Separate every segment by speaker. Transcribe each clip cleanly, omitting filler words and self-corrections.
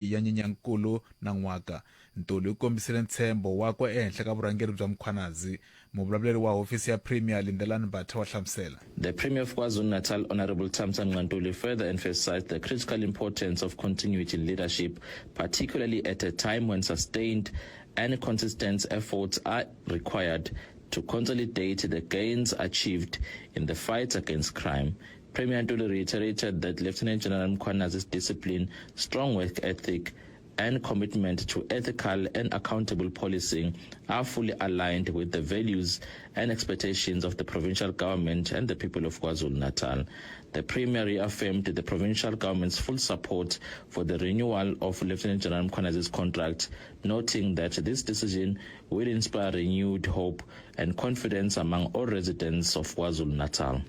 Speaker 1: ya Nyenyankulu nan'waka. Ntuli u kombisile ntshembo wakwe ehenhla ka vurhangeri bya Mkhwanazi. Muvulavuleri wa hofisi ya Premier, Lindelani Mbatha wa hlamusela.
Speaker 2: The Premier of KwaZulu-Natal, Honourable Thamsanqa Ntuli, further emphasised the critical importance of continuity in leadership, particularly at a time when sustained and consistent efforts are required to consolidate the gains achieved in the fight against crime. Premier Ntuli reiterated that Lieutenant General Mkhwanazi's discipline, strong work ethic, and commitment to ethical and accountable policing are fully aligned with the values and expectations of the provincial government and the people of KwaZulu-Natal. The Premier reaffirmed the provincial government's full support for the renewal of Lieutenant General Mkhwanazi's contract, noting that this decision will inspire renewed hope and confidence among all residents of KwaZulu-Natal.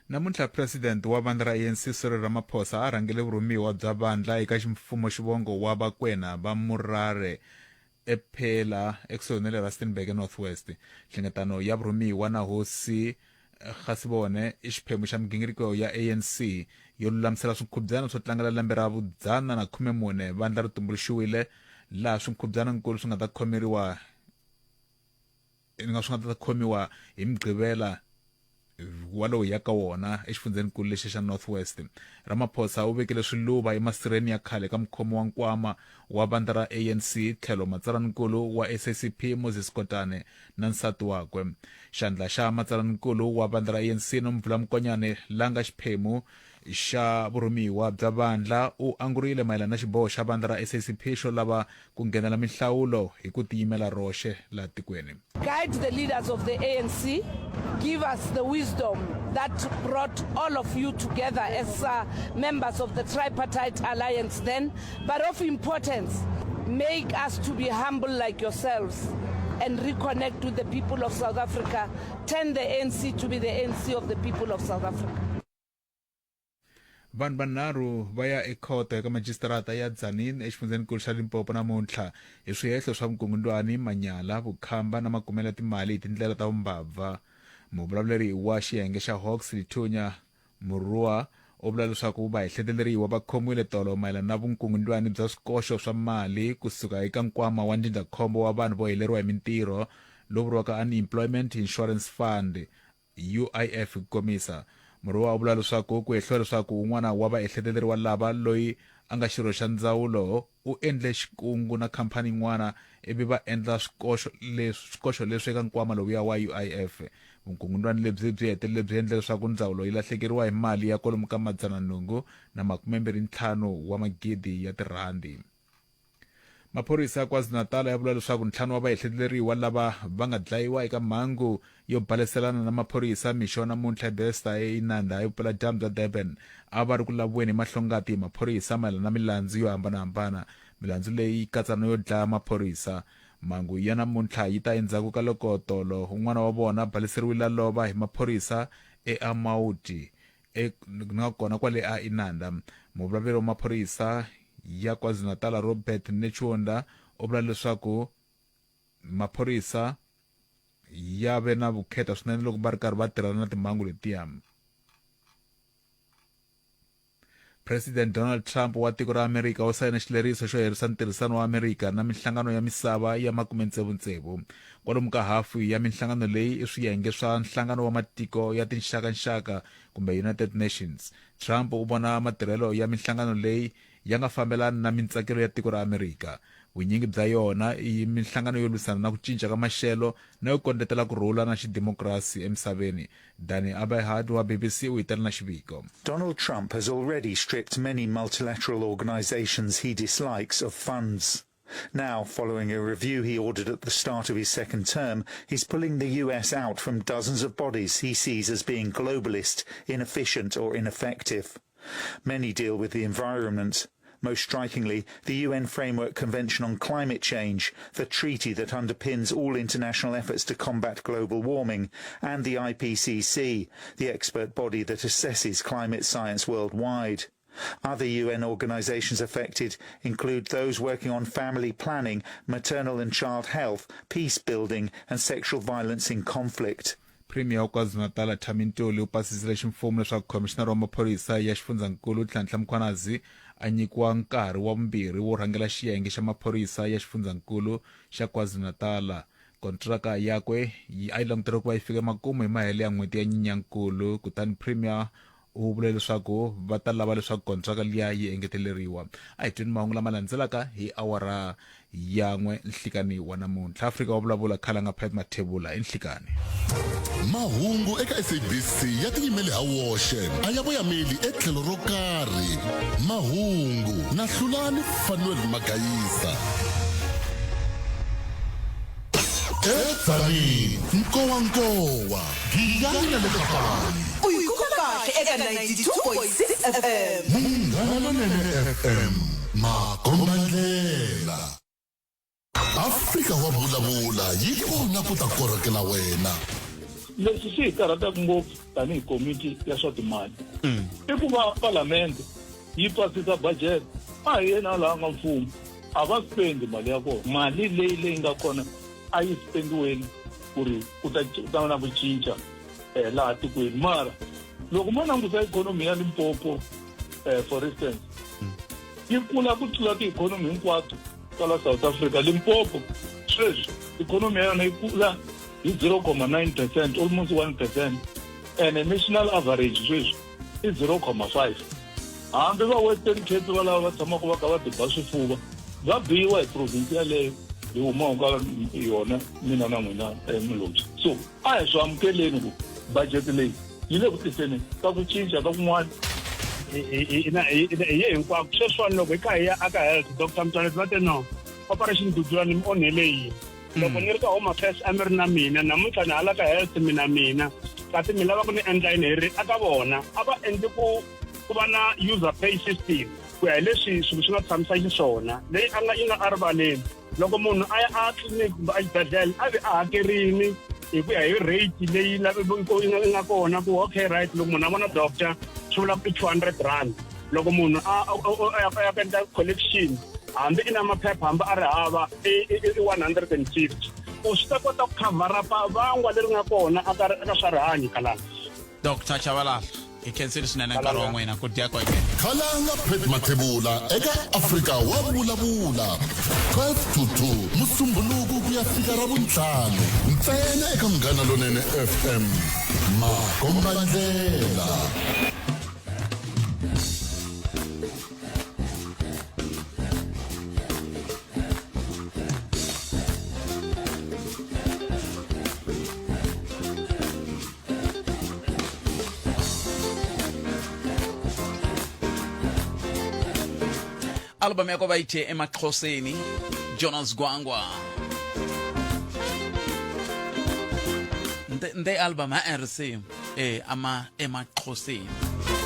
Speaker 1: Namuntlha President wa vandla ra ANC Cyril Ramaphosa a rhangele vurhumiwa bya vandla eka ximfumo xivongo wa Bakwena va Murare ePhela ekusuhi na le Rustenburg eNorth West. Nhlengetano ya vurhumiwa na Hosi Gasibone i xiphemu xa migingiriko ya ANC yo lulamisela swinkhubyana swo tlangela lembe ra vudzana na khumemune vandla ri tumbuluxiwile laha swinkhubyana-nkulu swi nga ta khomeriwa nga swi nga ta khomiwa hi Mugqivela wa lowu hi ya ka wona exifundzhenikulu lexi xa North West. Ramaphosa u vekile swiluva emasirheni ya khale ka mukhomi wa nkwama wa vandla ra ANC tlhelo matsalaninkulu wa SACP Moses Kotane na nsati wakwe. Xandla xa matsalaninkulu wa vandla ra ANC Nomvula Mokonyane la nga xiphemu xa vurhumiwa bya vandla u angurile mayelana na xiboho xa vandla ra SACP xo lava ku nghenela minhlawulo hi ku tiyimela roxe laha tikweni.
Speaker 3: Guide the leaders of the ANC, give us the wisdom that brought all of you together as uh, members of the tripartite alliance then, but of importance, make us to be humble like yourselves and reconnect with the people of South Africa, turn the ANC to be the ANC of the people of South Africa.
Speaker 1: Vanhu vanharhu va ya ekhoto eka majisitarata ya Tzaneen exifundzheninkulu xa Limpopo namuntlha hi swihehlo swa vukungundwani, manyala, vukhamba na makumelo ya timali hi tindlela ta vumbabva. Muvulavuleri wa xiyenge xa Hawks Lithunya Murua u vula leswaku vahehleteleriwa va khomiwile tolo mayelana na vunkungundwani bya swikoxo swa mali kusuka eka nkwama wa ndzindzakhombo wa vanhu vo heleriwa hi mintirho lowu vuriwaka Unemployment Insurance Fund UIF hi ku komisa. Murhuwa u vula leswaku ku hehliwa leswaku un'wana wa vaehleteleriwa lava loyi a nga xirho xa ndzawulo u endle xikungu na khamphani yin'wana ivi va endla swikoxo leswi swikoxo leswi eka nkwama lowuya wa UIF. Vunkungundwani lebyi byi hetelele byi endle leswaku ndzawulo yi lahlekeriwa hi mali ya kwalomu ka madzana nhungu na makumembirhi ntlhanu wa magidi ya tirhandi. Maphorisa ya KwaZulu-Natal ya vula leswaku ntlhanu wa vaehleteleriwa lava va nga dlayiwa eka mhangu yo baleselana na maphorisa mixo wa namuntlha eBester eInanda evupeladyambu bya Durban a va ri ku laviweni hi mahlongati hi maphorisa mayelana na milandzu yo hambanahambana. Milandzu leyi yi katsa no yo dlaya maphorisa. Mhangu ya namuntlha yi ta endzhaku ka loko tolo un'wana wa vona a baleseriwile a lova hi maphorisa eAmauti e na kona kwale a Inanda. Muvulavuleri wa maphorisa ya KwaZulu-Natal Robert Netshiunda u vula leswaku maphorisa ya ve na vukheta swinene loko va ri karhi va tirhana na timhangu letiya. President Donald Trump wa tiko ra Amerika u sayine xileriso xo herisa ntirhisano wa Amerika na minhlangano ya misava ya makume-tsevu-tsevu. Kwalomu ka hafu ya minhlangano leyi i swiyenge swa Nhlangano wa Matiko ya Tinxaka-nxaka kumbe United Nations. Trump u vona matirhelo ya minhlangano leyi ya nga fambelani na mintsakelo ya tiko ra Amerika. Vunyingi bya yona i minhlangano yo lwisana na ku cinca ka maxelo na yo kondletela ku rhula na xidimokirasi emisaveni. Danny Aberhard wa BBC u hi tela na xiviko.
Speaker 4: Donald Trump has already stripped many multilateral organizations he dislikes of funds. Now, following a review he ordered at the start of his second term, he's pulling the US out from dozens of bodies he sees as being globalist, inefficient or ineffective. Many deal with the environment. Most strikingly, the UN Framework Convention on Climate Change, the treaty that underpins all international efforts to combat global warming, and the IPCC, the expert body that assesses climate science worldwide. Other UN organizations affected include those working on family planning, maternal and child health, peace building, and sexual violence in conflict.
Speaker 1: Premier wa KwaZulu-Natal Thami Ntuli u pasisile ximfumo leswaku khomixinara wa maphorisa ya xifundzankulu Nhlanhla Mkhwanazi a nyikiwa nkarhi wa vumbirhi wo rhangela xiyenge xa maphorisa ya xifundzankulu xa KwaZulu-Natal. Kontraka yakwe yi a yi languteriwe ku va yi fika emakumu hi mahelo ya n'hweti ya Nyenyankulu, kutani Premier u vule leswaku va ta lava leswaku kontraka liya yi engeteleriwa. A hi tweni mahungu lama landzelaka hi awara ya n'we nhlikani wa namuntlha. Afrika wa vulavula Khalanga Pat Mathebula i nhlikani.
Speaker 5: Mahungu eka SABC ya tiyimele ha woxe, a ya voyameli etlhelo ro karhi. Mahungu na Hlulani Fanuel Magayisa. Edzanini, nkowankowa, Giyani na le Kapani.
Speaker 6: U yi kuma kahle eka 92.6 FM.
Speaker 5: Munghana Lonene FM, makombandlela. Afrika wa vulavula yi kona ku ta korhokela wena.
Speaker 7: Leswi swi hi karhataka ngopfu tanihi komiti ya swa timali i ku va palamende yi pasisa budget a hi yena laha nga mfumo a va spendi mali ya kona mali leyi leyi nga kona a yi spendiweni ku ri ku ta ku ta na ku cinca um laha tikweni mara loko mo langusa ikhonomi ya limpopo um for instance yi kula ku tlula tiikhonomi hinkwato ta la south africa limpopo sweswi ikhonomi ya yona yi kula hi 0,9 percent almost 1 percent and national average sweswi i 0,5 hambi va western cape va lava va tshamaka va kha va tiba swifuva va biwa hi province yaleyo hi humaka ka yona mina na n'wina eh, mulobyi so a hi swi amukeleni ku budget leyi yi le ku tiseni ka ku cinca ka kun'wana
Speaker 8: hi ye hinkwako sweswiwani loko hi kha hi ya aka health dr mtswaleti va te no operation dudula ni mi onhele yini loko ni ri ka home affairs a mi ri na mina namuntlha ni hala ka health mina mina kasi mi lava ku ni endla yini hi ri aka vona a va endli ku ku va na user pay system ku ya hi leswi swilo swi nga tshamisa xiswona leyi a nga yi nga erivaleni loko munhu a ya a tliliniki kumbe a xibedhlele a ve a hakerini hi ku ya hi rate leyi yi nga kona ku okay right loko munhu a vona doctor swi vula ku i 200 rand loko munhu a ya ku endla collection hambi i na maphepha hambi a ri hava i 150 ku swi ta kota ku khavhara vangwa leri nga kona aka swa rihanyo kalanga
Speaker 9: dr chavalala hi khensile swinene nkarhi wa n'wina ku dya kweke
Speaker 5: khalanga pet mathebula eka afrika wa vulavula 12 to 2 musumbhunuku ku ya fika ra vuntlhanu ntsena eka munghana lonene fm makombandlela
Speaker 9: Album yakho bayithe emaxhoseni Jonas Gwangwa nde album ha rc eh ama emaxhoseni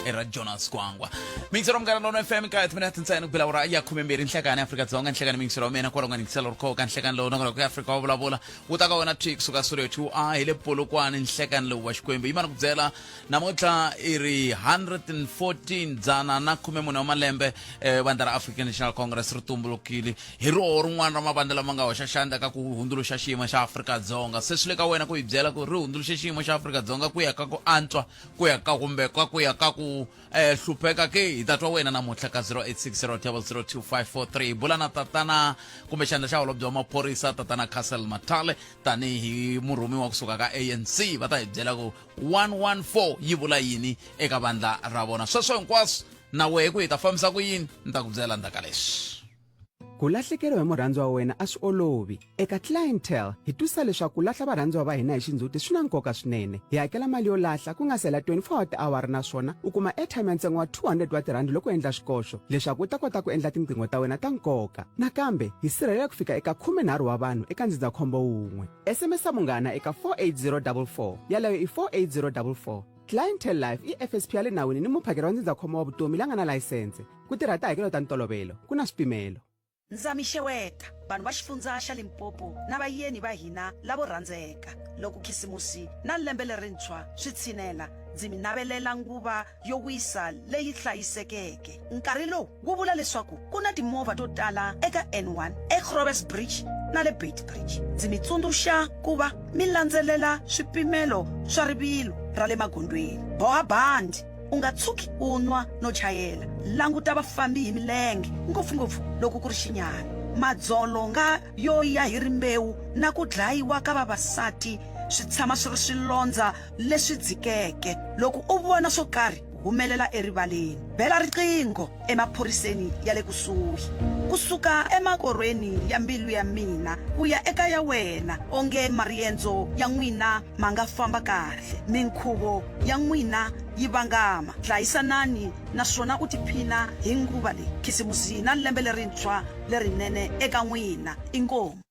Speaker 9: era Jonas Gwangwa mixero munghana lona FM kaya timinete ntsena ku bela ura ya 12 nhlekani Afrika Dzonga nhlekani mixero wa mina kwala nga ningisela ri kho ka nhlekani lowu nakona ku Afrika wa vulavula wu ta ka wena thwi kusuka studio 2 a hi le Polokwane nhlekani lowu wa Xikwembu yimana ku byela namuntlha i ri 114 dzana na 14 wa malembe eh, vandla ra African National Congress ri tumbulukile hi roho rin'wana ra mavandla lama nga hoxa xandla ka ku hundzuluxa xiyimo xa Afrika-Dzonga se swi le ka wena ku hi byela ku ri hundzuluxe xiyimo xa Afrika-Dzonga ku ya ka ku antswa ku ya ka kumbe ka ku ya ka ku eh, hlupheka ke hi ta twa wena namuntlha ka 0860002543 hi bula na tatana kumbe xandla xa holobye wa maphorisa tatana Castle Mathale tanihi murhumiwa kusuka ka ANC va ta hi byela ku 114 yi vula yini eka vandla ra vona sweswo hinkwaswo na wehe ku hi ta fambisa ku yini ni ta ku byela ndzhaku ka leswi
Speaker 10: Ku lahlekeriwa hi murhandziwa wa wena a swi olovi. Eka Clientele, hi twisisa leswaku ku lahla varhandziwa va hina hi xindzhuti swi na nkoka swinene. Hi hakela mali yo lahla ku nga si hela 24 wa tiawara naswona u kuma airtime ya ntsengo wa 200 wa tirhandi loko u endla xikoxo leswaku u ta kota ku endla tinqingho ta wena ta nkoka. Nakambe, hi sirhelela ku fika eka 13 wa vanhu eka ndzindzakhombo wun'we. SMS Munghana eka 48044. Yaleyo i 48044. Clientele Life i FSP ya le nawini ni muphakeri wa ndzindzakhombo wa vutomi la nga na layisense. Ku tirha tihakelo ta ntolovelo, ku na swipimelo.
Speaker 6: Ndza mi xeweta, vanhu va xifundza xa Limpopo na vayeni va hina lavo rhandzeka. Loko Khisimusi na Lembe Lerintshwa swi tshinela, ndzi mi navelela nguva yo wisa leyi hlayisekeke. Nkarhi lowu wu vula leswaku ku na timovha to tala eka N1, eGrobes Bridge na le Beitbridge. Ndzi mi tsundzuxa ku va mi landzelela swipimelo swa rivilo ra le magondweni. Boha bandi! U nga tshuki u nwa no chayela. Languta vafambi hi milenge, ngopfungopfu loko ku ri xinyami. Madzolonga yo ya hi rimbewu na ku dlayiwa ka vavasati swi tshama swi ri swilondza leswi dzikeke. Loko u vona swo karhi, humelela erivaleni. Bela riqingho emaphoriseni ya le kusuhi. Ku suka emakorhweni ya mbilu ya mina ku ya eka ya wena, onge mariendzo ya n'wina ma nga famba kahle, minkhuvo ya n'wina yi vangama. Hlayisanani naswona u tiphina hi nguva leyi. Khisimusi na Lembe Lerintshwa lerinene eka n'wina. Inkomu.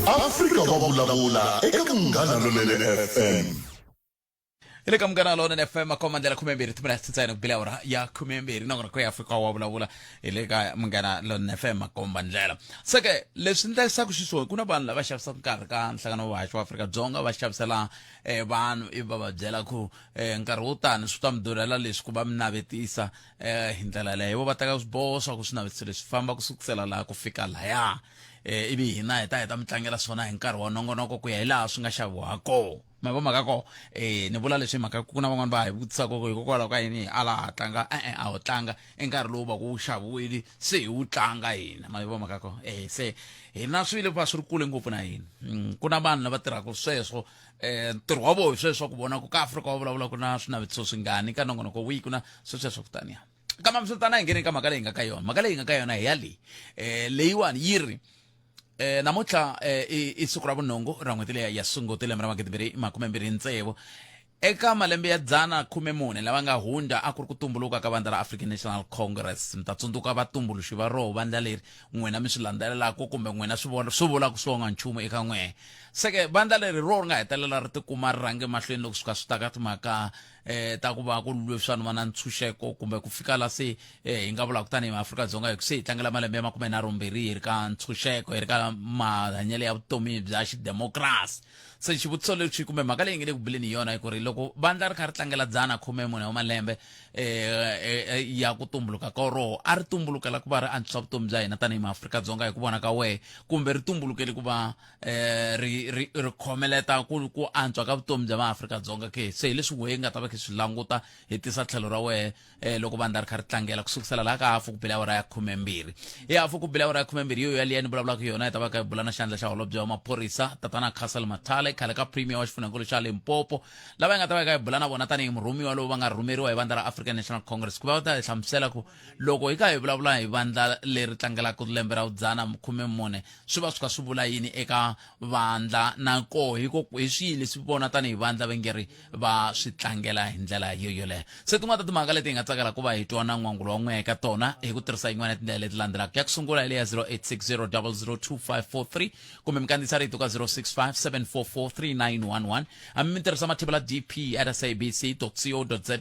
Speaker 5: Afrika wa vulavula eka Munghana Lonene FM.
Speaker 9: hi le ka munghana lonene fm makhoma ndlela 12 timinete ntsena ku bile awara ya 12 nakona ku ya afrika wa vulavula hi le ka munghana lonene fm makomba ndlela se ke leswi ndlayisaku xiswona ku na vanhu lava xavisaka nkarhi ka nhlangano wa vahaxi wa afrika dzonga va xavisela eh, vanhu ivi va va byela ku eh, nkarhi wo tani swi ta mi durhela leswi ku va mi navetisa eh, hi ndlela yaleyo vo va teka swiboho swa ku swinavetiso leswi famba ku sukusela laha ku fika laya eh, ivi hina hi ta hi ta mi tlangela swona hi nkarhi wa nongonoko ku ya hi laha swi nga xaviwa ha kona ma vo mhaka ko eh ni vula leswi hi mhaka ku na van'wani va hi vutisaka ku hikokwalaho ka yini hi ala ha tlanga e-e a ho tlanga i nkarhi lowu va ku wu xaviwile se hi wu tlanga hina ma vo mhaka ko eh se hina swi le va swi ri kule ngopfu na hina mm, ku na vanhu lava tirhaka sweswo eh ntirho wa vona hi sweswo ku vona ku ka Afrika wa vulavula ku na swinavetiso swingani ka nongonoko wihi ku na swo sweswo kutani ya kambe swi tana hi nghene ka mhaka leyi nga ka yona mhaka leyi nga ka yona hi ya leyi eh leyiwani yi ri eh namuntlha eh, i siku ra vunhungu ra n'hweti leya ya sunguti lembe ra 2026 Eka malembe ya 114 lama nga hundza a ku ri ku tumbuluka ka vandla ra African National Congress. Mi ta tsundzuka vatumbuluxi va roho vandla leri n'wina mi swi landzelelaka kumbe n'wina swi vona swi vulaka swo nga nchumu eka n'wehe. Se ke vandla leri ro ri nga hetelela ri tikuma ri rhange mahlweni loko swi fika swi ta ka timhaka eh, ta ku va ku lwisaniwa na ntshunxeko kumbe ku fika la se eh, hi nga vulaka tanihi maAfrika-Dzonga hi ku se hi tlangela malembe ya 32 hi ri ka ntshunxeko hi ri ka mahanyelo ya vutomi bya xidemokirasi. Se xivutiso lexi kumbe mhaka leyi nge le ku buleni hi yona i ku ri loko vandla ri kha ri tlangela 140 wa malembe eh, ya ku tumbuluka ka roho a ri tumbulukela ku va ri antswisa vutomi bya hina tanihi maAfrika-Dzonga hi ku vona ka wehe kumbe ri tumbulukele ku va eh, ri ri ri khomeleta ku ku antswa ka vutomi bya maAfrika-Dzonga ke se hi leswi wehe nga ta va khe swi languta hi tisa tlhelo ra wehe eh, loko vandla ri kha ri tlangela ku sukusela laha ka hafu ku bile awara ya 12 hi hafu ku bile awara ya 12 yo yaliya ni vulavulaka yona hi ta va ka hi bula na xandla xa holobye wa maphorisa tatana Castle Mathale khale ka premier wa xifundzhankulu xa Limpopo lava hi nga ta va hi ka hi bula na vona tanihi murhumiwa lowu va nga rhumeriwa hi vandla ra African National Congress ku va va ta hi hlamusela ku loko hi kha hi vulavula hi vandla leri tlangelaka lembe ra vudzana 14 swi va swi kha swi vula yini eka vandla na koho hi hi swihi leswi vona tanihi vandla va nge ri va swi tlangela hi ndlela yo yoleyo se tin'wana ta timhaka leti hi nga tsakela ku va hi twa na n'wangulo wa n'we eka tona hi ku tirhisa yin'wana ya tindlela leti landzelaka ya ku sungula hi leya 0860002543 kumbe mi kandziyisa rito ka 0657443911 hambi mi tirhisa mathebula dp at sabc co za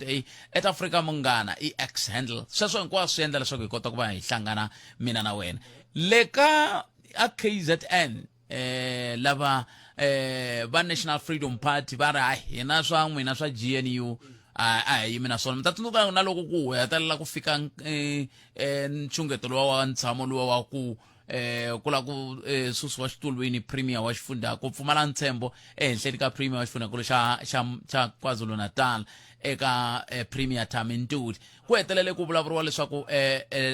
Speaker 9: at africa munghana i x handle sweswo hinkwaswo swi endla leswaku hi kota ku va hi hlangana mina na wena le ka a KZN eh lava eh va National Freedom Party va ri hayi hina swa n'wina swa GNU a a hi yimi na swona mi ta tsundzuka na loko ku hetelela ku fika eh, eh, nxungeto luwa wa ntshamo luwa wa ku eh ku la ku eh, susiwa xitulwini premier wa xifundza ku pfumala ntshembo ehenhleni ka premier wa xifundzankulu xa xa xa KwaZulu-Natal eka eh, premier Thami Ntuli Ku hetelele ku vulavuriwa leswaku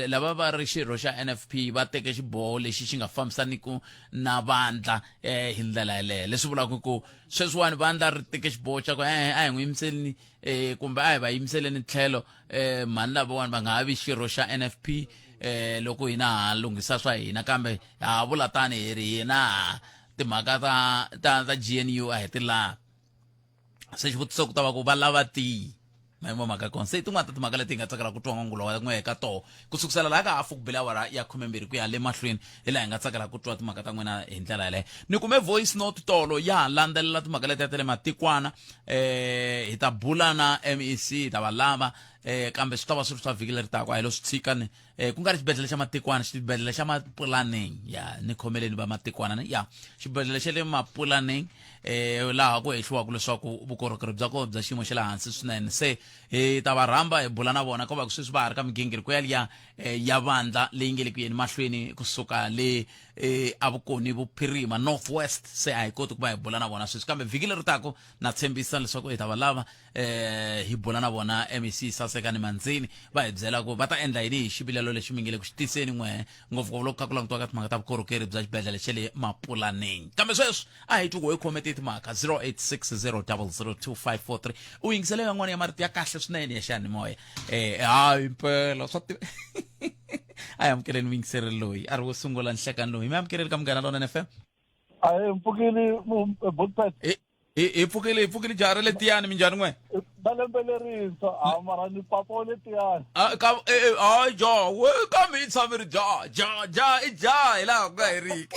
Speaker 9: lava va ri xirho xa NFP va teke xiboho lexi xi nga fambisaniki na vandla hi ndlela yeleyo, leswi vulaka ku sweswiwani vandla ri teke xiboho xa ku e-e a hi n'wi yimiseleni kumbe a hi va yimiseleni tlhelo mhani lavawani va nga ha vi xirho xa NFP loko hina ha lunghisa swa hina, kambe ha vula tani hi ri hina timhaka ta ta ta GNU a hi ti lavi. Se xivutiso ku ta va ku va lava tiyi mayimo mhaka kona se tin'wana ta timhaka leti hi nga tsakela ku twa n'wangulo wa n'we eka toho ku sukusela laha ka hafu ku bile awara ya 12 ku ya le mahlweni hi laha hi nga tsakela ku twa timhaka ta n'wina hi ndlela yaleyo ni kume voice note tolo ya ha landzelela timhaka letiya ta le matikwana eh hi ta bula na MEC hi ta va lava eh kambe swi ta va swi ri swa vhiki leri taka a hi lo swi tshika ni eh ku nga ri xibedhlele xa matikwana xibedhlele xa mapulaneng ya ni khomeleni va matikwana ni ya xibedhlele xa le mapulaneng eh laha ku hehliwaka leswaku vukorhokeri bya kona bya xiyimo xa le hansi swinene se hi ta va rhamba hi bula na vona ko va ku sweswi va ha ri ka migingiriko yaliya eh, ya vandla leyi nge le ku yeni mahlweni kusuka le eh, avukoni vuphirima north west se a hi koti ku va hi bula na vona sweswi kambe vhiki leri taka na tshembisa leswaku hi ta va lava eh hi bula na vona mec sasekani manzini va hi byela ku va ta endla yini hi xivilelo lexi mi nge le ku xi tiseni n'wehe ngopfungopfu loko kha ku langutiwa ka timhaka ta vukorhokeri bya xibedhlele xa le mapulaneng kambe sweswi a hi twi ku hi khome ti timhaka 0860002543 u yingisele yan'wana ya marito ya kahle swinene ya xiyanimoya eh hayi mpela swa tiva a hi amukeleni muyingiseri loyi a ri wo sungula nhlekani loyi mi amukeleli ka munghana lonene fm
Speaker 7: a hi mpfukile botpet
Speaker 9: hi hi pfukile hi pfukile jaha ra le tiyani minjhani n'we
Speaker 7: na lembe lerintshwa a mara ni papa wa le tiyani
Speaker 9: Ah, ka eh, eh, hayi jaha we kambe yi tshame ri jaha jaha jaha i jaha hi laha ku nga heriki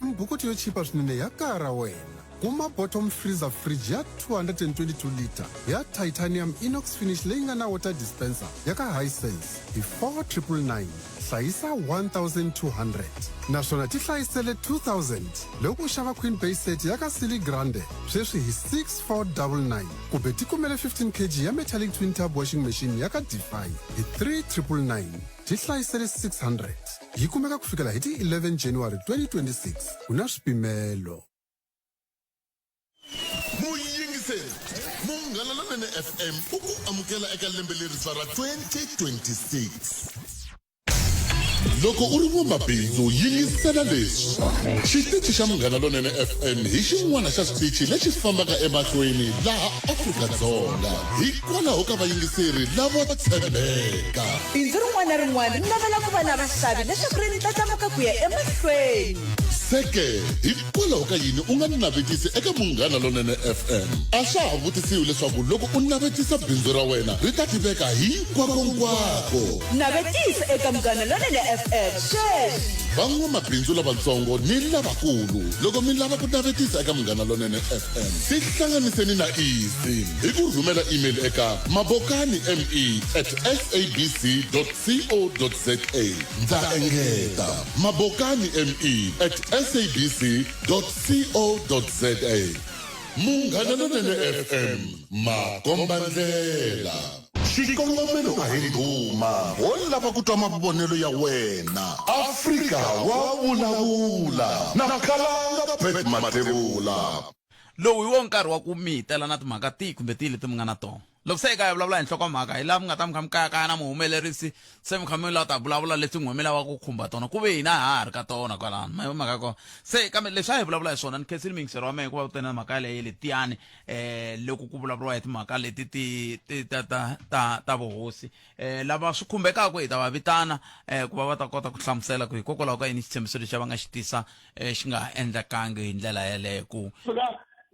Speaker 5: Mbhukuto yo chipa swinene ya kaya ra wena. Kuma bottom freezer fridge ya 222 litre ya titanium inox finish leyi nga na water dispenser ya ka Hisense hi 4999. Hlayisa 1200 naswona ti hlayisele 2000 loko u xava Queen Bay set ya ka Silly Grande sweswi hi 6499 kumbe ti kumele 15 kg ya metallic twin tub washing machine ya ka Defy hi 3999. Ti hlayisele 600. Yi kumeka ku fikela hi ti 11 January 2026. Ku na swipimelo.
Speaker 11: Muyingiseri, Munghana Lonene FM u ku amukela eka lembe lerintshwa ra 2026. Loko u ri n'wamabindzu yingisela leswi. Xitichi xa Munghana Lonene FM hi xin'wana xa switichi lexi fambaka emahlweni laha Afrika-Dzonga hikwalaho ka vayingiseri lavo tshembeka.
Speaker 12: Bindzu rin'wana na rin'wana ri navela ku va na vaxavi leswaku ri ndlandlamuka ku ya emahlweni.
Speaker 11: Seke, Hikwalaho ka yini u nga navetisi eka Munghana Lonene FM? A swa ha vutisiwi leswaku loko u navetisa bindzu ra wena ri ta tiveka hinkwakonkwako.
Speaker 12: Navetisa eka Munghana Lonene FM sweswi!
Speaker 11: Van'wamabindzu lavatsongo ni lavakulu, loko mi lava ku navetisa eka Munghana Lonene FM, tihlanganiseni na Easy hi ku rhumela email eka mabokanime at sabc co za. Ndza engeta, mabokani me at sabc co za. Munghana Lonene FM, makombandlela. Xikongomelo a hi ndhuma, ho lava ku twa mavonelo ya wena. Afrika wa vulavula na Khalanga Pat Mathebula.
Speaker 9: Lowu hi wo nkarhi wa ku mi hi tela na timhaka tihi kumbe tihi leti mi nga na tona. Loko se hi ka hi vulavula hi nhlokomhaka hi laha mi nga ta mi kha mi kayakaya na muhumelerisi se mi kha mi lava ta vulavula leswi n'we mi lavaka ku khumba tona ku ve hina ha ha ri ka tona kwalano ma mhaka ya kona se kambe leswi a hi vulavula hi swona ni khensile muyingiseri wa mehe hikuva u tene na mhaka yaleyo letiyani um loko ku vulavuriwa hi timhaka leti ti ti ta ta ta ta vuhosi um lava swi khumbekaka hi ta va vitana um ku va va ta kota ku hlamusela ku hikokwalaho ka yini xitshembiso lexi va nga xi tisa um xi nga endlekangi hi ndlela yeleyo ku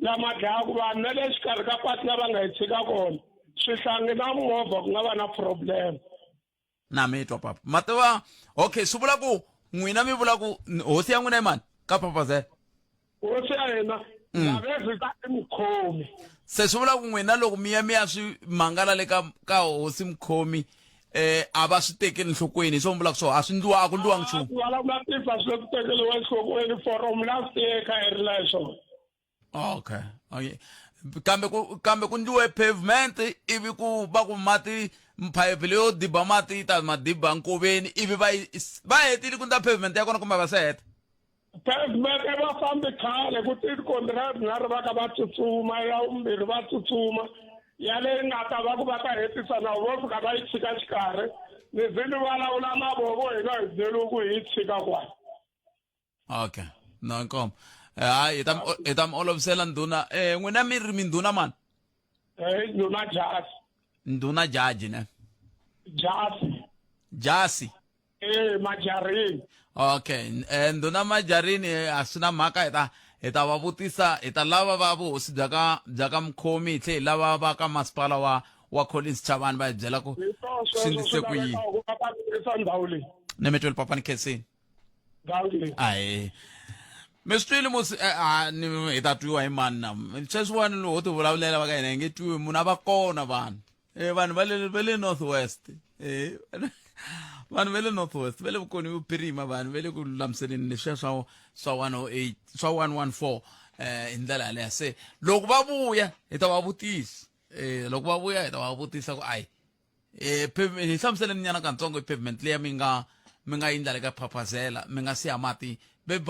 Speaker 8: lama dlayaka vanhu na le xikarhi ka patu la va nga hi tshika kona swihlangi na movha ku nga va na problem
Speaker 9: na mi twa papa ma tiva okay swi vula ku n'wina mi vula ku hosi ya n'wina i mani ka papazela
Speaker 8: hosi ya hina Ndabezwi ta i mukhomi
Speaker 9: se swi vula ku n'wina loko mi ya mi ya swi mangala le ka ka hosi mukhomi eh a va swi tekeli nhlokweni hi swo mi vulaka swona a swi ndliwa a ku ndliwangi nchumu
Speaker 8: ku vulavula tifa swi le ku tekeliwa enhlokweni forum last year kha hi rila hi swona
Speaker 9: okay okay kambe ku kambe ku ndliwe pavement ivi ku va ku mati phayiphi leyo diba mati yi ta madiba nkoveni ivi va yi va hetile ku ndla pavement ya kona kumbe va se heta
Speaker 8: Pavement va fambi khale ku ti contract na ri va ka va tsutsuma ya vumbirhi va tsutsuma ya leyi nga ta va ku va ta hetisa na vo fika va yi tshika xikarhi ni ze ni vulavula na voho hina hi byeliwe ku hi yi tshika kwala
Speaker 9: okay no inkomo eh, hayi hi ta mi hi ta mi olovisela ndhuna eh n'wina mi ri mindhuna mani
Speaker 8: eh ndhuna jasi
Speaker 9: ndhuna jaji ne
Speaker 8: jasi
Speaker 9: jasi
Speaker 8: Eh, majarini.
Speaker 9: Okay, eh, ndhuna majarini eh, a swi na mhaka hi ta hi ta va vutisa hi ta lava va vuhosi bya ka bya ka mukhomi hi tlhe hi lava va ka masipala wa wa Collins Chavani va hi byela ku
Speaker 8: Hi swona
Speaker 9: swi
Speaker 8: sweswo
Speaker 9: ndlise
Speaker 8: swi
Speaker 9: ku yini
Speaker 8: lavekaka ku va ta lunghisa ndhawu leyi.
Speaker 9: ni mi tweli papa ni khensini
Speaker 8: Ndhawu leyi.
Speaker 9: ahe mi swi twile musi eh, ah, ni hi ta twiwa hi mani na sweswiwani loko ho ti vulavulela va ka hina hi nge twiwi munhu a va kona vanhu Eh, vanhu va le va le north west eh, vanhu va le north west va le vukoni vuphirima vanhu va le ku lulamiseleni leswiya swa swa 108 swa 114 eh hi ndlela yaleyo se loko va vuya hi ta va vutisa eh loko va vuya hi ta va vutisa ku ayi eh pavement hi hlamuseleni nyana kantsongo i pavement leya mi nga mi nga yindla le ka phaphazela mi nga siya mati ve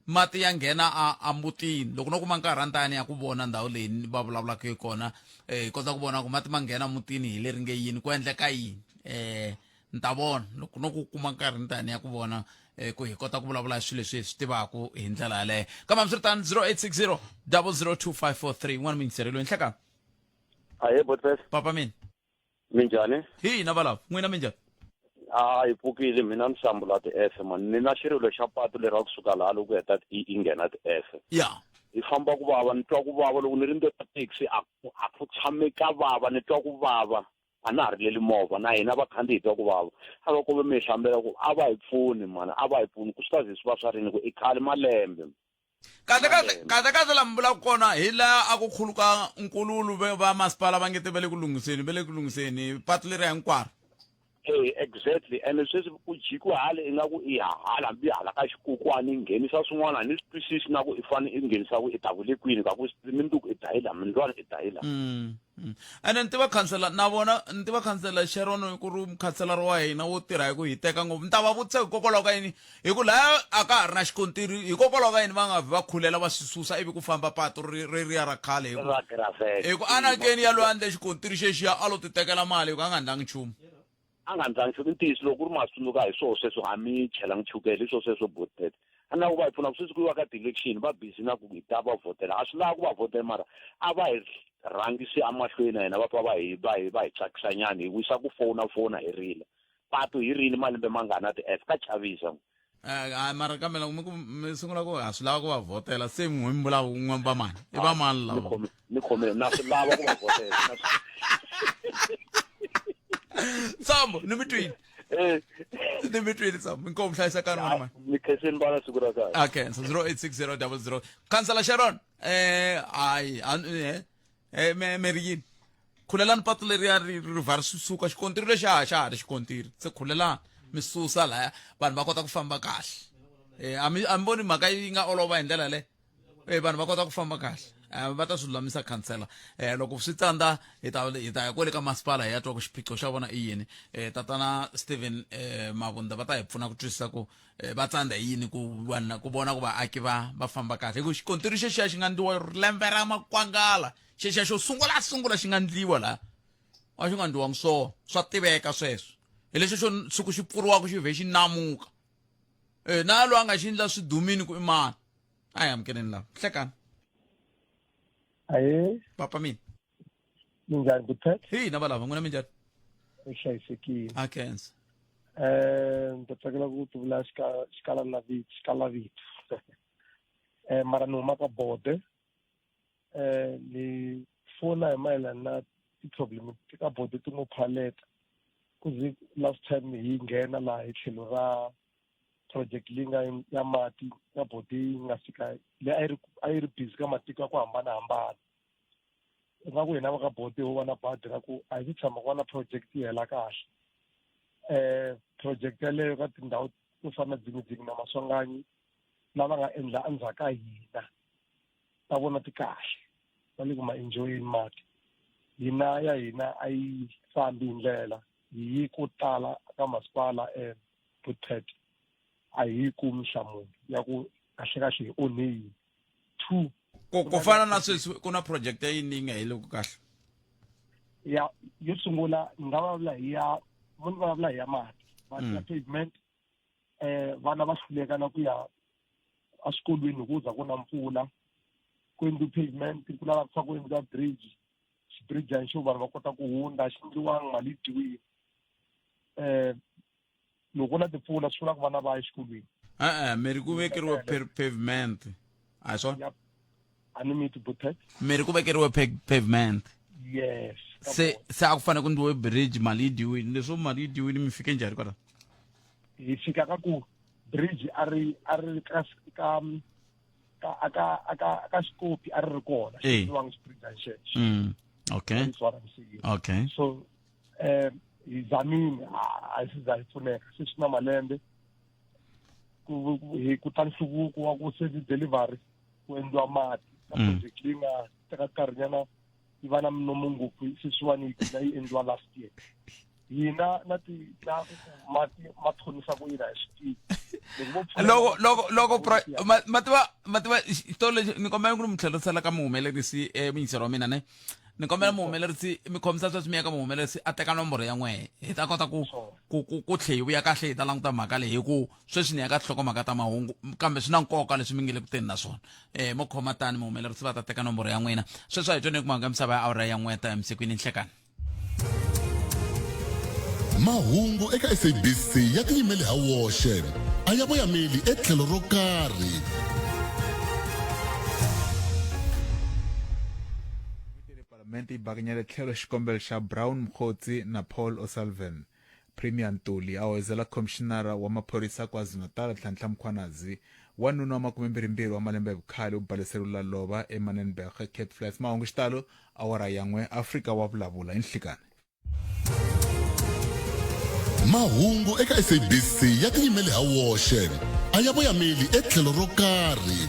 Speaker 9: mati ya nghena a a mutini loko no kuma nkarhi antani ya ku vona ndhawu leyi va vulavulaka hi kona eh hi kota ku vona ku mati ma nghena mutini hi leri nge yini ku endleka yini eh ni ta vona loko no ku kuma nkarhi ni tani ya ku vona eh, ku hi kota ku vulavula hi swilo leswi hi swi tivaka hi ndlela yaleyo kambe hambiswiritano 0860 002543 n'wana muyingiseri loyi nhlekani
Speaker 13: Ahee Botfest.
Speaker 9: Papa mina.
Speaker 13: Minjhani?
Speaker 9: Hi hina valava. N'wina minjhani?
Speaker 13: A hi pfukile mina ni hlambula ti-F man. Ni na xirilo xa patu lera kusuka laha loko heta ti i nghena ti-F.
Speaker 9: Ya.
Speaker 13: Hi famba ku vava ni twa ku vava loko ni ri ndzeni ka taxi a a ku tshame ka vava ni twa ku vava a na ha rileli movha na hina vakhandziyi hi twa ku vava a va kove mi hi hlambela ku a va hi pfuni mani a va hi pfuni ku swi ta ze swi va swa rini ku i khale malembe
Speaker 9: kahle kahle kahle kahle la mi vulaka kona hi laha a ku khuluka nkululu va masipala va nge te va le ku lunghiseni va le ku lunghiseni patu leriya hinkwaro
Speaker 13: Eh exactly and sweswi ku jikiwa hala ingaku i hala hambi hala ka xikokwani i nghenisa swin'wana a ni swi twisisi na ku i fane i nghenisa ku i ta ku le kwini ka ku mindzuku i dayila mindlwana i dayila
Speaker 9: mm, mm. Ene ni tiva khansela na vona ni tiva khansela Sharon ku ri mukhanselara wa hina wo tirha hi ku hiteka ngopfu ni ta va vutisa hikokwalaho ka yini hi ku laya a ka ha ri na xikontiri hikokwalaho ka yini va nga vi va khulela va swi susa ivi ku famba patu reriya ra khale hi ku
Speaker 13: ra gravel
Speaker 9: hi ku anakeni ya loyi a ndle xikontiri xexiya a lo ti tekela mali hi ku a nga ndlangi nchumu
Speaker 13: a nga ndlangi nchumu i ntiyiso loko ku ri ma swi tsundzuka hi swoho sweswo a mi chelangi chukele hi swoho sweswo botet a na ku va hi pfuna ku sweswi ku yiwa ka ti-election va busy na ku hi ta va vhotela a swi lava ku va vhotela mara a va hi rhangisi emahlweni na hina va pfa va hi va hi va hi tsakisanyana hi wisa ku fona fona hi rila patu hi rini malembe mangani na ti-f ka chavisa
Speaker 9: Eh, hayi mara kambe loko mi ku mi sungula ku ha swi lava ku va vhotela se n'wi mi vula n'we va mani i va mani lava
Speaker 13: ni khome na swi lava ku va vhotela
Speaker 9: tsambo ni mi twini
Speaker 13: eh.
Speaker 9: ni mi twini tsambo inkomu hlayisekani n'wana mani
Speaker 13: mi khenseni vana siku ra kahle
Speaker 9: okay so 0860 00 khansela sharon eh hayi eh eh me me ri yini khulelani patu leriya ri ri vha ri suka xikontiri lexi a xa ha ri xikontiri se khulelani mi susa laya vanhu va kota ku famba kahle eh a mi a mi voni mhaka yi nga olova hi ndlela yaleyo eh vanhu va kota ku famba kahle eh, va ta swi lulamisa khansela eh loko swi tsandza hi ta hi ta ya kwale ka masipala hi ya twa ku xiphiqo xa vona i yini eh tatana Steven eh Mabunda va ta hi pfuna ku twisisa ku eh, va tsandza hi yini ku vanhu ku vona ku vaaki va va famba kahle hi ku xikontiri xexiya xi nga ndliwa lembe ra makwangala xexiya xo sungula sungula xi nga ndliwa laha a xi nga ndliwangi swona swa tiveka sweswo hi lexo xo siku xi pfuriwaka xi vhe xi namuka e na loyi a nga xi ndla swi dumini ku i mani a hi amukeleni lava hlekani
Speaker 14: Ahee.
Speaker 9: Papa mina.
Speaker 14: Minjhani Buthet?
Speaker 9: Hi na valava n'wina minjhani?
Speaker 14: Hi hlayisekile.
Speaker 9: A khensa.
Speaker 14: Eh, ni ta tsakela ku tivula xikala na vito, xikala vito. Eh, mara ni huma ka bode. Eh, ni fona hi mayelana na ti-problem ka bode ti ngo phaleta. Ku ze last time hi nghena laha hi tlhelo ra project leyi nga ya mati ya bode yi nga fika leyi a yi ri a yi ri busy ka matiko ya ku hambanahambana ingaku hina va ka bode ho va na badi ra ku a hi si tshama ku va na project yi hela kahle um project yaleyo ka tindhawu to fana na dzingidzingi na maswanganyi lava nga endla endzhaku ka hina ta vona ti kahle va le ku ma enjoyeni mati hina ya hina a yi fambi hi ndlela hi yi ko tala ka masipala um Bookpad a hi yi kumi nhlamulo ya ku kahlekahle hi onhe yini two
Speaker 9: ku ku fana na sweswi ku na project ya yini yi nga heliku kahle
Speaker 14: ya yo sungula ni nga vulavula hi ya mo ni vulavula hi ya mati mati ya pavement eh vana va hluleka na ku ya eswikolweni hi ku za ku na mpfula ku endliwa pavement ku lava ku ku endliwa bridge xibrijani xo vanhu va kota ku hundza xi endliwanga mali yi dyiwile eh loko na timpfula swi vula ku vana va ya exikolweni
Speaker 9: e-e mi ri ku vekeriwe pavement a hi swona
Speaker 14: a ni miti butet
Speaker 9: mi ri ku vekeriwe pavement
Speaker 14: yes
Speaker 9: se se a ku fanele ku ndliwe bridge mali yi dyiwile leswo mali yi dyiwile mi fike njhani kwala
Speaker 14: hi fika ka ku bridge a ri a ri ka ka ka aka aka aka xikopi a ri ri kona xi ndliwanga xibridge xexo.
Speaker 9: Okay.
Speaker 14: That's what I'm saying.
Speaker 9: Okay.
Speaker 14: So hi zamini a hi si za hi pfuneka se swi na malembe ku hi ku ta nhluvuko wa ku se delivery ku endliwa mati na project leyi nga teka nkarhinyana yi va na minomo ngopfu sweswiwani yi gcina yi endliwa last year. Hina na ti na ku mati ma thonisa ku yini a hi swi tivi loko vo pfuna
Speaker 9: Loko loko loko mativa mativa xitolo lexi ni kombela ku ri mi tlherisela ka muhumelerisi muyingiseri wa mina ne ni kombela muhumelerisi mi khomisa sweswi mi ya ka muhumelerisi a teka nomboro ya n'wehe hi ta kota ku ku ku ku tlhe hi vuya kahle hi ta languta mhaka leyi hi ku sweswi ni ya ka tinhlokomhaka ta mahungu kambe swi na nkoka leswi mi nge le ku teni na swona um mo khoma tani muhumelerisi va ta teka nomboro ya n'wina. Sweswi a hi tweni ku mahungu ya misava ya awara ya n'weta emisikwini nhlekani.
Speaker 11: Mahungu eka SABC ya tiyimele ha woxe a ya voyameli etlhelo ro karhi.
Speaker 1: Palamente yi bakanyele tlhelo xikombelo xa Brown Mokgotsi na Paul O'Sullivan. Premier Ntuli a hoyozela Khomixinara wa Maphorisa KwaZulu-Natal Nhlanhla Mkhwanazi. Wanuna wa makumembirhimbirhi wa malembe ya vukhale u baleseriwile la lova eManenberg, Cape Flats. Mahungu xitalo awara ya n'we Afrika wa vulavula hi nhlikani.
Speaker 11: Mahungu eka SABC ya tiyimele ha woxe a ya voyameli etlhelo ro karhi.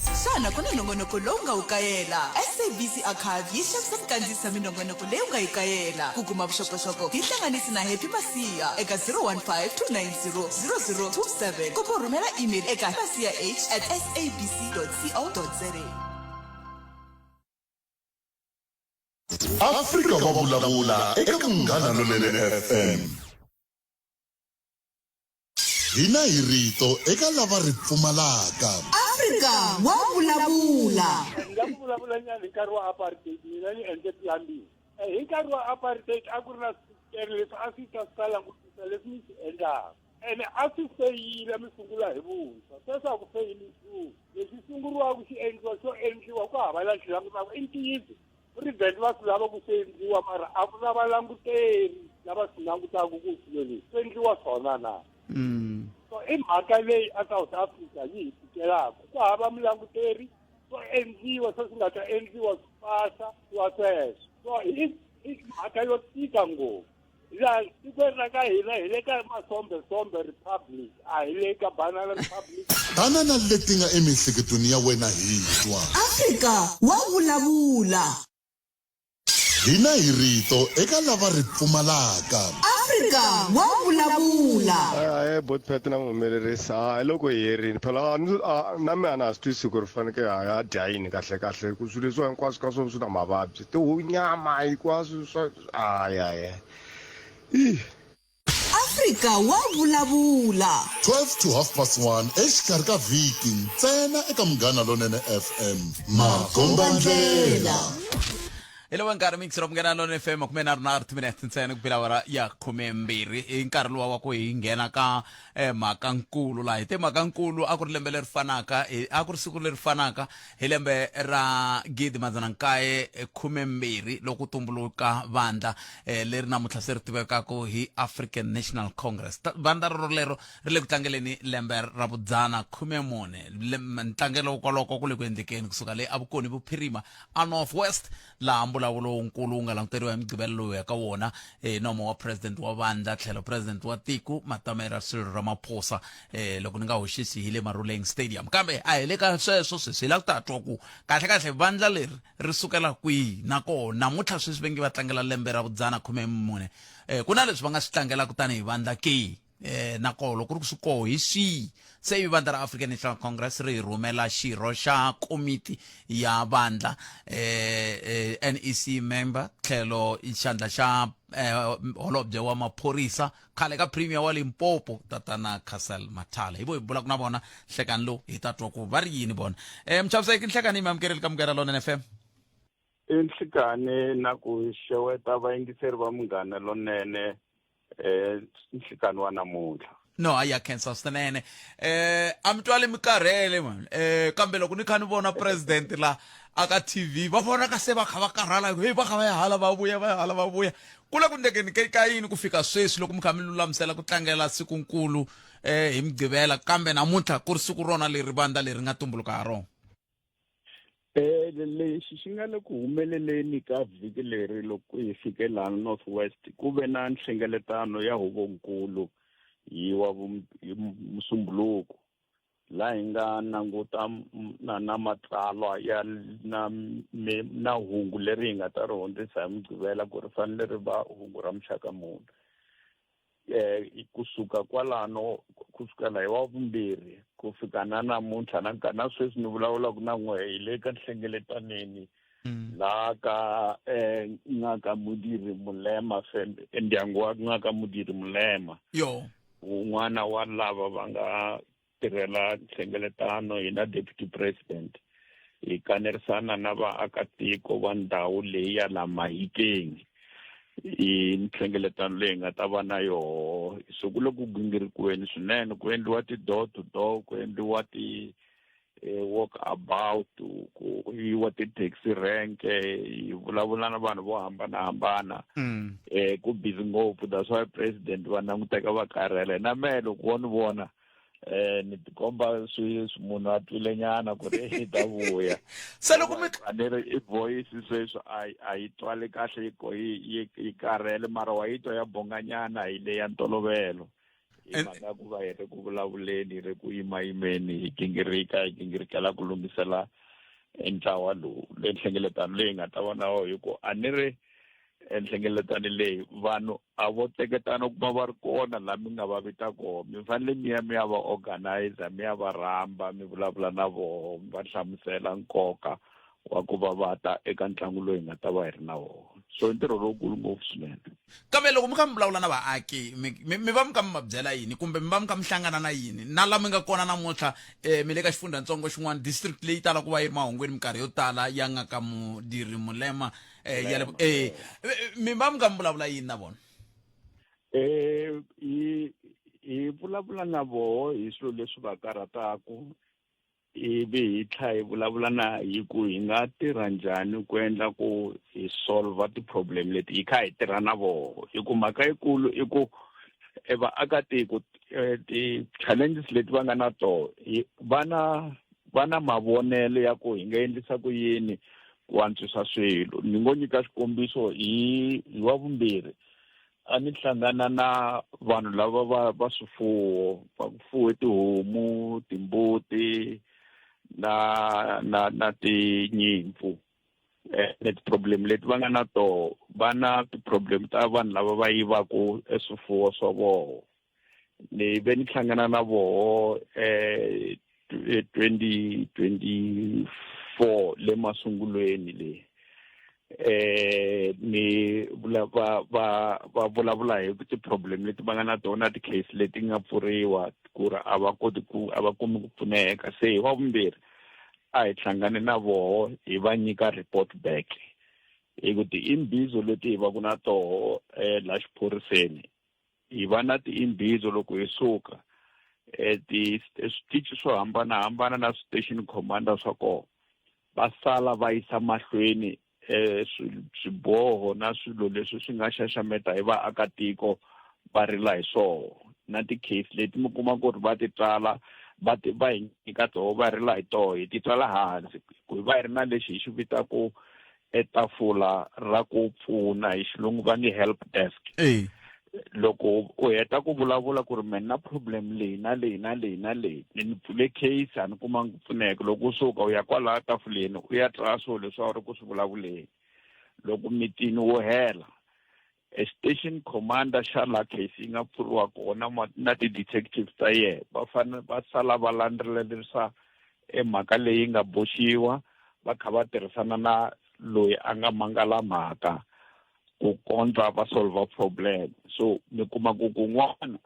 Speaker 12: Xana ku na nongonoko lowu nga wu kayela? SABC Archive yi xavisa ku kandziyisa minongonoko leyi u nga yi kayela. Ku kuma vuxokoxoko, hi hlanganisi na Happy Masia eka 015 290 0027 kumbe u rhumela email eka masiah at sabc co za.
Speaker 11: Afrika wa vulavula eka Munghana Lonene FM. Hina hi rito eka lava ri pfumalaka.
Speaker 12: Afrika wa vulavula.
Speaker 7: Ni nga ku vulavula nyana hi nkarhi wa apartheid mina ni endle plumbing. Hi nkarhi wa apartheid a ku ri na swikere leswi a swi ta swi ta langutisa leswi mi swi endlaka ene a swi feyila mi sungula hi vuntshwa sweswi a ku feyili nchumu leswi sunguriwaka xi endliwa xo endliwa ku hava la xi langutaka i ntiyiso president va swi lava ku swi endliwa mara a ku na valanguteri lava swi langutaka ku swilo leswi swi endliwa swona na. So i mhaka leyi a South Africa yi hi tikelaka ku hava mulanguteri swo endliwa swo swi nga ta endliwa swi pasa swa sweswo so i i mhaka yo tika ngopfu laha tikweni ra ka hina hi le ka masombesombe republic a hi le ka banana republic.
Speaker 11: Tana na leti nga emiehleketweni ya wena hi twa.
Speaker 12: Afrika wa vulavula.
Speaker 11: Hina hi rito eka lava ri pfumalaka.
Speaker 12: Afrika wa vulavula.
Speaker 15: Ahee bot Pat na muhumelerisi a hi loko hi herini phela na mina a na ha swi twisisi ku ri faneke ha ya dya yini kahle kahle ku swilo leswiwa hinkwaswo ka swona swi na mavabyi tihunyama hinkwaswo swa hayi hayi ih.
Speaker 12: Afrika wa vulavula.
Speaker 11: 12 to half past 1 exikarhi ka vhiki ntsena eka Munghana Lonene FM. Makombandlela.
Speaker 9: Hi lowa nkarhi mixer wa Munghana Lonene FM 33 timinete ntsena ku bela awara ya 12 i nkarhi luwa wa ku hi nghena ka mhaka nkulu laha hi te mhaka nkulu a ku ri lembe leri fanaka a ku ri siku leri fanaka hi lembe ra 1912 loko tumbuluka vandla leri namuntlha se ri tivekaka hi African National Congress. Vandla rolero ri le ku tlangeleni lembe ra vudzana 14. Ntlangelo kwaloko ku le ku endlekeni kusuka le avukoni vuphirima a North West laha mbulavulo lowunkulu wu nga languteriwa hi Mugqivela lowu ya ka wona nomo wa president wa vandla tlhelo president wa tiko Matamela Cyril Ramaphosa loko ni nga hoxisi hi le Maruleng Stadium. Kambe a hi le ka sweswo sweswi hi lava ku ta twa ku kahle kahle vandla leri ri sukela kwihi nakona namuntlha sweswi va nge va tlangela lembe ra vudzana 14 ku na leswi va nga swi tlangelaka tanihi vandla ke nakona loko ku ri ku swi koho hi swihi. Se ivi vandla ra African National Congress ri rhumela xirho xa komiti ya vandla NEC member tlhelo xandla xa holobye wa maphorisa khale ka premier wa Limpopo tatana Cassel Mathale. Hi vo hi bulaka na vona nhlekani lowu hi ta twa ku va ri yini vona. Muchaviseki nhlekani yi mi amukerile ka Munghana Lonene FM.
Speaker 16: I nhlikani na ku xeweta vayingiseri va Munghana Lonene nhlikani wa namuntlha.
Speaker 9: No a ya khensa swinene. A mi twali mi karhele man. Kambe loko ni kha ni vona president la aka TV va vona ka se va kha va karhala hey va kha va ya hala va vuya va ya hala va vuya. Ku le ku ndlekeni ka yini ku fika sweswi loko mi kha mi lulamisela ku tlangela sikunkulu hi Mugqivela kambe namuntlha ku ri siku rona leri vandla leri nga tumbuluka ha rona?
Speaker 16: Eh lexi xi nga le ku humeleleni ka vhiki leri loko hi fike laha North West ku ve na nhlengeletano ya huvonkulu hi wa hi Musumbhunuko laha hi nga languta na na matsalwa ya na na hungu leri hi nga ta ri hundzisa hi Mugqivela ku ri fanele ri va hungu ra muxaka muni. Eh kusuka kwalano kusukela hi wa vumbirhi ku fika na namuntlha na na sweswi ni vulavulaka na n'we hi le ka nhlengeletaneni mm. laha ka eh ngaka Modiri Molema ndyangu wa ngaka Modiri Molema
Speaker 9: yo
Speaker 16: wun'wana wa lava va nga tirhela nhlengeletano hi na deputy president hi kanerisana na vaakatiko va ndhawu leyi ya la Mahikeng hi nhlengeletano leyi nga ta va na yoho so ku le ku gingirikiweni swinene ku endliwa ti-door to door ku endliwa ti eh, walk about ku yiwa ti-taxi rank hi vulavula na vanhu vo hambanahambana mm. eh ku busy ngopfu that's why president va languteka va karhele na mehe loko wo ni vona eh ni tikomba swi munhu a twile nyana ku ri i ta vuya
Speaker 9: se loko mi
Speaker 16: a ni ri i voice sweswi a a yi twali kahle yi yi karhele mara wa yi twa ya bonganyana hi leya ntolovelo hi mhaka ya ku va hi ri ku vulavuleni hi ri ku yimayimeni hi gingirika hi gingirikela ku lunghisela ntlawa lowu le nhlengeletano leyi nga ta va na wo hi ku a ni ri enhlengeletano leyi vanhu a vo teketana ku va va ri kona laha mi nga va vita kona mi fanele mi ya mi ya va organizer mi ya va rhamba mi vulavula na voho mi va hlamusela nkoka wa ku va va ta eka ntlangu lowu hi nga ta va hi ri na wona so i ntirho lowukulu ngopfu swinene
Speaker 9: kambe loko mi kha mi vulavula na vaaki mi mi va mi kha mi va byela yini kumbe mi va mi kha mi hlangana na yini na la mi nga kona namuntlha um mi le ka xifundzatsongo xin'wana district leyi tala ku va yi ri mahungwini minkarhi yo tala ya nga ka mudiri mulema um ya le eh mi va mi kha mi vulavula yini na vona
Speaker 16: eh hi hi vulavula na voho hi swilo leswi va karhataka ivi hi tlha hi vulavula na hi ku hi nga tirha njhani ku endla ku hi solva ti-problem leti hi kha hi tirha na voho hi ku mhaka yikulu i ku e vaakatiko eh, ti-challenges leti va nga na toho va na va na mavonelo ya ku hi nga endlisa ku yini ku antswisa swilo ni ngo nyika xikombiso hi hi wa vumbirhi a ni hlangana na vanhu lava va va swifuwo va ku fuwe tihomu timbuti na na na tinyimpfu eh ti-problem leti va nga na toho va na ti-problem ta vanhu lava va yivaku e swifuwo swa voho ni ve ni hlangana na voho eh 2024 le masungulweni le eh ni vula va va va vulavula hi ti-problem leti va nga na tona ti-case leti nga pfuriwa ku ri a va koti ku a va kumi ku pfuneka se hi wa vumbirhi a hi hlangane na voho hi va nyika report back hi ku ti-imbizo leti hi va ku na toho eh la xiphoriseni hi va na ti-imbizo loko hi suka eh, switichi swo hambanahambana na station commander swa kona va sala va yisa mahlweni eh swiboho na swilo leswi swi nga xaxameta hi vaakatiko va rila hi swoho na ti-case leti mi kuma ku ri va ti tsala va ti va hi nyika toho va rila hi toho hi ti tsala hansi ku hi va hi ri na lexi hi xi vitaku etafula ra ku pfuna hi xilungu va nge help desk loko u heta ku vulavula ku ri me na problem leyi na leyi na leyi na leyi ni ni pfule case a ni kumangi ku pfuneka loko u suka u ya kwalaya tafuleni u ya tsala swilo leswi a wu ri ku swi vulavuleni loko mitini wo hela e station commander xa la case yi nga pfuriwa kona na ti-detectives ta yena va fanele va sala va landzelerisa e mhaka leyi nga boxiwa va kha va tirhisana na loyi a nga mangala mhaka ku kondza va solva problem so mi kuma ku kun'wana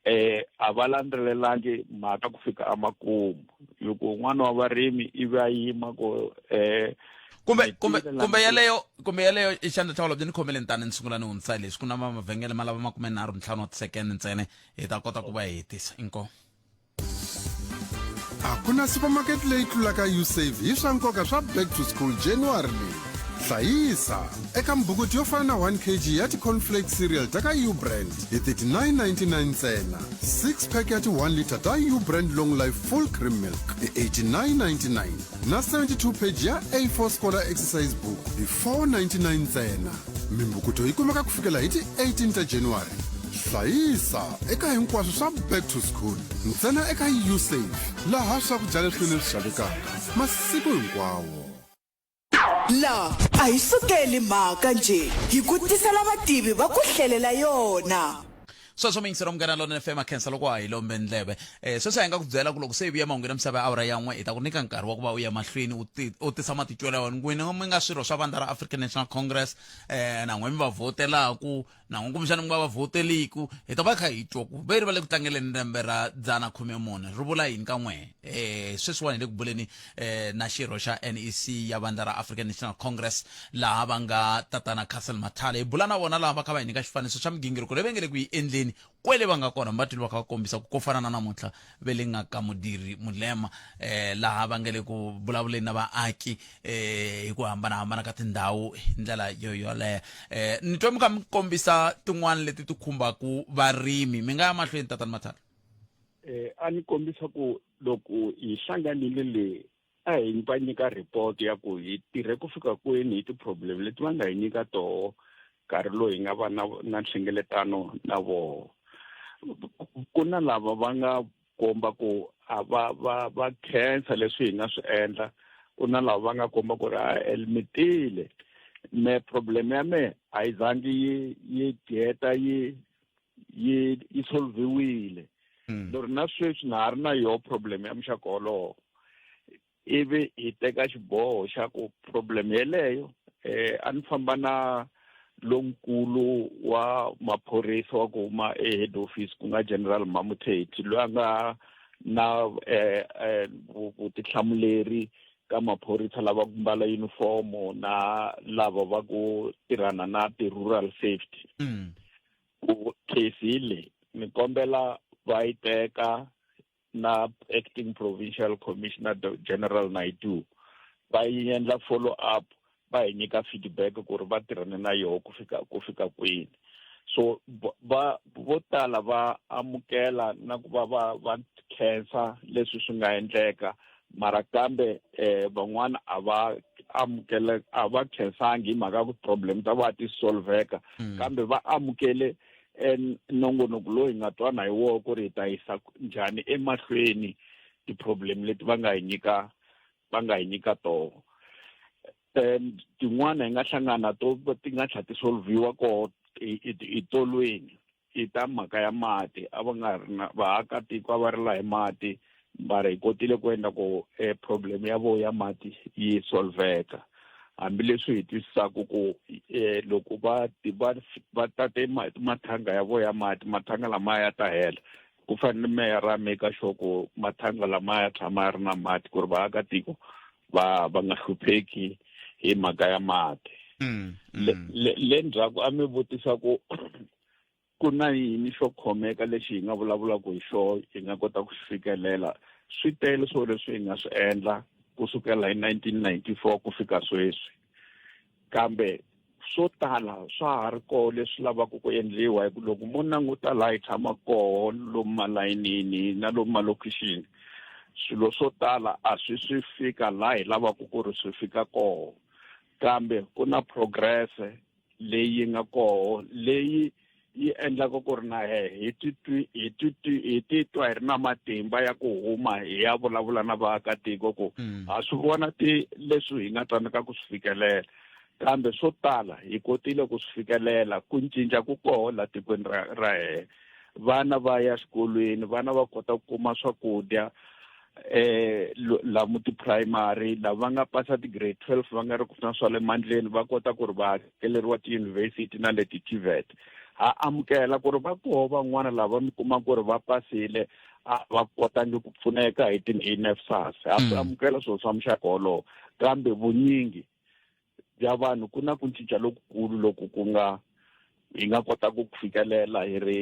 Speaker 16: eh a va landzelelangi mhaka ku fika emakumu loko un'wana wa varimi ivi a yima ku eh
Speaker 9: kumbe kumbe kumbe yaleyo kumbe yaleyo i xandla xa holobye ni khomele ntani ni sungula ni hundzisa leswi ku na mavhengele ma lava makumenharhu ntlhanu wa tisekende ntsena hi ta kota ku va hi hetisa inkomu
Speaker 5: A ku na supermarket leyi tlulaka Usave hi swa nkoka swa back to school January leyi. Hlayisa eka mbukuti yo fana na 1 kg ya ti-cornflake cereal ta ka Ubrand hi 39.99 ntsena. 6 pack ya ti-1 liter ta Ubrand Long Life Full Cream Milk hi 89.99 na 72 page ya A4 Scholar Exercise Book hi 4.99 ntsena. Mimbukuto yi kumeka ku fikela hi ti-18 ta January. Hlayisa eka hinkwaswo swa back to school ntsena eka Usave, laha swakudya leswinene swi xavekaka masiku hinkwawo.
Speaker 12: La a hi sukeli mhaka njhe, hi ku tisela vativi va ku hlelela yona.
Speaker 9: Sweswo miyingiseri wa Munghana Lonene FM, a khensa loko a hi lombe ndleve. Sweswi a hi nga ku byela ku loko se hi vuya mahungwini ya misava ya awara ya n'we, hi ta ku nyika nkarhi wa ku va u ya mahlweni u ti u tisa matitwelo ya wena. N'wina mi nga swirho swa vandla ra African National Congress, na n'we mi va vhotelaku, na n'we kumbexana mi nga va vhoteliku, hi ta va kha hi twa ku ve ri va le ku tlangeleni lembe ra dzana khume mune ri vula yini ka n'we. Sweswiwani hi le ku buleni na xirho xa NEC ya vandla ra African National Congress, laha va nga tatana Cassel Mathale. Hi bula na vona laha va kha va hi nyika xifaniso xa migingiriko leyi va nge le ku yi endleni kwele va nga kona. Mi va twile va kha va kombisa ku ko fana na namuntlha ve le nga ka Modiri Molema, laha va nge le ku vulavuleni na vaaki hi ku hambanahambana ka tindhawu hi ndlela yo yoleyo. Ni twa mi kha mi kombisa tin'wana leti ti khumbaku varimi, mi nga ya mahlweni tatana Mathale.
Speaker 16: A ni kombisa ku loko hi hlanganile le a hi va nyika report ya ku hi tirhe ku fika kwini hi ti-problem leti va nga hi nyika toho nkarhi lowu hi nga va na nhlengeletano na voho. Ku na lava va nga komba ku a va va va khensa leswi hi nga swi endla, ku na lava va nga komba ku ri a mi tile me problem ya me a yi zangi yi geta yi yi yi solviwile. Lori na sweswi na ha ri na yoho problem ya muxaka wolowo. Ivi hi teka xiboho xa ku problem yeleyo, a ni famba na lonkulu wa maphorisa wa ku huma e-head office, ku nga General Mamuthethi, loyi a nga na vutihlamuleri ka maphorisa lava ku mbala uniform na lava va ku tirhana na ti-rural safety. Ku case leyi ni kombela va yi teka na acting provincial commissioner General Naidu, va yi endla follow up, va hi nyika feedback ku ri va tirhane na yoho ku fika kwini. So va vo tala va amukela na ku va va va khensa leswi swi nga endleka, mara kambe van'wana a va amukele, a va khensangi hi mhaka ku problem ta va ti solveka. Kambe va amukele nongonoko lowu hi nga twana hi wona ku ri hi ta yisa njhani emahlweni ti-problem leti va nga hi nyika toho. Tin'wana hi nga hlangana to ti nga tlhela ti solviwa koho itolweni, i ta mhaka ya mati. A va nga ri na vaakatiko a va rila hi mati, mara hi kotile ku endla ku problem ya vo ya mati yi solveka, hambileswi hi twisisaka ku loko va va va tate mathanga ya vo ya mati, mathanga lamaya ya ta hela. Ku fanele meyara a make sure ku mathanga lamaya ya tshama ya ri na mati ku ri vaakatiko va nga hlupheki hi mhaka ya mati. Le ndzhaku a mi vutisa ku ku na yini xo khomeka lexi hi nga vulavulaka hi xona hi nga kota ku xi fikelela. Swi tele swo leswi hi nga swi endla kusukela hi 1994 ku fika sweswi, kambe swo tala swa ha ri koho leswi lavaka ku endliwa, hi ku loko mo languta laha hi tshama koho lomu malayinini na lomu malokixini, swilo swo tala a swi swi fika laha hi lavaka ku ri swi fika koho, kambe ku na progress leyi nga koho leyi yi endlaka ku ri na he hi titwa hi ri na matimba ya ku huma hi ya vulavula na vaakatiko ku ha swi vona ti leswi hi nga tsandzeka ku swi fikelela, kambe swo tala hi kotile ku swi fikelela. Ku cinca ku koho la tikweni ra hehe, vana va ya xikolweni, vana va kota ku kuma swakudya lomu ti-primary, lava va nga pasa ti-grade 12 va nga ri ku na swa le mandleni va kota ku ri va hakeleriwa tiyunivhesiti na le ti-TVET. Ha amukela ku ri va koho van'wana lava mi kuma ku ri va pasile a va kotangi ku pfuneka hi ti-NSFAS, ha swi amukela swilo swa muxaka wolowo, kambe vunyingi bya vanhu ku na ku cinca lokukulu loku ku nga hi nga kota ku fikelela hi ri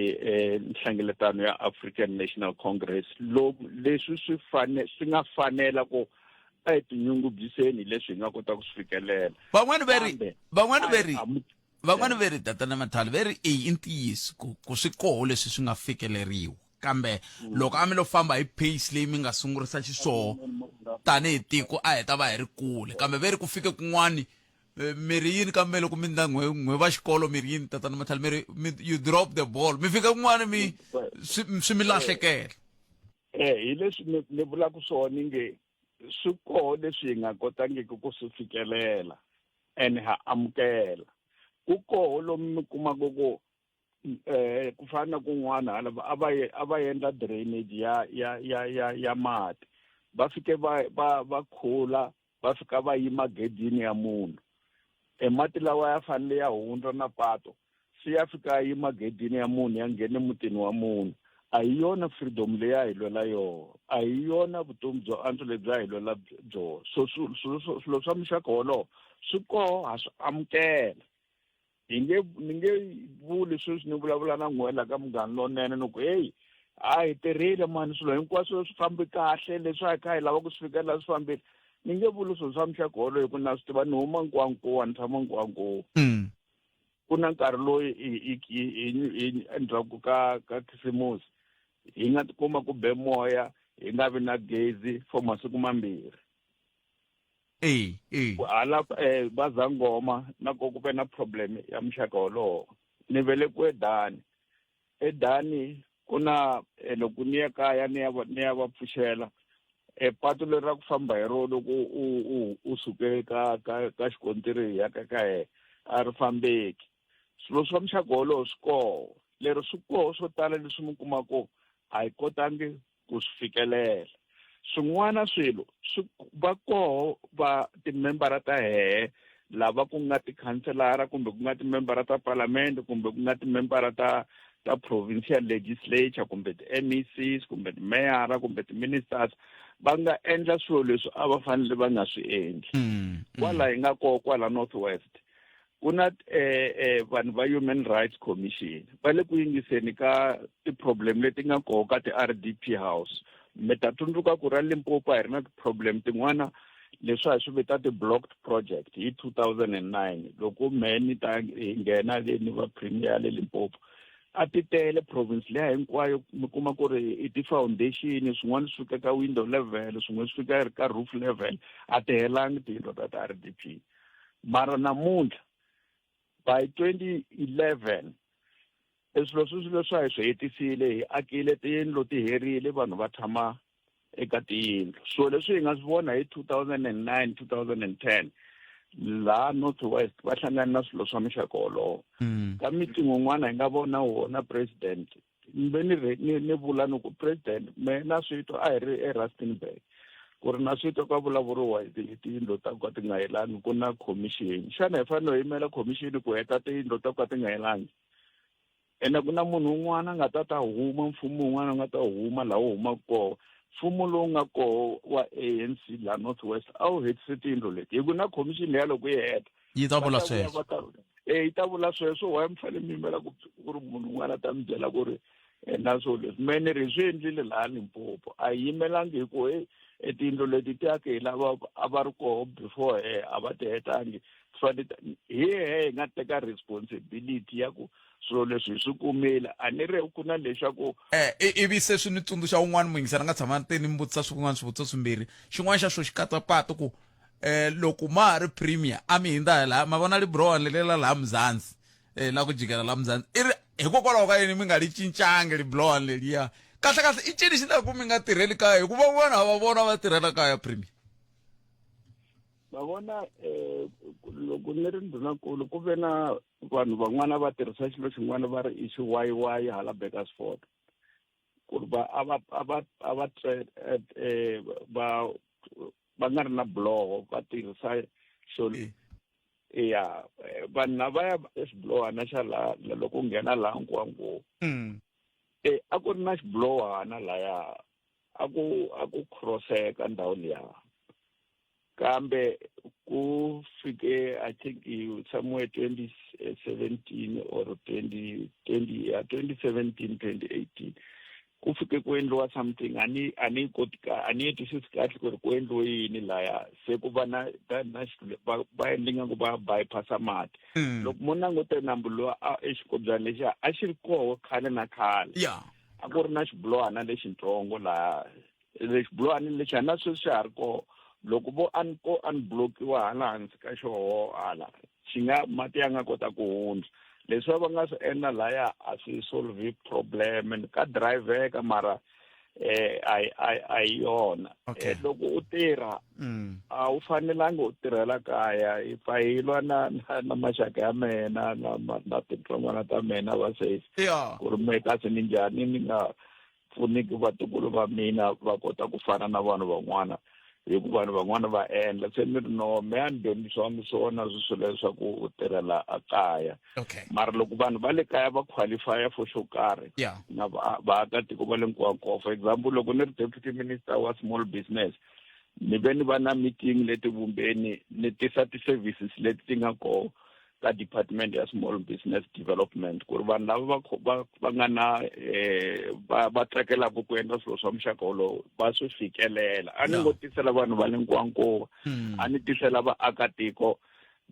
Speaker 16: nhlengeletano ya African National Congress, leswi swi fane swi nga fanela ku A hi tinyungubyiseni hi leswi hi nga kota ku swi fikelela.
Speaker 9: Van'wani ve ri
Speaker 16: Kambe
Speaker 9: van'wani
Speaker 16: a
Speaker 9: ve
Speaker 16: hi
Speaker 9: ri van'wani ve ri tatana Mathale ve ri i ntiyiso ku ku swi koho leswi swi nga fikeleriwa kambe loko a mi lo famba hi pace leyi mi nga sungurisa xiswoho tanihi tiko a hi ta va hi ri kule kambe ve ri ku fike kun'wani eh, mi ri yini kambe loko mi ndla n'we n'we va xikolo mi ri yini tatana Mathale mi ri mi you drop the ball mi fika kun'wani mi swi swi mi lahlekela.
Speaker 16: Eh hi leswi ni ni vulaka swona nge swi koho leswi hi nga kotangiki ku swi fikelela and ha amukela ku koho lomu mi kumaka ku eh ku fana na kun'wana hala a va a va endla drainage ya ya ya ya ya mati va fike va va va khula va fika va yima gedini ya munhu e mati lawa ya fanele ya hundza na pato se ya fika ya yima gedini ya munhu ya nghene mutini wa munhu a hi yona freedom leyi a hi lwela yona a hi yona vutomi byo antswa lebyi a hi lwela byona so swilo swa muxaka wolowo swi koho ha swi amukela hi nge ni nge vuli sweswi ni vulavula na n'we la ka munghana lonene ni ku heyi a hi tirhile mani swilo hinkwaswo swi fambi kahle leswi a hi kha hi lava ku swi fikelela swi fambile ni nge vuli swilo swa muxaka wolowo hi ku na swi tiva ni huma Nkowankowa ni tshama Nkowankowa ku na nkarhi loyi endzhaku ka ka khisimusi hi nga tikuma ku be moya hi nga vi na gezi for masiku mambirhi
Speaker 9: e e
Speaker 16: hala eh va zangoma na ko ku ve na problem ya muxaka wolowo ni velekiwe Dani eDani ku na eh, loko ni ya kaya ni ya ni ya va pfuxela e patu leri ra ku famba hi rona loko u u u suke ka ka ka xikontiri ya ka ka he a ri fambeki swilo swa muxaka wolowo swi koho lero swi koho swo tala leswi mi kuma ku a hi kotangi ku swi fikelela swin'wana swilo swi va koho va timembara ta hehe lava ku nga tikhanselara kumbe ku nga timembara ta palamende kumbe ku nga timembara ta ta provincial legislature kumbe ti-MECs kumbe timeyara kumbe ti-ministers va nga endla swilo leswi a va fanele va nga swi endli kwala hi nga koho kwala North West ku na eh, eh, vanhu va Human Rights Commission va le ku yingiseni ka ti-problem leti nga koho ka ti-RDP house mi ta tsundzuka ku ra Limpopo a hi ri na ti-problem tin'wana leswi a hi swi vita ti-blocked project hi 2009 loko mehe ni ta hi nghena le ni va premier ya le Limpopo a ti tele province leya hinkwayo mi kuma ku ri i ti-foundation swin'wana swi fika ka window level swin'wana swi fika ka roof level a ti helangi tiyindlu ta ti-RDP mara namuntlha by 2011 e swilo sweswi leswi a hi swi hetisile hi akile tiyindlu ti herile vanhu va tshama eka tiyindlu so leswi hi nga swi vona hi 2009 2010 laha North West va hlangana na swilo swa muxaka wolowo ka meeting wun'wana hi nga vona wona president ni ve ni ri ni ni vula ni ku president me na swi twa a hi ri eRustenburg ku ri na swi twa ka vulavuriwa hi hi tiyindlu ta ku ka ti nga helangi ku na commission xana hi fanele hi yimela commission ku heta tiyindlu ta ku ka ti nga helangi ene ku na munhu un'wana a nga ta ta huma mfumo wun'wana a nga ta huma laha wu humaka koho mfumo lowu nga koho wa ANC laha North West a wu hetise tiyindlu leti hi ku na commission leya loko yi heta
Speaker 9: yi ta vula
Speaker 16: va ta vuya
Speaker 9: sweswo
Speaker 16: va ta e yi ta vula sweswo why mi fanele mi yimela ku ku ri munhu un'wana a ta mi byela ku ri eh, na swo leswi me ni ri swi endlile laha Limpopo a hi yimelangi hi ku hey e tiyindlu leti ti ake hi lava a va ri koho before he a va ti hetangi fanele hi hehe hi nga teka responsibility ya ku swilo leswi hi swi kumile a ni ri ku na leswaku
Speaker 9: eh ivi se swi ni tsundzuxa un'wana muyingiseri a nga tshama te ni mi vutisa swin'wana swivutiso swimbirhi xin'wana xa swo xi katsa patu ku eh loko ma ha ri premier a mi hindza laha ma vona librowa lelela laha Mzansi eh la ku jikela la Mzansi i ri hikokwalaho ka yini mi nga li cincangi librowa leliya kahle kahle i cini xi endlaka ku mi nga tirheli kaya hikuva van'wana ha va vona va tirhela kaya premier
Speaker 16: va vona eh loko ni ri ndhunankulu ku ve na vanhu van'wana va tirhisa xilo xin'wana va ri i xiwayiwayi hala Bakersford ku ri va a va a va a va eh, eh, va va nga ri na buloho va tirhisa xo ya vanhu lavaya exibulohana xa laha loko u nghena laha Nkowankowa e a ku ri na xibulohana laya a ku a ku crosseka ndhawu liya kambe ku fike i think somewhere 2017 or 20 20 yeah 2017 2018 Ku fike ku endliwa something a ni a ni koti ka a ni yi twisisi kahle ku ri ku endliwe yini laya se ku va na na va va endle ingaku va bypassa mati. Loko mo langute nambu lowa a exinkobyani lexiya a xi ri koho khale na khale. A ku ri na xibulohana lexintsongo laha xibulohani lexiya na sweswi xa ha ri koho loko vo un ko unblockiwa hala hansi ka xoho hala xi nga mati ya nga kota ku hundza leswi va nga swi endla laya a swi solve problem ka driveka mara eh a a a yona
Speaker 9: okay.
Speaker 16: loko u tirha a wu fanelangi u tirhela kaya hi pfa hi lwa na na, na maxaka ya mena na na tintsongwana ta mena va sesi
Speaker 9: yeah.
Speaker 16: ku ri me kasi ni njhani ni nga pfuniki vatukulu va mina va kota ku fana na vanhu van'wana hi ku vanhu van'wana va endla se ni ri no me a ni dyondzisiwangi swona swilo leswaku u tirhela a kaya
Speaker 9: okay.
Speaker 16: mara loko vanhu va le kaya va qualifya for xo karhi
Speaker 9: yeah.
Speaker 16: na vaakatiko va le nkowankowa for example loko ni ri deputy minister wa small business ni ve ni va na meeting leti vumbeni ni tisa ti-services leti ti nga koho ka department ya small business development ku ri vanhu lava va va va nga na eh va va tsakelaka ku endla swilo swa muxaka wolowo va swi fikelela a ni ngo tisela vanhu va le Nkowankowa a ni tisela vaakatiko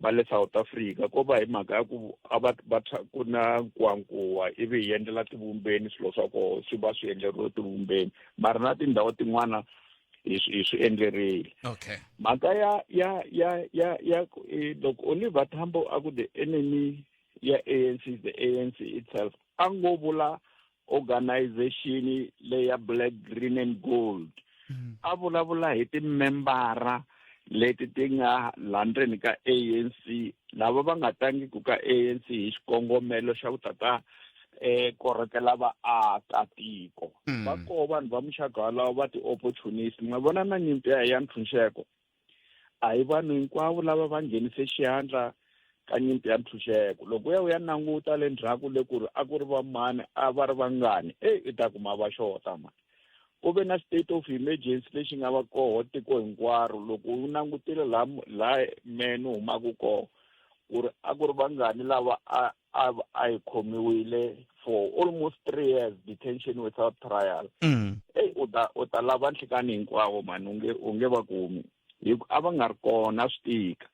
Speaker 16: va le South Africa ko va hi mhaka ya ku a va va ku na Nkowankowa ivi hi endlela tivumbeni swilo swa koho swi va swi endleriwe tivumbeni mara na tindhawu tin'wana hi swi hi swi endlerile
Speaker 9: okay
Speaker 16: mhaka ya ya ya ya ya loko Oliver Tambo a ku the enemy ya ANC is the ANC itself a ngo vula organization leya black green and gold a vulavula hi timembara leti ti nga la ndzeni ka ANC lava va nga tangiki ka ANC hi xikongomelo xa ku tata eh korhokela vaakatiko va koho vanhu va muxaka walawo va ti-opportunist ma vona na nyimpi ya ya ntshunxeko a hi vanhu hinkwavo lava va nghenise xandla ka nyimpi ya ntshunxeko loko u ya u ya languta le ndzhaku le ku ri a ku ri va mani a va ri vangani eyi i ta kuma va xota mani ku ve na state of emergency lexi nga va koho tiko hinkwaro loko u langutile laha laha mene u humaka koho ku ri a ku ri vangani lava a a a hi khomiwile for almost 3 years detention without trial eyi u ta u ta lava nhlikani hinkwawo mani u nge u nge va kumi hi ku a va nga ri kona swi tika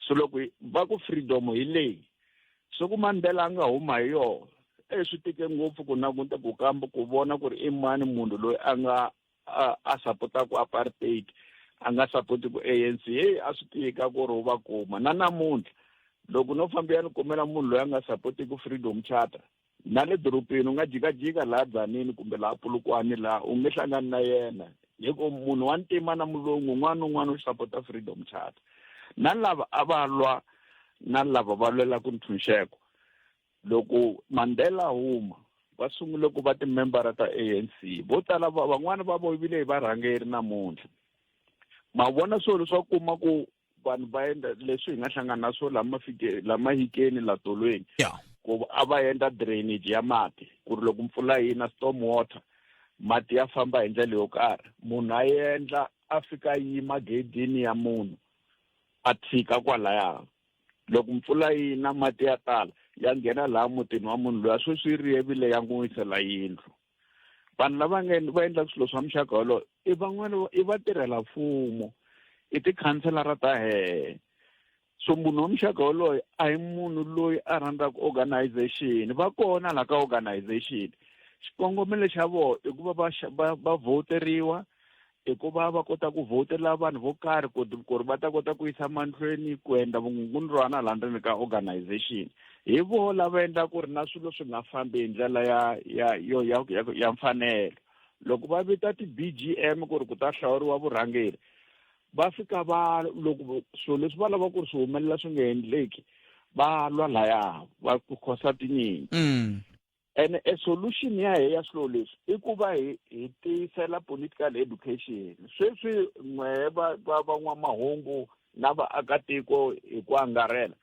Speaker 16: so loko va ku freedom hi leyi se ku Mandela a nga huma hi yona e swi tike ngopfu ku languta ku kamba ku vona ku ri i mani munhu loyi a nga a a sapotaku apartheid a nga sapoti ku ANC heyi a swi tika ku ri u va kuma na namuntlha loko no famba ya ni kumela munhu loyi a nga sapotiku freedom charter na le dorobeni u nga jikajika laha Dzanini kumbe laha Polokwane laha u nge hlangani na yena hi ku munhu wa ntima na mulungu un'wana na un'wana u sapota freedom charter na lava a va lwa na lava va lwelaka ntshunxeko loko Mandela huma va sungule ku va timembara ta ANC vo tala van'wana va vo vile hi varhangeri namuntlha ma vona swilo swa kuma ku vanhu va endla leswi hi nga hlangana na swona lama fike lama hikeni la tolweni ku a va endla drainage ya mati ku ri loko mpfula yi na storm water mati ya famba hi ndlela yo karhi munhu a endla a fika yima gedini ya munhu a tshika kwalaya loko mpfula yi na mati ya tala ya nghena laha mutini wa munhu loyi a sweswi yi riyevile ya n'wi wisela yindlu vanhu lava nga va endlaka swilo swa muxaka wolowo i van'wana i vatirhela mfumo i tikhanselara ta hehe so munhu wa muxaka woloye a hi munhu loyi a rhandzaka organization va kona la ka organization xikongomelo xa vona i ku va va va va voteriwa i ku va va kota ku vhotela vanhu vo karhi ku ku ri va ta kota ku yisa mahlweni ku endla vukungundwana laha ndzeni ka organization hi voho lava endla ku ri na swilo swi nga fambi hi ndlela ya ya yo ya ya, ya mfanelo loko va vita ti-B_G_M ku ri ku ta hlawuriwa vurhangeri va fika va loko swilo leswi va lava ku ri swi humelela swi nga endleki va lwa laya va khosa tinyimpi ene e solution ya he ya swilo leswi i ku va hi hi tiyisela political education sweswi n'wehe va va van'wamahungu na vaakatiko hi ku angarhela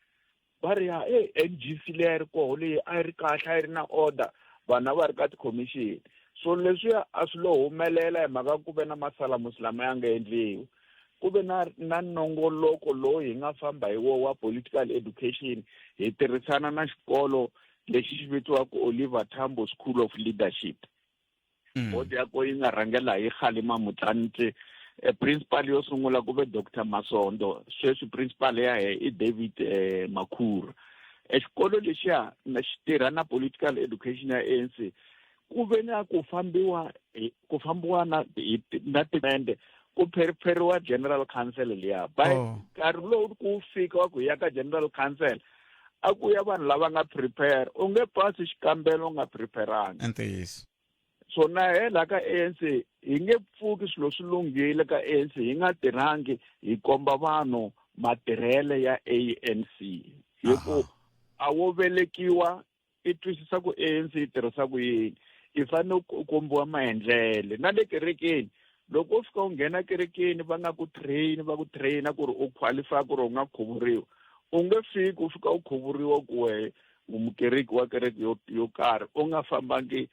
Speaker 16: va ri ya e N_G_C leyi a yi ri koho leyi a yi ri kahle a yi ri na order vanhu a va ri ka ti-commission so leswiya a swi lo humelela hi mhaka ku ve na masalamusi lama ya nga endliwi ku ve na na nongoloko lowu hi nga famba hi wo wa political education hi tirhisana na xikolo lexi xi vitiwaka Oliver Tambo School of Leadership. Board ya ko yi nga rhangela hi Kgalema Motlanthe. Principal yo sungula ku ve Dr Masondo, sweswi principal ya he i David Makhura. Xikolo lexiya na xi tirha na political education ya ANC. Ku ve na ku fambiwa ku fambiwa na hi na timende ku pheripheriwa general council liya by nkarhi lowu ku fika wa ku ya ka general council a ku ya vanhu lava nga prepare. U nge pasi xikambelo u nga preparanga.
Speaker 9: Ntiyiso.
Speaker 16: So na he laha ka ANC hi nge pfuki swilo swi lunghile ka ANC hi nga tirhangi hi komba vanhu matirhele ya ANC, hi ku a wo velekiwa i twisisa ku ANC yi tirhisa ku yini, i fanele ku kombiwa maendlele. Na le kerekeni loko u fika u nghena kerekeni va nga ku train, va ku traina ku ri u qualify ku ri u nga khuvuriwa, u nge fiki u fika u khuvuriwa ku wehe u mukereki wa kereke yo karhi u nga fambangi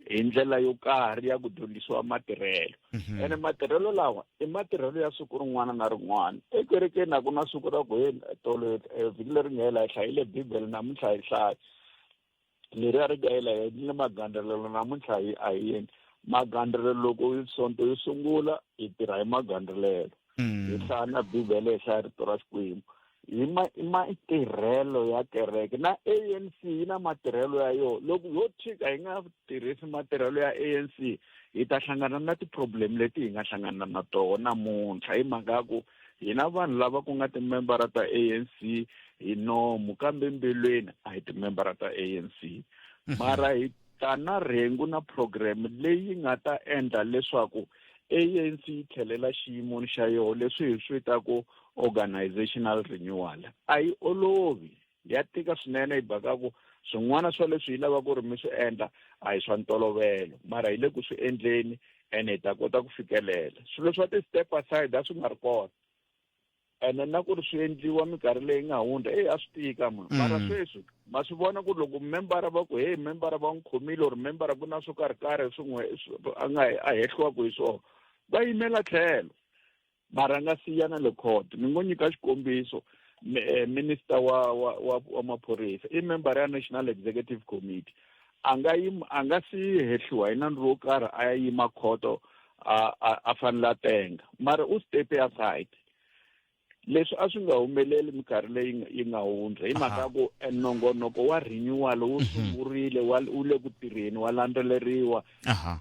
Speaker 16: hi ndlela yo karhi ya ku dyondzisiwa matirhelo. Ene matirhelo lawa i matirhelo ya siku rin'wana na rin'wana. Ekerekeni a ku na siku ra ku he tolo, vhiki leri nga hela hi hlayile bibele, namuntlha hi hlaya leriya ri nga hela hi endlile magandzelelo, namuntlha hi a hi endli magandzelelo. Loko sonto yo sungula hi tirha hi magandzelelo, hi hlaya na bibele, hi hlaya rito ra Xikwembu, hi i matirhelo ya kereke. Na ANC yi na matirhelo ya yona. Loko ho tshika hi nga tirhisi matirhelo ya ANC hi ta hlangana na ti-problem leti hi nga hlangana na tona namuntlha, hi mhaka ya ku hina vanhu lava ku nga timembara ta ANC hi nomu, kambe mbilwini a hi timembara ta ANC. Mara hi ta na rhengu na program leyi nga ta endla leswaku ANC yi tlhelela xiyimoni xa yona, leswi hi swi vitaku organizational renewal. A yi olovi, ya tika swinene, hi baka ku swin'wana swa leswi hi lavaka ku ri mi swi endla a hi swa ntolovelo, mara hi le ku swi endleni ene hi ta kota ku fikelela. Swilo swa ti-step aside a swi nga ri kona, ene na ku ri swi endliwa minkarhi leyi nga hundza, eyi a swi tika ma. Mara sweswi ma swi vona ku loko membara va ku hey, membara va n'wi khomile, or membara ku na swo karhi karhi swin'we a nga a hehliwaku hi swona, va yimela tlhelo, mara nga siya na le court. Ni ngo nyika xikombiso, minister wa maphorisa i member ya National Executive Committee, a nga yim, a nga si hehliwa hi nandzu wo karhi a ya yima khoto a fanele a tenga, mara u step aside. Leswi a swi nga humeleli minkarhi leyi yi nga hundza, hi mhaka ya ku nongonoko wa renewal wu sungurile, wu le ku tirheni, wa landzeleriwa.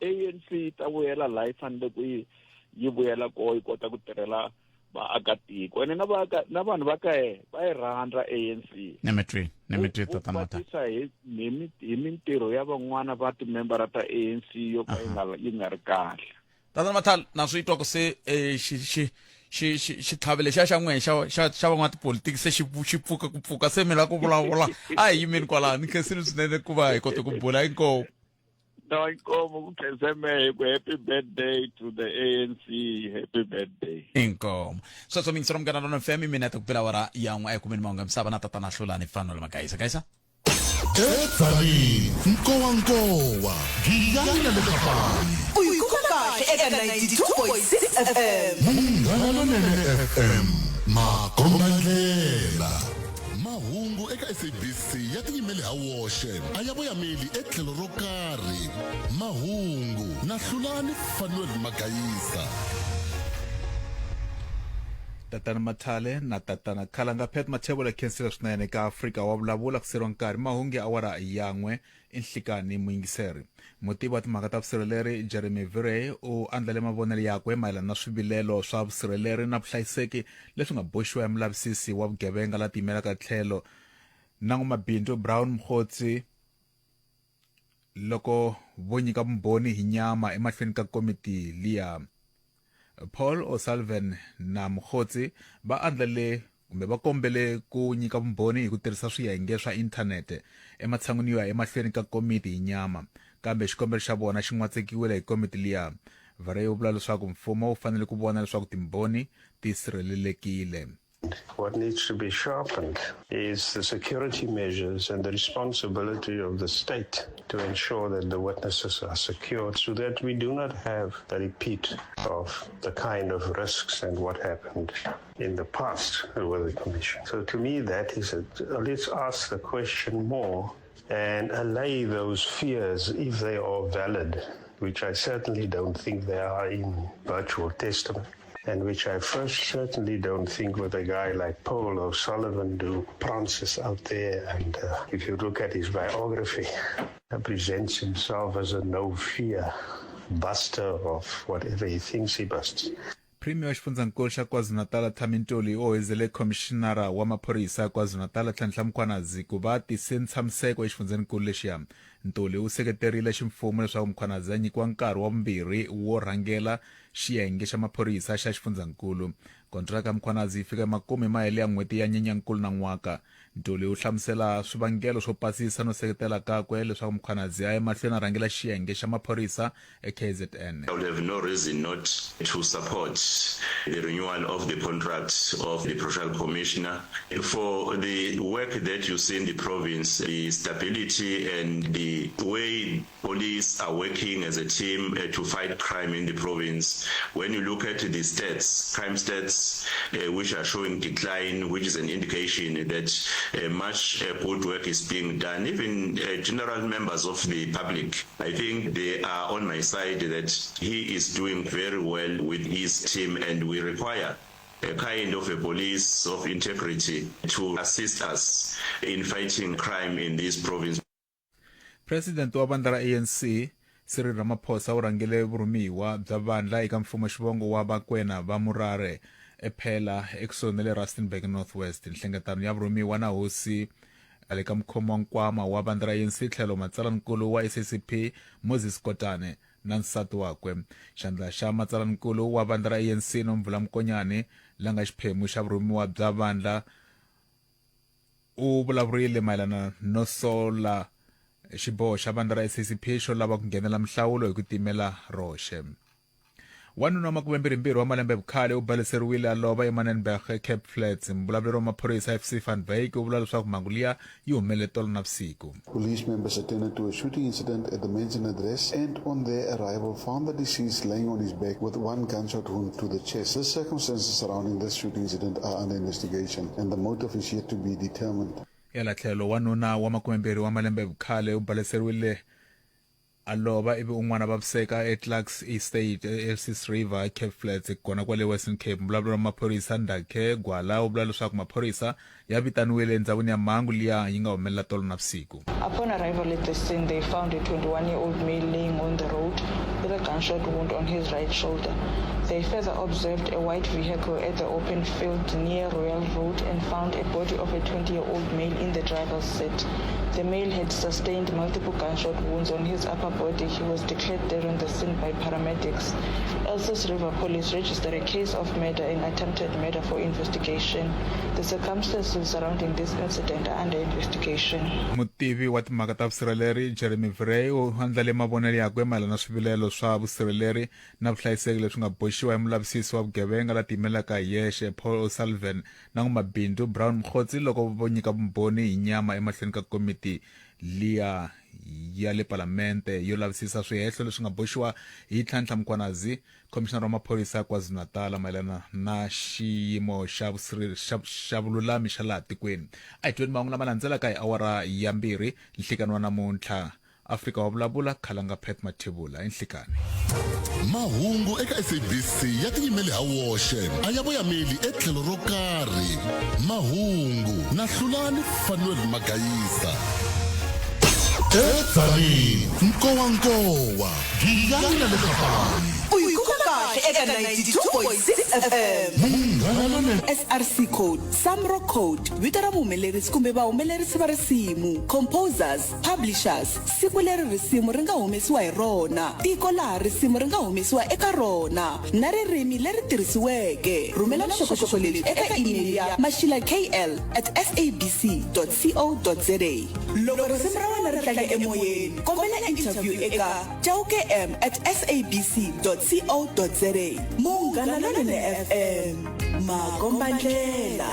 Speaker 16: ANC yi ta vuyela laha yi fanele ku yi vuyela koho, yi kota ku tirhela vaakatiko. Ene na vanhu va ka he va yi rhandza ANC.
Speaker 9: Nemetwi, tatana Mathale.
Speaker 16: Hi hi mintirho ya van'wana va timembara ta ANC yo ka yi nga ri kahle.
Speaker 9: Tatana Mathale, na swi twa ku se xi xi xi xi xitlhavi lexiya xa n'wehe xa van'watipolitiki se xi xi pfuka ku pfuka, se mi lava ku vulavula. A hi yimeni kwalano, ni khensile swinene ku va hi kote ku bula. Inkomu.
Speaker 16: No, inkomu ku khense mehe ku happy birthday to the ANC, happy birthday.
Speaker 9: Inkomu. Sweswo mingisero Munghana Lona FM, minete ku bela awara ya n'we ekumeni mahungu ya misava na tatana Hlulani Fanuel Magaisa. Gaisa.
Speaker 11: Edzanini nkowankowa giyani na le kapani.
Speaker 12: U yi kuma kahle eka 92.6 FM.
Speaker 11: Munghana Lonene FM, makombandlela. Mahungu eka SABC ya tiyimele ha woxe, a ya voyameli etlhelo ro karhi. Mahungu na Hlulani Fanuel Magayisa.
Speaker 1: Tatana Mathale na tatana Khalanga Pat Mathebula khensile swinene ka Afrika wa vulavula ku seriwa nkarhi mahungu ya awara yan'we i nhlikani. Muyingiseri, mutivi wa timhaka ta vusirheleri Jeremy Virey u andlale mavonelo yakwe mayelana na swivilelo swa vusirheleri na vuhlayiseki leswi nga boxiwa hi mulavisisi wa vugevenga la tiyimelaka tlhelo na n'wamabindzu Brown Mkhotsi loko vo nyika vumbhoni hi nyama emahlweni ka komiti liya. Paul O'Sullivan na Mkhotsi va andlale kumbe va kombele ku nyika vumbhoni hi ku tirhisa swiyenge swa inthanete ematshan'wini yo ya emahlweni ka komiti hi nyama, kambe xikombelo xa vona xi n'watsekiwile hi komiti liya. Varey u vula leswaku mfumo wu fanele ku vona leswaku timbhoni ti sirhelelekile.
Speaker 17: What needs to be sharpened is the security measures and the responsibility of the state to ensure that the witnesses are secured so that we do not have the repeat of the kind of risks and what happened in the past with the commission. So to me, that is it. Let's ask the question more and allay those fears if they are valid. which I certainly don't think they are in virtual testament, and which I first certainly don't think with a guy like Paul O'Sullivan who prances out there. And uh, if you look at his biography, he presents himself as a no fear buster of whatever he thinks he busts.
Speaker 1: Premier wa xifundzankulu xa KwaZulu-Natal Thami Ntuli u hoyizele khomixinara wa maphorisa ya KwaZulu-Natal Nhlanhla Mkhwanazi ku va tise ntshamiseko exifundzhenikulu lexiya. Ntuli u seketerile ximfumo leswaku Mkhwanazi a nyikiwa nkarhi wa vumbirhi wo rhangela xiyenge xa maphorisa xa xifundzankulu. Kontraka ya Mkhwanazi yi fika emakumu hi mahelo ya n'hweti ya Nyenyankulu nan'waka. Ntuli u hlamusela swivangelo swo pasisa no seketela kakwe leswaku Mkhwanazi a ya emahlweni a rhangela xiyenge xa maphorisa eKZN.
Speaker 18: I would have no reason not to support the renewal of the contract of the provincial commissioner for the work that you see in the province, the stability and the way police are working as a team uh, to fight crime in the province. When you look at the stats, crime stats, uh, which are showing decline, which is an indication that uh, much uh, good work is being done. Even uh, general members of the public, I think they are on my side that he is doing very well with his team and we require a kind of a police of integrity to assist us in fighting crime in this province.
Speaker 1: President wa vandla ra ANC Cyril Ramaphosa u rhangele vurhumiwa bya vandla eka mfumo xivongo wa Bakwena va Murare ePhela ekusuhi na le Rustenburg North West. Nhlengeletano ya vurhumiwa na hosi le ka mukhomi wa nkwama wa vandla ra ANC tlhelo matsalaninkulu wa SACP Moses Kotane na nsati wakwe. Xandla xa matsalaninkulu wa vandla ra ANC Nomvula Mokonyane la nga xiphemu xa vurhumiwa bya vandla u vulavurile mayelana no sola xiboho xa vandla ra SACP xo lava ku nghenela mihlawulo hi ku timela roxe. Wanuna wa makumembirhimbirhi wa malembe vukhale u baleseriwile a lova eManenberg eCape Flats. Muvulavuleri wa maphorisa FC van Wyk u vula leswaku mhangu liya yi humelele tolo navusiku.
Speaker 19: Police members attended to a shooting incident at the mentioned address and on their arrival found the deceased laying on his back with one gunshot wound to the chest. The circumstances surrounding this shooting incident are under investigation and the motive is yet to be determined.
Speaker 1: Yala tlhelo wanuna wa makumembirhi wa malembe vukhale u baleseriwile a lova ivi un'wana a vaviseka eClarks Estate eElsies River eCape Flats kona kwale Western Cape. Mvulavuri wa maphorisa Ndakhe Gwala u vula leswaku maphorisa ya vitaniwile endzhawini ya mhangu liya yi nga humelela tolo navusiku.
Speaker 20: Upon arrival at the scene, they found a 21-year-old male laying on the road with a gunshot wound on his right shoulder. They further observed a white vehicle at the open field near Royal Road and found a body of a 20-year-old male in the driver's seat. The male had sustained multiple gunshot wounds on his upper body. He was declared dead on the scene by paramedics. Elsies River Police registered a case of murder and attempted murder for investigation. The circumstances surrounding this incident are under investigation.
Speaker 1: Mutivi wa timhaka ta vusirheleri Jeremy Vrey u andlale mavonelo yakwe mayelana na swivilelo swa vusirheleri na vuhlayiseki leswi nga boxiwa hi mulavisisi wa vugevenga la tiyimelaka hi yexe Paul O'Sullivan na n'wamabindzu Brown Mogotsi loko vo nyika vumbhoni hi nyama emahlweni ka komiti liya ya le palamente yo lavisisa swihehlo leswi nga boxiwa hi Nhlanhla Mkhwanazi khomixinara wa maphorisa ya KwaZulu-Natal mayelana na xiyimo xa xa, xa vululami xa laha tikweni. A hi tweni mahungu lama landzelaka hi awara ya mbirhi nhlikani wa namuntlha. Afrika wa vulavula Khalanga Pat Mathebula enhlikani.
Speaker 11: Mahungu eka SABC ya tiyimele ha woxe a ya voyameli etlhelo ro karhi. Mahungu na Hlulani Fanuel Magayisa. Edzanini nkowankowa giyani na le Gapani.
Speaker 12: U yi kuma kahle eka 92.6 FM.
Speaker 11: Munghana Lonene
Speaker 12: SRC code, SAMRO code, vito ra muhumelerisi kumbe vahumelerisi va risimu, composers, publishers, siku leri risimu ri nga humesiwa hi rona, tiko laha risimu ri nga humesiwa eka rona na ririmi leri tirhisiweke. Rhumela vuxokoxoko lebyi eka email ya mashilakl at sabc co za. Loko risimu ra wena ri tlanga emoyeni, kombela interview eka chaukem at sabc co za. Munghana Lonene FM, makombandlela.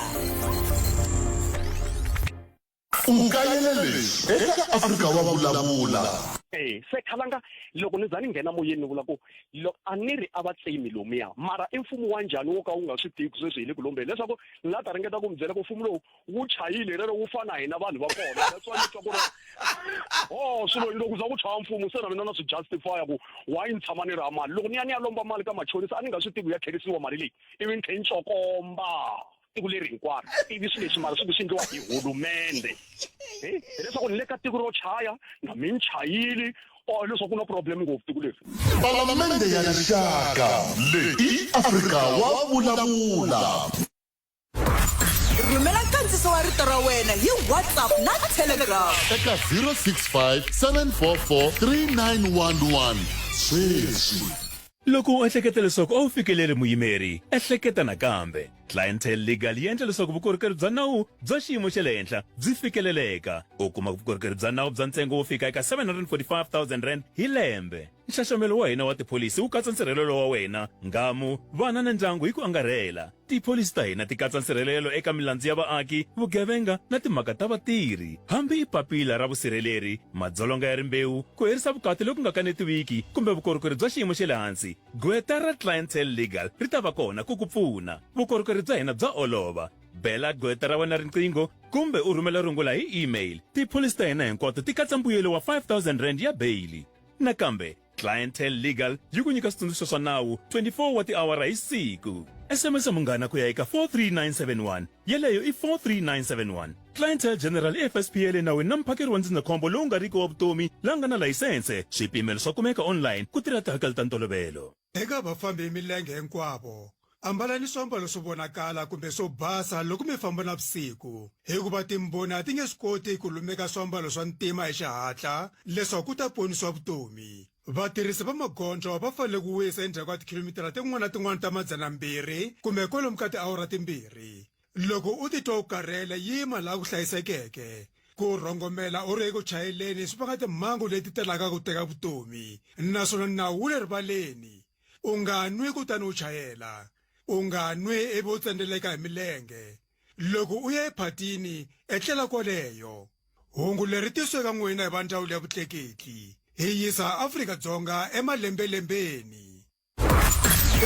Speaker 11: U kayela leswi eka Afrika wa Vulavula.
Speaker 21: Eh, se khalanga loko ni za ni nghena moyeni ni vula ku loko a ni ri a va tsemi lomuya mara i mfumo wa njhani wo ka wu nga swi tivi sweswi hi le ku lombeni leswaku ni la ta ringeta ku mi byela ku mfumo lowu wu chayile rero wu fana hina vanhu va kona that's why ni twa ku ri oh swilo loko za ku chaya mfumo se na mina na swi justify ku why ni tshama ni ri ha mali loko ni ya ni ya lomba mali ka machonisa a ni nga swi tivi ya tlherisiwa mali leyi ivi ni tlhe ni tsokomba tiko leri hinkwaro ivi swilo leswi mara swi swi endliwa hi hulumende hileswaku ni le ka tiko ro chaya na mi ni chayile or leswaku ku na problem ngopfu tiko leri
Speaker 11: Palamende ya Rixaka leyi i Afrika wa vulavula.
Speaker 12: Rhumela nkandziso wa rito ra wena hi WhatsApp na Telegram.
Speaker 11: Eka 065 744 3911 sweswi.
Speaker 22: Loko u ehleketa leswaku a wu fikeleli muyimeri, ehleketa nakambe. Clientele Legal yi endla leswaku vukorhokeri bya nawu bya xiyimo xa le henhla byi fikeleleka. U kuma vukorhokeri bya nawu bya ntsengo wo fika eka R745 000 hi lembe. Nxaxamelo wa hina wa tipholisi wu katsa nsirhelelo wa wena, nghamu, vana na ndyangu hi ku angarhela. Tipholisi ta hina ti katsa nsirhelelo eka milandzu ya vaaki, vugevenga na timhaka ta vatirhi. Hambi i papila ra vusirheleri, madzolonga ya rimbewu, ku herisa vukati loku nga kanetiwiki kumbe vukorhokeri bya xiyimo xa le hansi, gqweta ra Clientele Legal ri ta va kona ku ku pfuna. Vukorhokeri bya hina bya olova. Bela gqweta ra wena riqingho kumbe u rhumela rungula hi email. Tipholisi ta hina hinkwato ti katsa mbuyelo wa R5000 ya beyili. Nakambe, Clientele Legal yi ku nyika switsundzuxo swa nawu 24 wa tiawara hi siku. SMS Munghana ku ya eka 43971. Yeleyo i 43971. Clientele General i FSP ya le nawini na muphakeri wa ndzindzakhombo lowu nga riki wa vutomi la nga na layisense. Swipimelo swa kumeka online ku tirha tihakelo ta ntolovelo.
Speaker 23: Eka vafambi hi milenge hinkwavo, ambalani swiambalo swo vonakala kumbe swo basa loko mi famba navusiku, hikuva timbhoni a ti nge swi koti ku lumeka swiambalo swa ntima hi xihatla leswaku ku ta ponisiwa vutomi. Vatirhisi va magondzo va fanele ku wisa endzhaku ka tikhilomitara tin'wana na tin'wana ta 200 kumbe kwalomu ka tiawara timbirhi. Loko u titwa u karhele, yima laha ku hlayisekeke. Ku rhongomela u ri eku chayeleni swi vanga timhangu leti talaka ku teka vutomi, naswona nawu wu le rivaleni. U nga nwi kutani u chayela. U nga nwi ivi u tsendzeleka hi milenge. Loko u ya ephatini, etlela kwaleyo. Hungu leri tisiwe ka n'wina hi va Ndzawulo ya Vutleketli. Hi yisa Afrika-Dzonga emalembe-lembeni.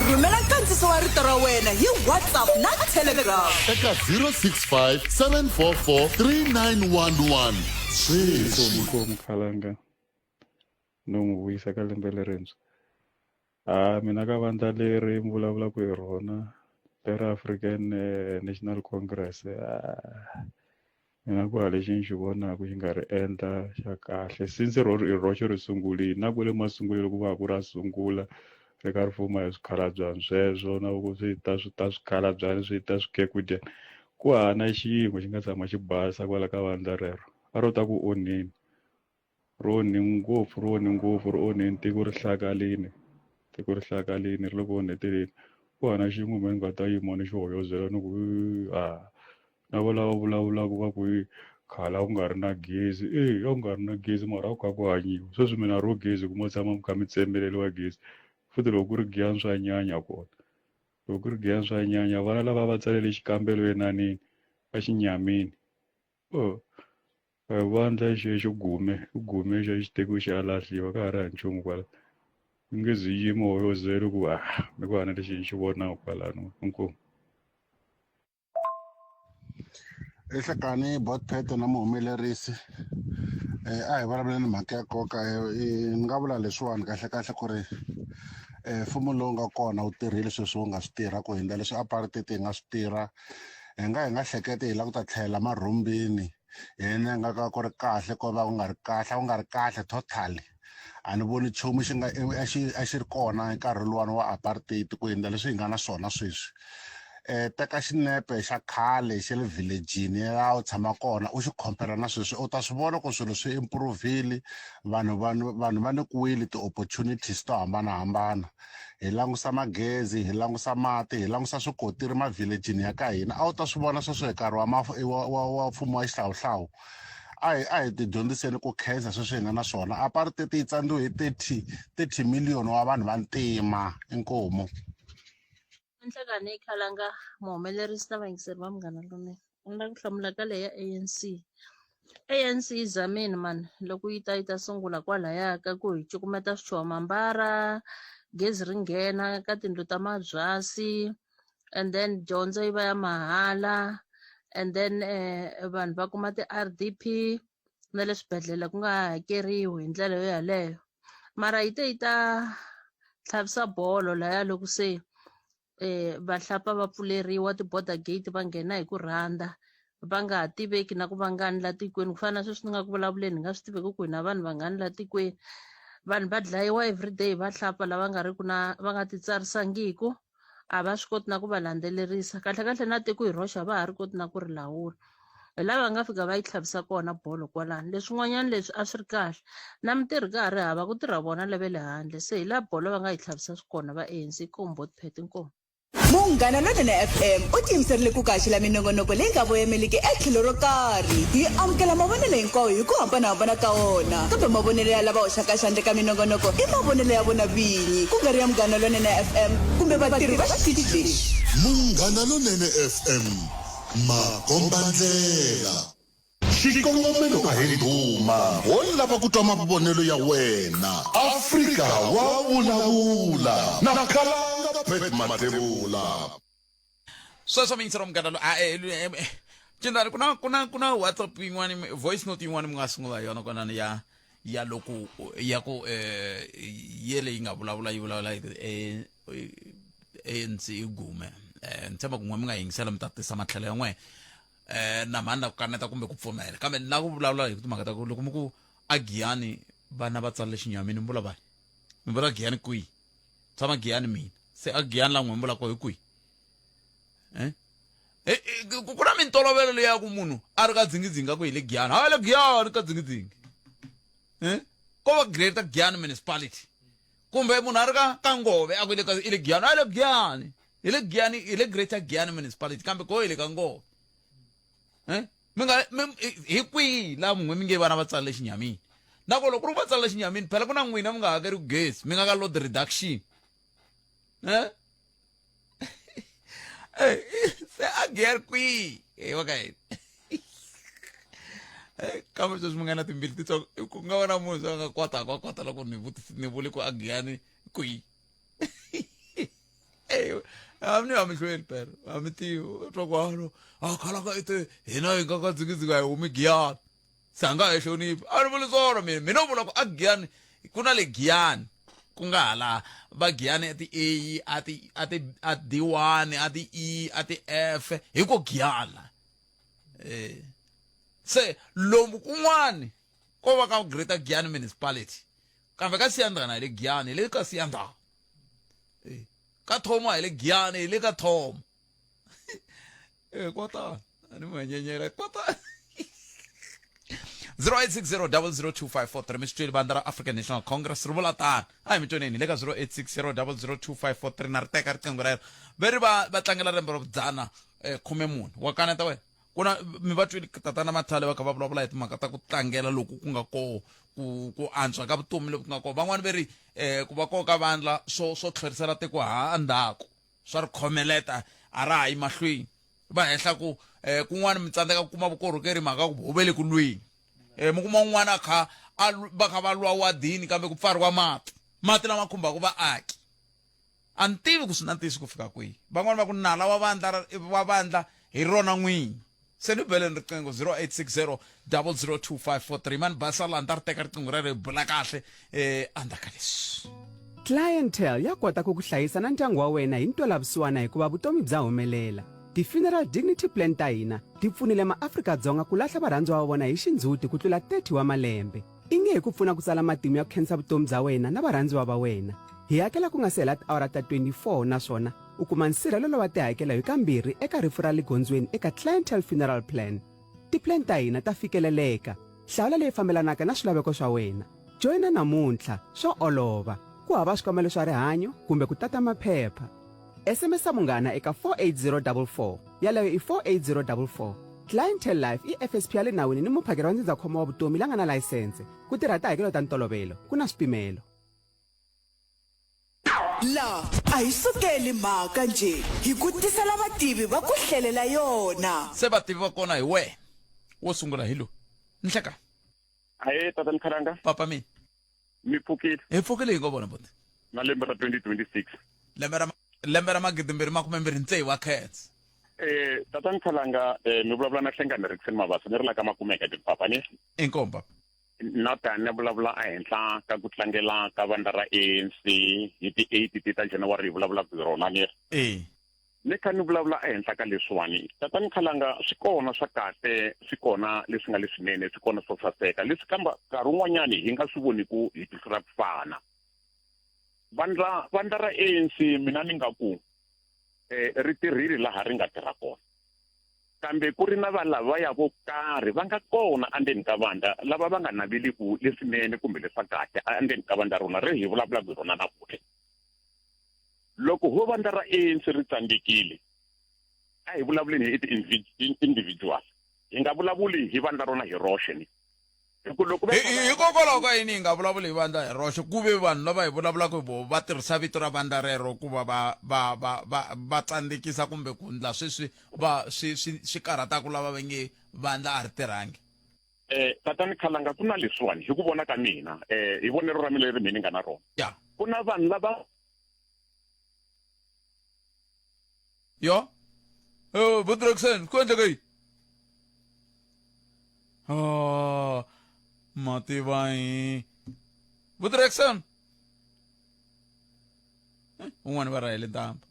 Speaker 12: Rhumela nkandziso wa rito ra wena hi WhatsApp na Telegram.
Speaker 11: Eka 065 744 3911 sweswi.
Speaker 24: Inkomu Khalanga no n'wi vuyisa ka lembe lerintshwa. Ha mina ka vandla leri mi vulavulaka hi rona lera African eh, National Congress ah, mina ku hava lexi ni xi vonaka xi nga ri endla xa kahle since ro ri roxe ri sungurile na kwale masungulweni ku va ku ra sungula ri kha ri fuma hi swikhalabya sweswo na ku swi ta swi ta swikhalabya swi ta swikekudyana ku hava na xin'we xi nga tshama xi basa kwala ka vandla rero a ro ta ku onheni Ri onhe ngopfu ri onhe ngopfu ri onheni tiko ri hlakarile tiko ri hlakarile ri le ku onheteleni ku hava na xin'we mehe ni nga ta yima ni xi hoyozela ni ku a na vo lava vulavulaka va ku yi khale a ku nga ri na gezi eya a ku nga ri na gezi mara a ku kha ku hanyiwa sweswi mi na ro gezi ku mo tshama mi kha mi tsemeleriwa gezi futhi loko ku ri giyani swa nyanya kona loko ku ri giyani swa nyanya vana lava va tsalele xikambelo enanini a xinyamini oh. Vandla xexo gume i gume xa xi tekiwe xi ya lahliwa ka ha ri hava nchumu kwala u nge zi yimi hoyozela ku a mi ku hava lexi ni xi vonaka kwalano inkomu.
Speaker 19: Enhlekani Botpet na muhumelerisi a hi vulavuleni mhaka ya nkoka ni nga vula leswiwani kahlekahle ku ri mfumo lowu nga kona wu tirhile sweswi wu nga swi tirha ku hundza leswi apartheid yi nga swi tirha hi nga hi nga hleketi hi lava ku ta tlhela marhumbini hi nga ka ku ri kahle ko va ku nga ri kahle a ku nga ri kahle totally a ni voni nchumu xi nga a xi a xi ri kona hi nkarhi luwani wa apartheid ku hundza leswi hi nga na swona sweswi um teka xinepe xa khale xa le village-ini laha u tshama kona u xi compare na sweswi u ta swi vona ku swilo swi improve-ile vanhu vanhu vanhu va nyikiwile ti-opportunities to hambanahambana hi langusa magezi hi langusa mati hi langusa swikotiri mavhilejini ya ka hina a wu ta swi vona sweswo hi nkarhi wa wa wa wa mfumo wa xihlawuhlawu a hi a hi tidyondziseni ku khensa sweswi hi nga na swona apartheid yi tsandziwe hi 30 30 million wa vanhu va ntima inkomu
Speaker 25: Nhlekani Khalanga muhumelerisi na vayingiseri va Munghana Lonene ni la ku hlamula ka leya ANC. ANC yi zamile mani loko yi ta yi ta sungula kwalaya ka ku hi cukumeta swichuwamambara gezi ri nghena ka tindlu ta mabyasi and then dyondzo yi va ya mahala and then vanhu va kuma ti-R_D_P na le swibedhlele ku nga hakeriwi hi ndlela yo yaleyo mara yi te yi ta tlhavisa bolo laya loko se vahlapfa va pfuleriwa ti-border gate va nghena hi ku rhandza va nga ha tiveki na ku va ngani la tikweni ku fana na sweswi ni nga ku vulavuleni hi nga swi tiveki ku hi na vanhu vangani la tikweni vanhu va dlayiwa everyday vahlapfa lava nga ri ku na va nga ti tsarisangiku a va swi koti na ku va landzelerisa kahlekahle na tiko hi roxe a va ha ri koti na ku ri lawula hi lava nga fika va yi tlhavisa kona bolo kwalano leswin'wanyana leswi a swi ri kahle na mintirho ka ha ri hava ku tirha vona lava le handle se hi laha bolo va nga yi tlhavisa swi kona va ANC inkomu botpet inkomu
Speaker 12: Munghana Lonene FM u tiyimiserile ku kaxela minongonoko leyi nga voyameliki etlhelo ro karhi. Hi amukela mavonelo hinkwawo hi ku hambanahambana ka wona, kambe mavonelo ya lava hoxaka xandla eka minongonoko i mavonelo ya vona vinyi, ku nga ri ya Munghana Lonene FM kumbe vatirhi va xitichi lexi.
Speaker 11: Munghana Lonene FM Makombandlela. Xikongomelo a hi ndhuma, ho lava ku twa mavonelo ya wena. Afrika wa vulavula na Khalanga Pat Mathebula.
Speaker 9: Sweswo mi yingisela munghana lo a eh, cindani ku na ku na ku na WhatsApp yin'wani voice note yin'wani mi nga sungula hi yona kwanani ya ya loko ya ku eh ye leyi nga vulavula yi vulavula eh ANC i gume eh ni tshemba ku n'we mi nga yingisela mi ta tisa matlhelo ya n'we eh na mhani la ku kaneta kumbe ku pfumela kambe ni lava ku vulavula hi timhaka ta ku loko mi ku a Giyani vana va tsalela xinyamini mi vula vani mi vula Giyani kwihi tshama Giyani mina se a Giyani la n'we mi vula ko hi kwihi eh Eh, eh, ku ku na mintolovelo leyi ya ku munhu a ri ka dzingidzingi a ku hi le Giyani hayi le Giyani ka dzingidzingi eh ko va Greater Giyani Municipality kumbe munhu a ri ka ka Ngove a ku i le ka i le Giyani a le Giyani hi le Giyani hi le Greater Giyani Municipality kambe ko hi le ka Ngove eh mi nga hi kwihi laha mun'we mi nge vana va tsalela xinyamini na ko loko ku ri va tsalela xinyamini phela ku na n'wina mi nga hakeri gezi mi nga ka load reduction eh eh se a giyani kwihi hi wa ka hina eh, kambe sweswi mi nga na timbilu titsongo ku nga va na munhu se a nga kwataka a kwata loko ni vutisi ni vule ku a giyani kwihi eyi a mi ni a mi hlweli phela a mi tivi u twa ku halo a khalaka ete hina hi nga ka dzingidzinga hi humi giyani se a nga ha hloniphi a ni vuli swona mina mina u vula ku a giyani ku na le giyani ku nga hala va giyani a ti a a ti a ti a d 1 a ti e a ti f hi ko giyana eh se lomu kun'wani ko va ka Greater Giyani Municipality kambe ka Siyandhana hi le Giyani hi le ka Siyandhana eh ka Thomo hi le Giyani hi le ka Thomo eh kwatana a ni manyenyela kwatana 0860002543 mi swi twile vandla ra African National Congress ri vula tano a hi mi twaneni hi le ka 0860002543 na ri teka riqingho rero ve ri va va tlangela lembe ra vudzana eh, 14 wa kaneta wena ku na mi va twile tatana Mathale va kha va vulavula hi timhaka ta ku tlangela loku ku nga koho ku ku antswa ka vutomi loku nga koho van'wani ve ri eh, ku va koho ka vandla swo swo tlherisela tiko ha endzhaku swa ri khomeleta a ra ha yi mahlweni va hehla ku eh, kun'wana mi tsandzeka ku kuma vukorhokeri mhaka ku ho ve le ku lweni eh, mi kuma un'wana a kha a va kha va lwa wadini kambe ku pfariwa mati mati lama khumbaka vaaki a ni tivi ku swi na ntiyiso ku fika kwihi van'wana va ku nala wa vandla wa vandla hi rona n'winyi se ni beleni riqingho 0860 002543 mani basa laha ni ta ri teka riqingho rero hi bula kahle eh endzhaku ka leswi
Speaker 2: Clientele ya kota ku ku hlayisa na ndyangu wa wena hi ntwelavusiwana hikuva vutomi bya humelela. Ti-Funeral Dignity Plan ta hina ti pfunile maAfrika-Dzonga ku lahla varhandziwa va vona hi xindzhuti ku tlula 30 wa malembe. I nge hi ku pfuna ku tsala matimu ya ku khensa vutomi bya wena na varhandziwa va wena. Hi hakela ku nga si hela tiawara ta 24 naswona u kuma nsirhelelo wa tihakelo hi kambirhi eka rifu ra le gondzweni eka Clientele Funeral Plan. Ti-plan ta hina ta fikeleleka. Hlawula leyi fambelanaka na swilaveko swa wena. Joyina namuntlha, swa olova. Ku hava swikambelo swa rihanyo kumbe ku tata maphepha. SMS munghana eka 48044. Yaleyo i 48044. Clientele Life i FSP ya le nawini ni muphakeri wa ndzindzakhombo wa vutomi la nga na layisense. Ku tirha tihakelo ta ntolovelo, ku na swipimelo.
Speaker 12: La a hi sukeli mhaka njhe, hi ku tisela vativi va ku hlelela yona.
Speaker 9: Se vativi va kona hi wena. Wo sungula hi loyi. Nhleka.
Speaker 3: Ahe tata Mkhalanga.
Speaker 9: Papa mina.
Speaker 3: Mi pfukile.
Speaker 9: Hi pfukile hi ngo vona buti.
Speaker 3: Na lembe ra 2026.
Speaker 9: Lembe ra lembe ra magidimbirhi makumembirhi tsevu wa khetsa.
Speaker 3: Eh tata Mkhalanga eh mi vulavula na Hlengani Rickson Mabasa ni ri la ka Makumeka Papa ni.
Speaker 9: Inkomu papa.
Speaker 3: Na ta ni vulavula ehenhla ka ku tlangela ka vandla ra ANC hi ti 8 ti ta January hi vulavulaka hi rona ni ri.
Speaker 9: Eh.
Speaker 3: Ni kha ni vulavula ehenhla ka leswiwani tatani Khalanga swi kona swa kahle swi kona leswi nga leswinene swi kona swo saseka leswi kamba nkarhi wun'wanyani hi nga swi voniku hi tihlo ra ku fana vandla vandla ra ANC mina ni nga ku eh, ri tirhile laha ri nga tirha kona kambe ku ri na valavaya vo karhi va nga kona endzeni ka vandla lava va nga naveliku leswinene kumbe leswa kahle endzeni ka vandla rona ri hi vulavulaka hi rona namuntlha loko ho vandla ra ANC ri tsandzekile a hi vulavuleni hi ti-individual hi nga vulavuli hi vandla rona hi roxe ni
Speaker 9: hikokwalaho ka yini hi nga vulavuli hi vandla hi roxe ku ve vanhu lava hi vulavulaka hi voho va tirhisa vito ra vandla rero ku va va va va va va tsandzekisa kumbe ku ndla sweswi va swi swi swi karhataka lava va nge vandla a ri tirhangi
Speaker 3: eh tatani Khalanga ku na leswiwani hi ku vona ka mina eh hi vonelo ra mina leri mina ni nga na rona
Speaker 9: ya
Speaker 3: ku na vanhu lava
Speaker 9: yo eh Budreksen ku endleka yini oh mativa hi Budreksen un'wana va rahele ntambu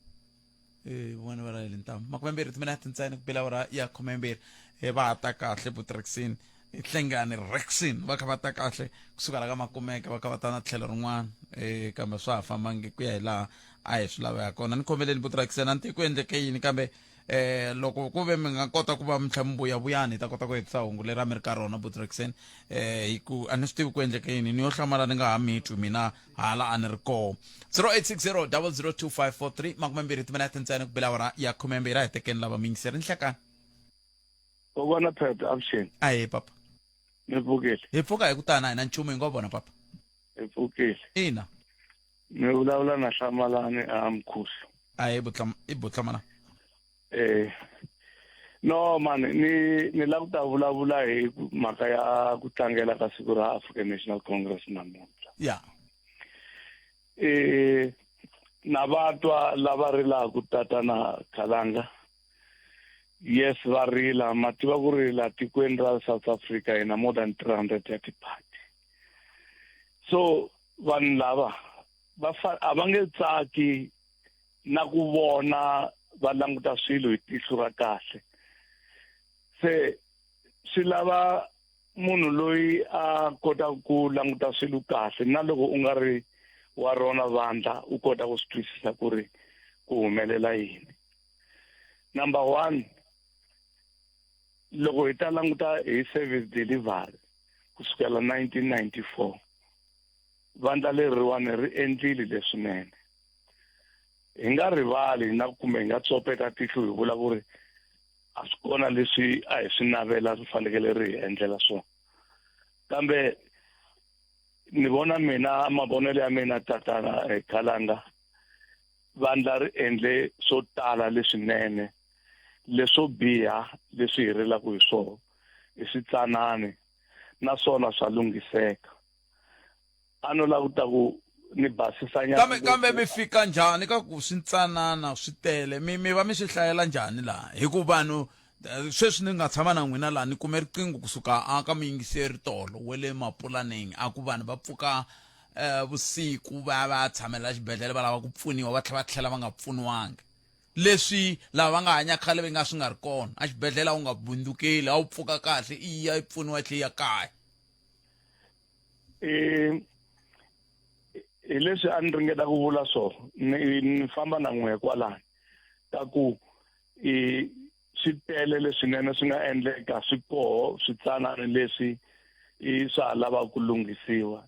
Speaker 9: eh un'wana va rahele ntambu makumembirhi timinete ntsena ku bela awara ya khumembirhi eh va ha ta kahle Budreksen Hlengani Rexin va kha va ta kahle kusuka la ka Makumeka va kha va ta na tlhelo rin'wana eh kambe swa ha fambangi ku ya hi laha a hi swi laveka kona ni khomeleni Butraxen a ni tivi ku endleke yini kambe eh loko ku ve mi nga kota ku va mi tlhela mi vuya vuyani hi ta kota ku hetisa hungu leri a mi ri ka rona Butraxen eh hi ku a ni swi tivi ku endleke yini ni yo hlamala ni nga ha mi twi mina hala a ni ri koho 0860 002543 makumembirhi timinete ntsena ku bela awara ya khumembirhi a hi tekeni lava miyingiseri nhlekani
Speaker 4: Kokwana Phethe avuxeni.
Speaker 9: Ahee papa.
Speaker 4: Mi pfukile.
Speaker 9: Hi pfuka hi ku tana hi na nchumu hi ngo vona papa.
Speaker 4: Hi pfukile.
Speaker 9: Ina.
Speaker 4: Mi vulavula na Hlamalani a Mkhuhlu.
Speaker 9: Ahee butlam i butlamana.
Speaker 4: Eh. No man ni ni lava ku ta vulavula hi mhaka ya ku tlangela ka siku ra African National Congress namuntlha.
Speaker 9: Ya.
Speaker 4: Eh na vatwa lava rilaka tatana Khalanga yes va rila ma tiva ku ri la tikweni ra South Africa hi na more than 300 ya tiphati so vanhu lava va a va nge tsaki na ku vona va languta swilo hi tihlo ra kahle se swi lava munhu loyi a kotaka ku languta swilo kahle na loko u nga ri wa rona vandla u kota ku swi twisisa ku ri ku humelela yini number one loko hi ta languta hi service delivery kusukela 1994 vandla leriwani ri endlile leswinene hi nga rivali na kumbe hi nga tsopeta tihlo hi vula ku ri a swi kona leswi a hi swi navela ri fanekele ri hi endlela swona kambe ni vona mina mavonelo ya mina tatana eh, khalanga vandla ri endle swo tala leswinene leswo biha leswi hi rilaka hi swona i switsanani naswona swa lunghiseka a no lava ku ta ku ni basisa nyana
Speaker 9: kambe kambe mi fika njhani ka ku swintsanana swi tele mi mi va mi swi hlayela njhani laha hi ku vanhu eh, sweswi ni nga tshama na n'wina laha ni kume riqingho kusuka a ka muyingiseri tolo wa le mapulaneng a ku vanhu va pfuka eh, vusiku va ya va ya tshamela xibedhlele va lava ku pfuniwa va tlhela va tlhela va nga pfuniwangi leswi lava va nga hanya khale va nga swi nga ri kona a xibedhlele a wu nga bundzukeli a wu pfuka kahle i ya yi pfuniwa yi tlhe yi ya kaya
Speaker 4: eh hi leswi a ni ringeta ku vula swona ni ni famba na n'we kwalani ka ku i swi tele leswinene swi nga endleka swi koho switsanana leswi i swa ha lavaka ku lunghisiwa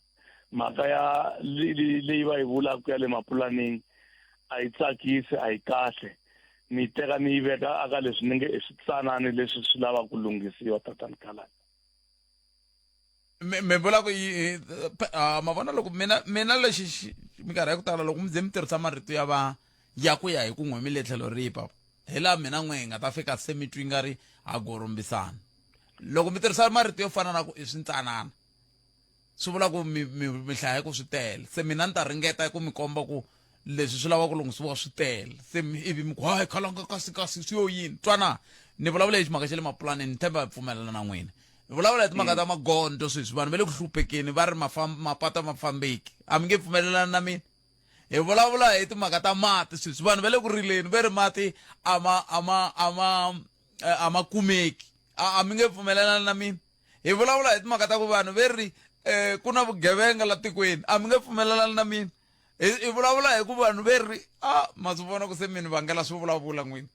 Speaker 4: mhaka ya leyi va yi vulaka ya le mapulanini a yi tsakisi a yi kahle ni yi teka ni yi veka aka leswi ni nge i switsanani leswi swi lavaka ku lunghisiwa tatani Khalanga
Speaker 9: mi mi vula ku yi ma vona loko mina mina lexi minkarhi ya ku tala loko mi ze mi tirhisa marito ya va ya ku ya hi ku n'we mi le tlhelo rihi papa hi laha mina n'we hi nga ta fika se mi twi nga ri ha gorombisana Loko mi tirhisa marito yo fana na ku i swintsanana swi vula ku mi mi mi hlaya ku swi tele. Se mina ni ta ringeta ku mi komba ku leswi swi lava ku lunghisiwa swi tele. Se ivi mi ku hayi khalanga kasi kasi swi yo yini. Twana ni vulavula hi ximhaka xa le mapulanini ni tshemba hi pfumelana na n'wina. Ni vulavula hi timhaka ta magondzo sweswi vanhu va le ku hluphekeni va ri mapatu a ma fambeki. A mi nge pfumelelani na mina? Hi vulavula hi timhaka ta mati sweswi vanhu va le ku rileni ve ri mati a ma a ma a ma a ma kumeki. A mi nge pfumelelani na mina? Hi vulavula hi timhaka ta ku vanhu ve ri ku na vugevenga la tikweni. A mi nge pfumelelani na mina? Hi vulavula hi ku vanhu ve ri a ma swi vona ku se mi ni vangela swo vulavula n'wina.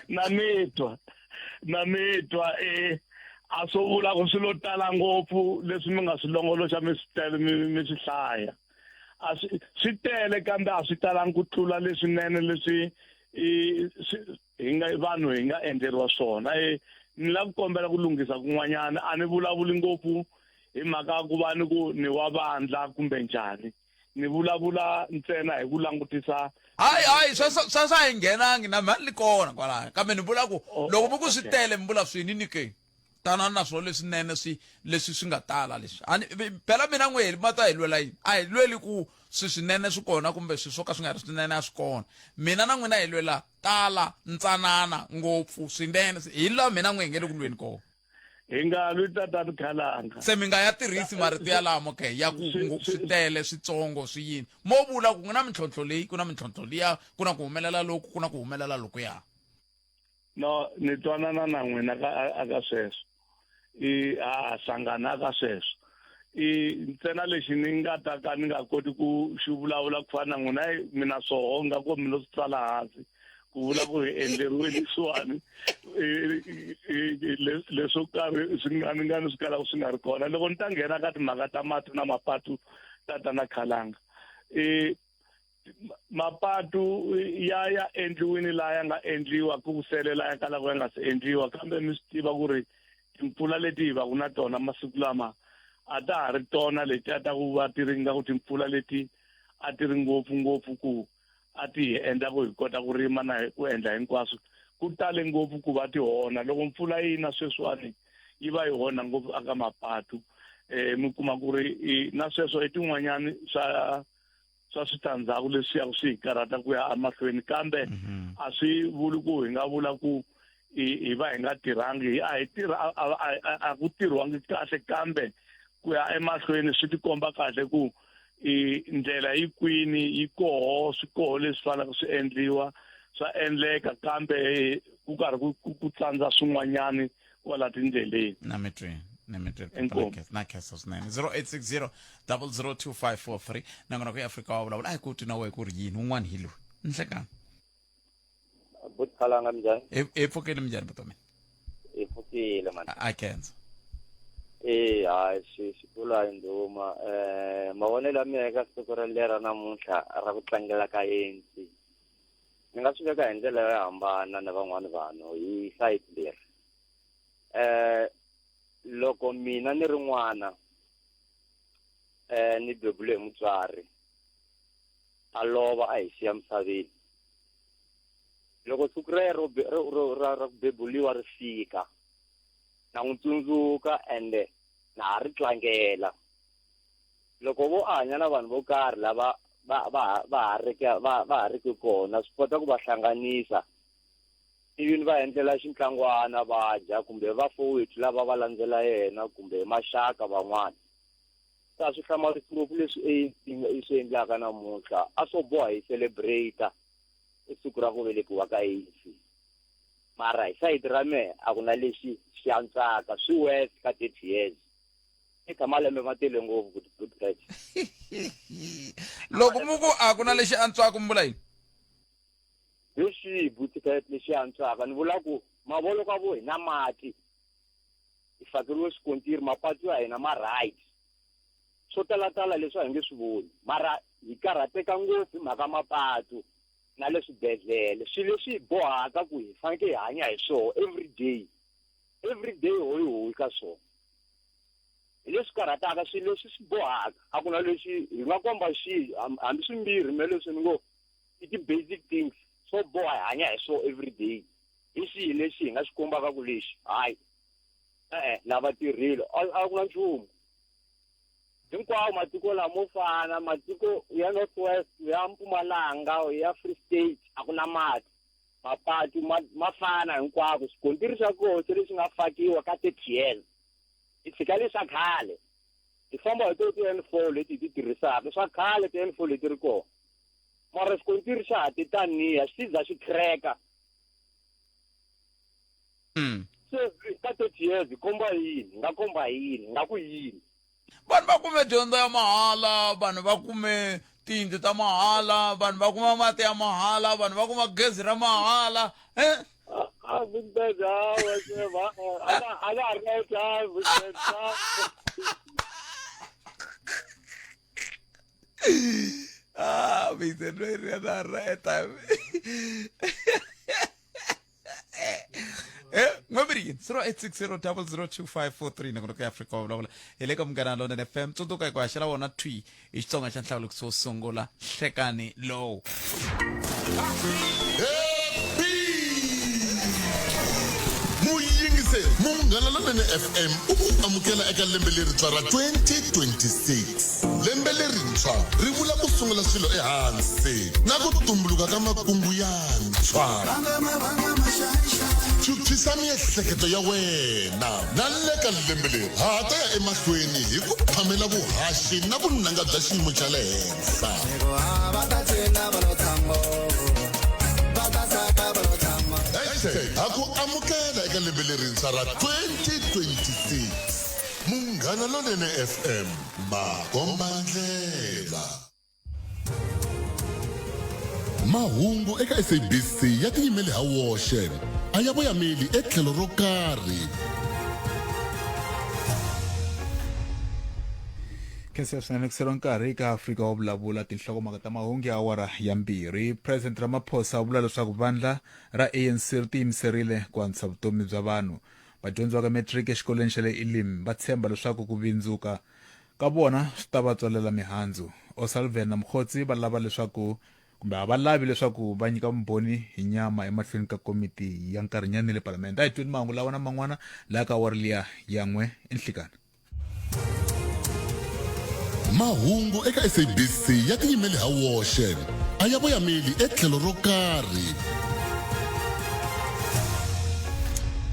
Speaker 4: Na mi twa, na mi twa a swo vula ku swi lo tala ngopfu leswi mi nga swi longoloxa mi swi tele mi swi hlaya. A swi tele kambe a swi talangi ku tlula leswinene leswi hi nga vanhu hi nga endleriwa swona. Ni lava ku kombela ku lunghisa kun'wanyana, a ni vulavuli ngopfu hi mhaka ku va ni ku ni wa vandla kumbe njhani. Ni vulavula ntsena hi ku langutisa.
Speaker 9: Hayi, hayi, sweswo a hi nghenangi na mhani ni kona kwalaya, kambe ni vula ku loko mi ku swi tele mi vula swini ni ke tana na swona leswinene swi leswi swi nga tala leswi. A ni, phela mina n'we hi mata hi lwela yini? A hi lweli ku swi swinene swi kona kumbe swi swo ka swi nga ri swinene a swi kona. Mina na n'wina hi lwela tala, ntsanana, ngopfu, swinene, hi laha mina n'we hi nge le ku lweni kona.
Speaker 4: Hi nga lwi tatani Khalanga.
Speaker 9: Se mi nga ya tirhisi marito yalamo ke ya ku swi tele, switsongo, swi yini. Mo vula ku ku na mintlhontlho leyi, ku na mintlhontlho liya, ku na ku humelela loku, ku na ku humelela lokuya.
Speaker 4: No, ni twanana na n'wina ka aka sweswo. I ha hlangana aka sweswo. I ntsena lexi ni nga ta ka ni nga koti ku xi vulavula ku fana na n'wina, mina swoho nga ku mi lo swi tsala hansi. Ku vula ku hi endleriwe leswiwani, leswo karhi swi nga ni nga ni swi kalaka swi nga ri kona. Loko ni ta nghena ka timhaka ta mati na mapatu tatana Khalanga, mapatu ya endliwini laha ya nga endliwa ku sele laha ya kalaka ya nga si endliwa, kambe mi swi tiva ku ri timpfula leti hi va ku na tona masiku lama a ta ha ri tona leti a ta ku va ti ri nga ku timpfula leti a ti ri ngopfu ngopfu ku a ti hi endla ku hi kota ku rima na ku endla hinkwaswo. Ku tale ngopfu ku va ti onha. Loko mpfula yi na sweswiwani yi va yi onha ngopfu aka mapatu. Mi kuma ku ri na sweswo i tin'wanyani swa switandzhaku leswi ya swi hi karhata ku ya emahlweni, kambe a swi vuli ku hi nga vula ku hi va hi nga tirhangi. A hi tirha, a ku tirhiwangi kahle, kambe ku ya emahlweni swi tikomba kahle ku i ndlela yi kwini, yi koho, swi koho leswi faneleke swi endliwa, swa endleka, kambe ku karhi ku tsandza swin'wanyani kwala tindleleni.
Speaker 9: Na mi twi, na mi twi.
Speaker 4: Inkomu.
Speaker 9: Na khensa swinene. 0860 002543. Nangona ku Afrika wa vulavula, a hi ku twi na wehe ku ri yini, un'wana hi loyi. Nhlekani.
Speaker 6: Buti Khalanga, minjhani?
Speaker 9: Hi pfukile, minjhani buti wa mina?
Speaker 6: Hi pfukile, man.
Speaker 9: A khensa.
Speaker 6: Hayi, xikulu a yi ndhuma. Mavonelo ya mina eka siku ra lera namuntlha ra ku tlangela ka ANC, ni nga swi veka hi ndlela yo hambana na van'wani vanhu hi sayiti leri. Loko mina ni ri n'wana, ni bebule hi mutswari, a lova a hi siya misaveni. Loko siku rero ra ku bebuliwa ri fika, na n'wi tsundzuka ende na ha ri tlangela. Loko vo a hanya na vanhu vo karhi lava va ha riki kona, swi kota ku va hlanganisa ivi ni va endlela xintlangwana va dya, kumbe vafowethu lava va landzela yena, kumbe maxaka van'wana. Se a swi hlamarisi ngopfu leswi ANC yi swi endlaka namuntlha. A swo boha hi celebrate siku ra ku velekiwa ka ANC. Mara hi sayiti ra mehe a ku na lexi xi antswaka, swi worse ka 30 years. Eka malembe ma tele ngopfu ku good right.
Speaker 9: Loko mu ku a ku na lexi antswaka, mi vula yini?
Speaker 6: Yo xihi buti Cat lexi antswaka? Ni vula ku mavolo ka vo hi na mati, hi fakeriwe swikontiri, mapatu ya hina ma right. Swo talatala leswi a hi nge swi voni, mara hi karhateka ngopfu hi mhaka mapatu na le swibedhlele, swilo leswi hi bohaka ku hi fanekele hi hanya hi swona every day, every day hoyi hoyi ka swona. Hi leswi karhataka, swilo leswi swi bohaka. A ku na lexi hi nga komba xihi, hambi swimbirhi me leswi ni ngo i ti-basic things swo boha hi hanya hi swona every day. Hi xihi lexi hi nga xi kombaka ku lexi hayi e-e lava tirhile a ku na nchumu hinkwawo matiko lamo fana matiko ya north west ya mpumalanga ya free state a ku na mati mapatu ma, ma fana hinkwako xikontiri xa koho se lexi nga fakiwa ka 30 years hi tshika leswa khale hi famba hi to ti-n four leti hi ti tirhisaka swa khale ti-n four leti ri kona mara xikontiri xa ha ti taniya xi za xi crack-a se ka 30 years hi komba yini hi nga komba yini hi nga ku yini
Speaker 9: vanhu va kume dyondzo ya mahala vanhu va kume tiyindlu ta mahala vanhu va kuma mati ya mahala vanhu va kuma gezi ra mahala eh?
Speaker 6: Ah, Big Bad, ah, whatever. A na ha ri na time, Big Bad.
Speaker 9: Ah, Big Bad, no ri na ra airtime. Eh, n'wambirhi 0860 002543 na ku ya Afrika wa vulavula hi le ka Munghana Lonene FM tsundzuka hi ku haxela wona thwi hi Xitsonga xa nhlawulekiso wo sungula hlekani lowu
Speaker 11: muyingiseri munghana lonene fm u ku amukela eka lembe lerintshwa ra 2026 lembe lerintshwa ri vula ku sungula swilo ehansi na ku tumbuluka ka makungu yantshwa phyuphyisa miehleketo ya wena na le ka lembe leri ha ha ta ya emahlweni hi ku phamela vuhaxi na vunanga bya xiyimo xa le henhla Hashtag ha ku amukela eka lembe lerintshwa ra 2026 munghana lonene fm makombandlela mahungu eka sabc ya tiyimele ha woxe a ya voyameli etlhelo ro karhi
Speaker 1: khensa swinene ku seriwa nkarhi eka afrika wa vulavula tinhlokomhaka ta mahungu ya awara ya mbirhi president ramaphosa u vula leswaku vandla ra anc ri tiyimiserile ku antswisa vutomi bya vanhu vadyondzi va ka matric exikolweni xa le elim va tshemba leswaku ku vindzuka ka vona swi ta va tswalela mihandzu. O'Sullivan na Mokgotsi va lava leswaku kumbe a va lavi leswaku va nyika vumbhoni hi nyama emahlweni ka komiti ya nkarhinyana le palamende. A hi tweni mahungu lawa na man'wana laha ka awara liya ya n'we enhlikani.
Speaker 11: Mahungu eka SABC ya tiyimele ha woxe a ya voyameli etlhelo ro karhi.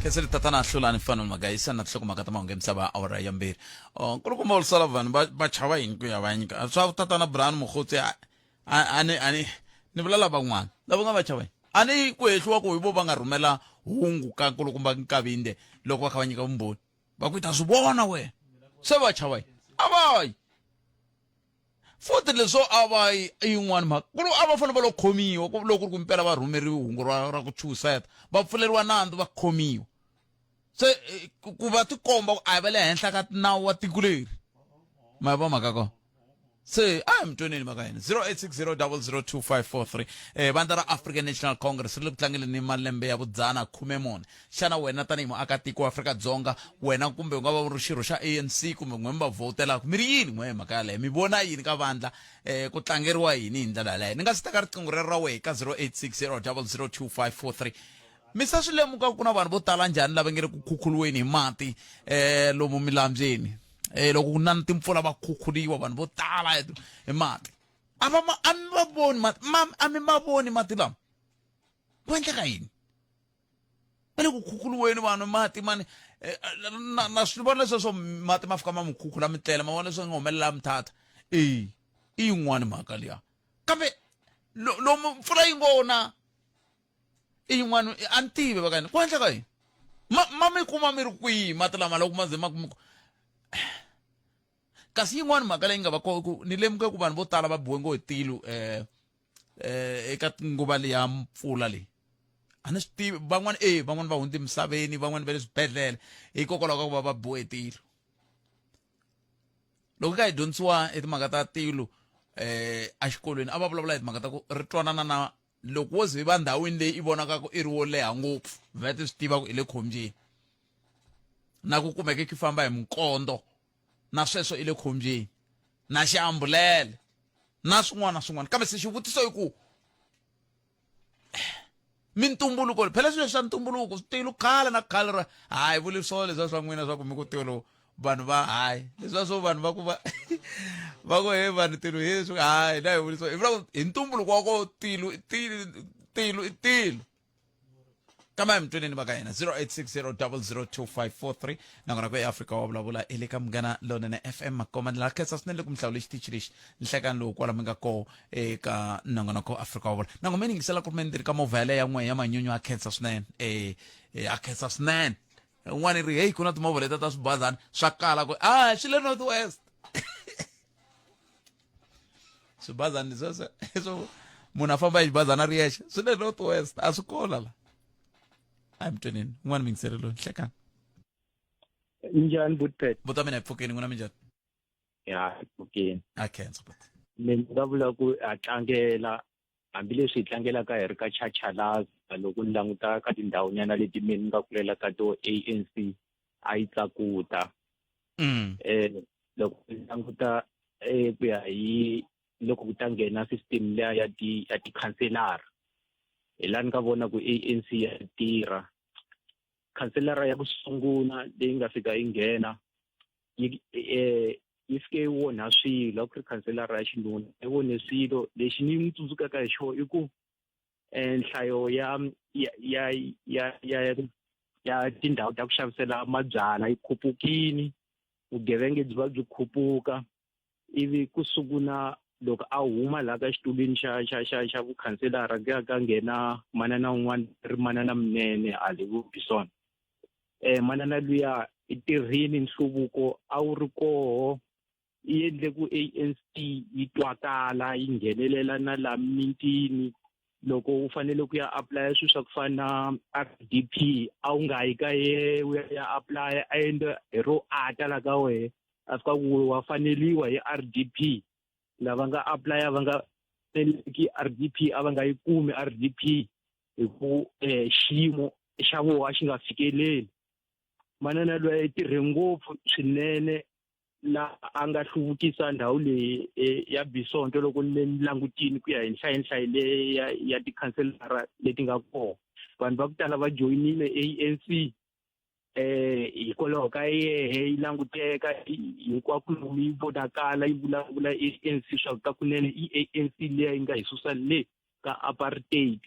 Speaker 9: Khenseli tatana Hlulani Fanuel Magaisa na tinhlokomhaka ta mahungu ya misava awara ya mbirhi. Oh, nkulukumba O'Sullivan va va chava yini ku ya va nyika swa tatana Brian Mogotsi a a ni a ni ni vula lavan'wana lava nga va chava yini a ni ku hehliwa ku hi vo va nga rhumela hungu ka nkulukumba Nkabinde loko va kha va nyika vumbhoni va ku i ta swi vona wena se va chava yini a va yi futhi leswo a va yi yin'wana mhaka ku ri a va fanele va lo khomiwa ku loko ku ri ku mpela va rhumeriwe hungu ra ra ku chuhiseta va pfuleriwa nandzu va khomiwa se eh, ku va tikomba ku a hi va le henhla ka nawu wa tiko leri ma va mhaka kona se a hi mi tweneni mhaka yini 0860002543 eh vandla ra African National Congress ri le ku tlangeleni malembe ya vudzana 14 xana wena tanihi muakatiko wa Afrika-Dzonga wena kumbe u nga va u ri xirho xa ANC kumbe n'we mi va vhotelaka mi ri yini n'we hi mhaka yaleyo mi vona yini ka vandla eh ku tlangeriwa yini hi ndlela yaleyo ni nga si teka riqingho rero ra wehe ka 0860002543 mi sa swi lemuka ku na vanhu vo tala njhani lava nge le ku khukhuriweni hi mati eh lomu milambyeni eh loko ku na timpfula va khukhuliwa vanhu vo tala hi mati a va ma a mi va voni mati ma a mi ma voni mati lama ku endleka yini va le ku khukhuriweni vanhu mati mani eh, na na swi vona leswo mati ma fika ma mi khukhula mi tlela ma vona leswi nga humelela mthatha e i yin'wani mhaka liya kambe lomu mpfula yi ngona i yin'wana a ni tivi va ka yini ku endleka yini ma ma mi kuma mi ri kwihi mati lama loko ma ze ma ku kasi yin'wana mhaka leyi nga va kona ku ni lemuke ku vanhu vo tala va biwe ngo hi tilo um eka nguva leya mpfula leyi a ni swi tivi van'wana e van'wana va hundze emisaveni van'wana va le swibedhlele hikokwalaho ka ku va va biwe hi tilo loko ka hi dyondzisiwa hi timhaka ta tilo um exikolweni a va vulavula hi timhaka ta ku ri twanana na loko wo ze i va ndhawini leyi i vonakaka i ri wo leha ngopfu vhete swi tiva ku i le khombyeni na ku kumeke ki famba hi minkondo na sweswo i le khombyeni na xiambulele na swin'wana na swin'wana kambe se xivutiso i ku Mintumbuluko phela swilo swa ntumbuluko swi tilo khale na khale ra hayi vuli swona leswiya swa n'wina swa ku mi ku tilo vanhu va hayi leswiya swo vanhu va ku va va ku he vanhu tilo he swi hayi na hi vuli swona hi vula ku hi ntumbuluko wa ko tilo i tilo tilo i tilo kambe mi tweleni va ka hina 0860002543 nakona ku eafrika wa vulavula i le ka munghana lonene fm makoma ndlela khensa swinene loko mi hlawule xitichi lexi nhlekani lowu kwala mi nga koho eka nongonoko afrika wa vula nango mi yingisela ku ri mi ndzi ri ka movha yaleyo ya n'we ya manyunyu a khensa swinene e a khensa swinene un'wana ri heyi ku na timovha leta ta swibazana swa kala ku a swi le north west swibazana leswiya swo munhu a famba hi xibazana ri yexe swi le north west a swi kola la a hi mutweneni un'wana mingiseri loyi nhlekani
Speaker 7: Njhani Butpet?
Speaker 9: Buta mina hi pfukeni n'wina minjhani?
Speaker 7: Ya, hi pfukeni.
Speaker 9: A khensa buti.
Speaker 7: Mina ni nga vula ku ha tlangela hambileswi hi tlangelaka hi ri ka chachalaza loko ni languta ka tindhawunyana leti mina ni nga kulela ka to ANC a yi tlakuta. Eh loko ni languta eh ku ya hi loko ku ta nghena system liya ya ti ya tikhanselara hi laha ni nga vona ku ANC ya tirha khanselara ya ku sungula leyi nga fika yi nghena yi eh yi fike yi onha swilo a ku ri khanselara ya xinuna yi onhe swilo lexi ni n'wi tsundzukaka hi xona i ku eh, nhlayo ya ya ya ya ya ya tindhawu ta ku xavisela mabyala yi khupukini vugevenga byi va byi khupuka ivi ku sungula loko a huma laha ka xitulwini xa xa xa xa vukhanselara ku ya ka nghena manana un'wana ri manana Munene hale vo Bison eh manana luya i tirhini nhluvuko a wu ri koho yi endle ku ANC yi twakala yi nghenelela na la mitini loko u fanele ku ya apply swilo swa ku fana na RDP a wu nga yi ka ye u ya apply a endla hi ro ata la ka wehe a fika ku wa faneliwa hi RDP lava nga apply va nga faneleki RDP a va nga yi kumi RDP hi ku eh, xiyimo xa voho a xi nga fikeleli manana loyi i tirhe ngopfu swinene la a nga hluvukisa ndhawu leyi eh, ya Bisonto loko ni langutini ku ya hi nhlayenhlaye leyi ya, ya tikhanselara leti nga kona vanhu va ku tala va joyinile ANC eh hikwalaho ka yehe yi languteka hinkwako lomu yi vonakala yi vulavula ANC swa ka kunene i ANC liya yi nga hi susa le ka apartheid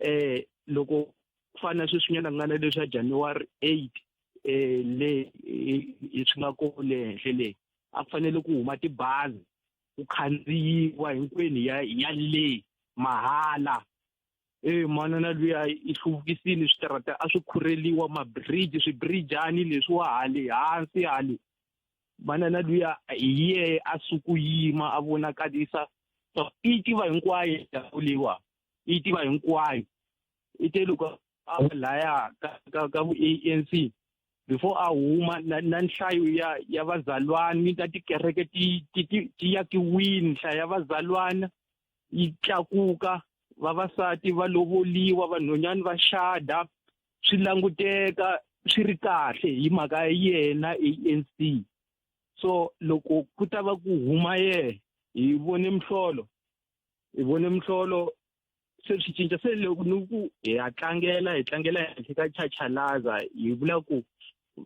Speaker 7: eh loko ku fana sweswinyana ku nga na leswa January 8 eh le swi nga ko le henhle le a ku fanele ku huma tibazi ku khandziyiwa hinkwenu ya ya le mahala e manana luya i hluvukisile switarata a swi khureliwa mabridge swibriijani leswiwa hale hansi hale manana luya hi yeye a suku yima a vonakalisa i tiva hinkwayo ndhawu leyiwa i tiva hinkwayo i te loko a laya ka ka ka vu ANC before a huma na, na nhlayo ya ya vazalwani ta tikereke ti ti ti, ti yakiwini nhlayo ya vazalwana yi tlakuka vavasati va lovoliwa vanhwanyana va xada swi languteka swi ri kahle hi mhaka ya yena ANC so loko ku ta va ku huma yehe hi vone mihlolo hi vone mihlolo se swi cinca se loko ni ku hi ya tlangela hi tlangela henhla ka chachalaza hi vula ku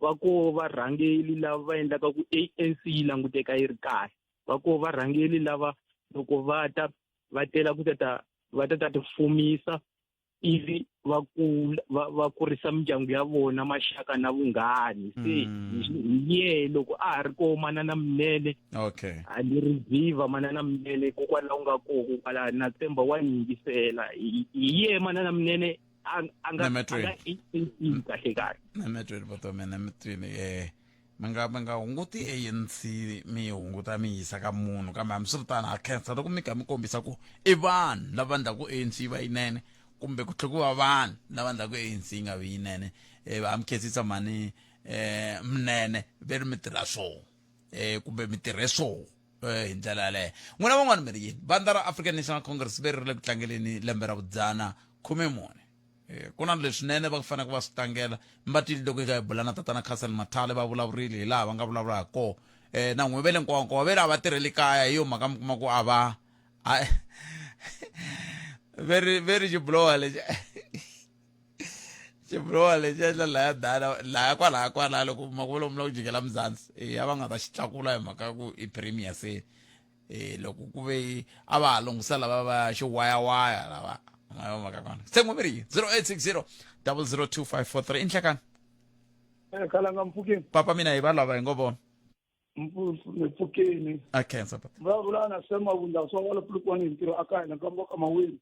Speaker 7: va ko varhangeli lava va endlaka ku ANC yi languteka yi ri kahle va ko varhangeli lava loko va ta va tela ku ta va ta ta tifumisa ivi va kula va, va kurisa mindyangu ya vona maxaka na vunghani se hi yehe loko a ha ri koho manana Munene
Speaker 9: okay
Speaker 7: a ni ri viva manana Munene kokwalaho nga koho kwala na tshemba wa yingisela hi yehe manana Munene a a nga a nga ANC kahle kahle
Speaker 9: Nemetweni vutomi nemetweni eh mi nga mi nga hunguti ANC mi yi hunguta mi yisa ka munhu kambe hambiswiritano ha khensa loko mi kha mi kombisa ku i vanhu lava endlaku ANC yi va yinene kumbe ku tlhela ku va vanhu lava endlaku ANC yi nga vi yinene eh va mi khensisa mhani eh Munene ve ri mi tirha swona eh kumbe mi tirhe swona eh hi ndlela yaleyo n'wina van'wana mi ri yini vandla ra African National Congress ve ri ri le ku tlangeleni lembe ra vudzana 14 Eh, ku na leswinene va faneleke va swi tlangela mi va twile loko hi kha hi bula na tatana Castle Mathale va vulavurile hi laha va nga vulavula ha kona um na n'wi ve le nkowankowa ve ri a va tirheli kaya hi yo mhaka mi kuma ku a va ve ri ve ri xibulowa lexi. Xibuloho lexiya xa laya dala laya kwalaya kwalaya loko makuva lomu la ku jikela Mzansi e a va nga ta xi tlakula hi mhaka ku i premier se e loko ku ve a va ha lunghisa lava va xiwayawaya lava ma mhaka kona se n'we miri 0860 002543 i nhlekani
Speaker 8: Eh, Khalanga mpfukeni.
Speaker 9: Papa mina hi va lava hi ngo vona.
Speaker 8: Mpfukeni.
Speaker 9: A khensa papa.
Speaker 8: Vulavula na Sam Mavunda swa wala Polokwane hi ntirho aka hina ka mboka Maweni.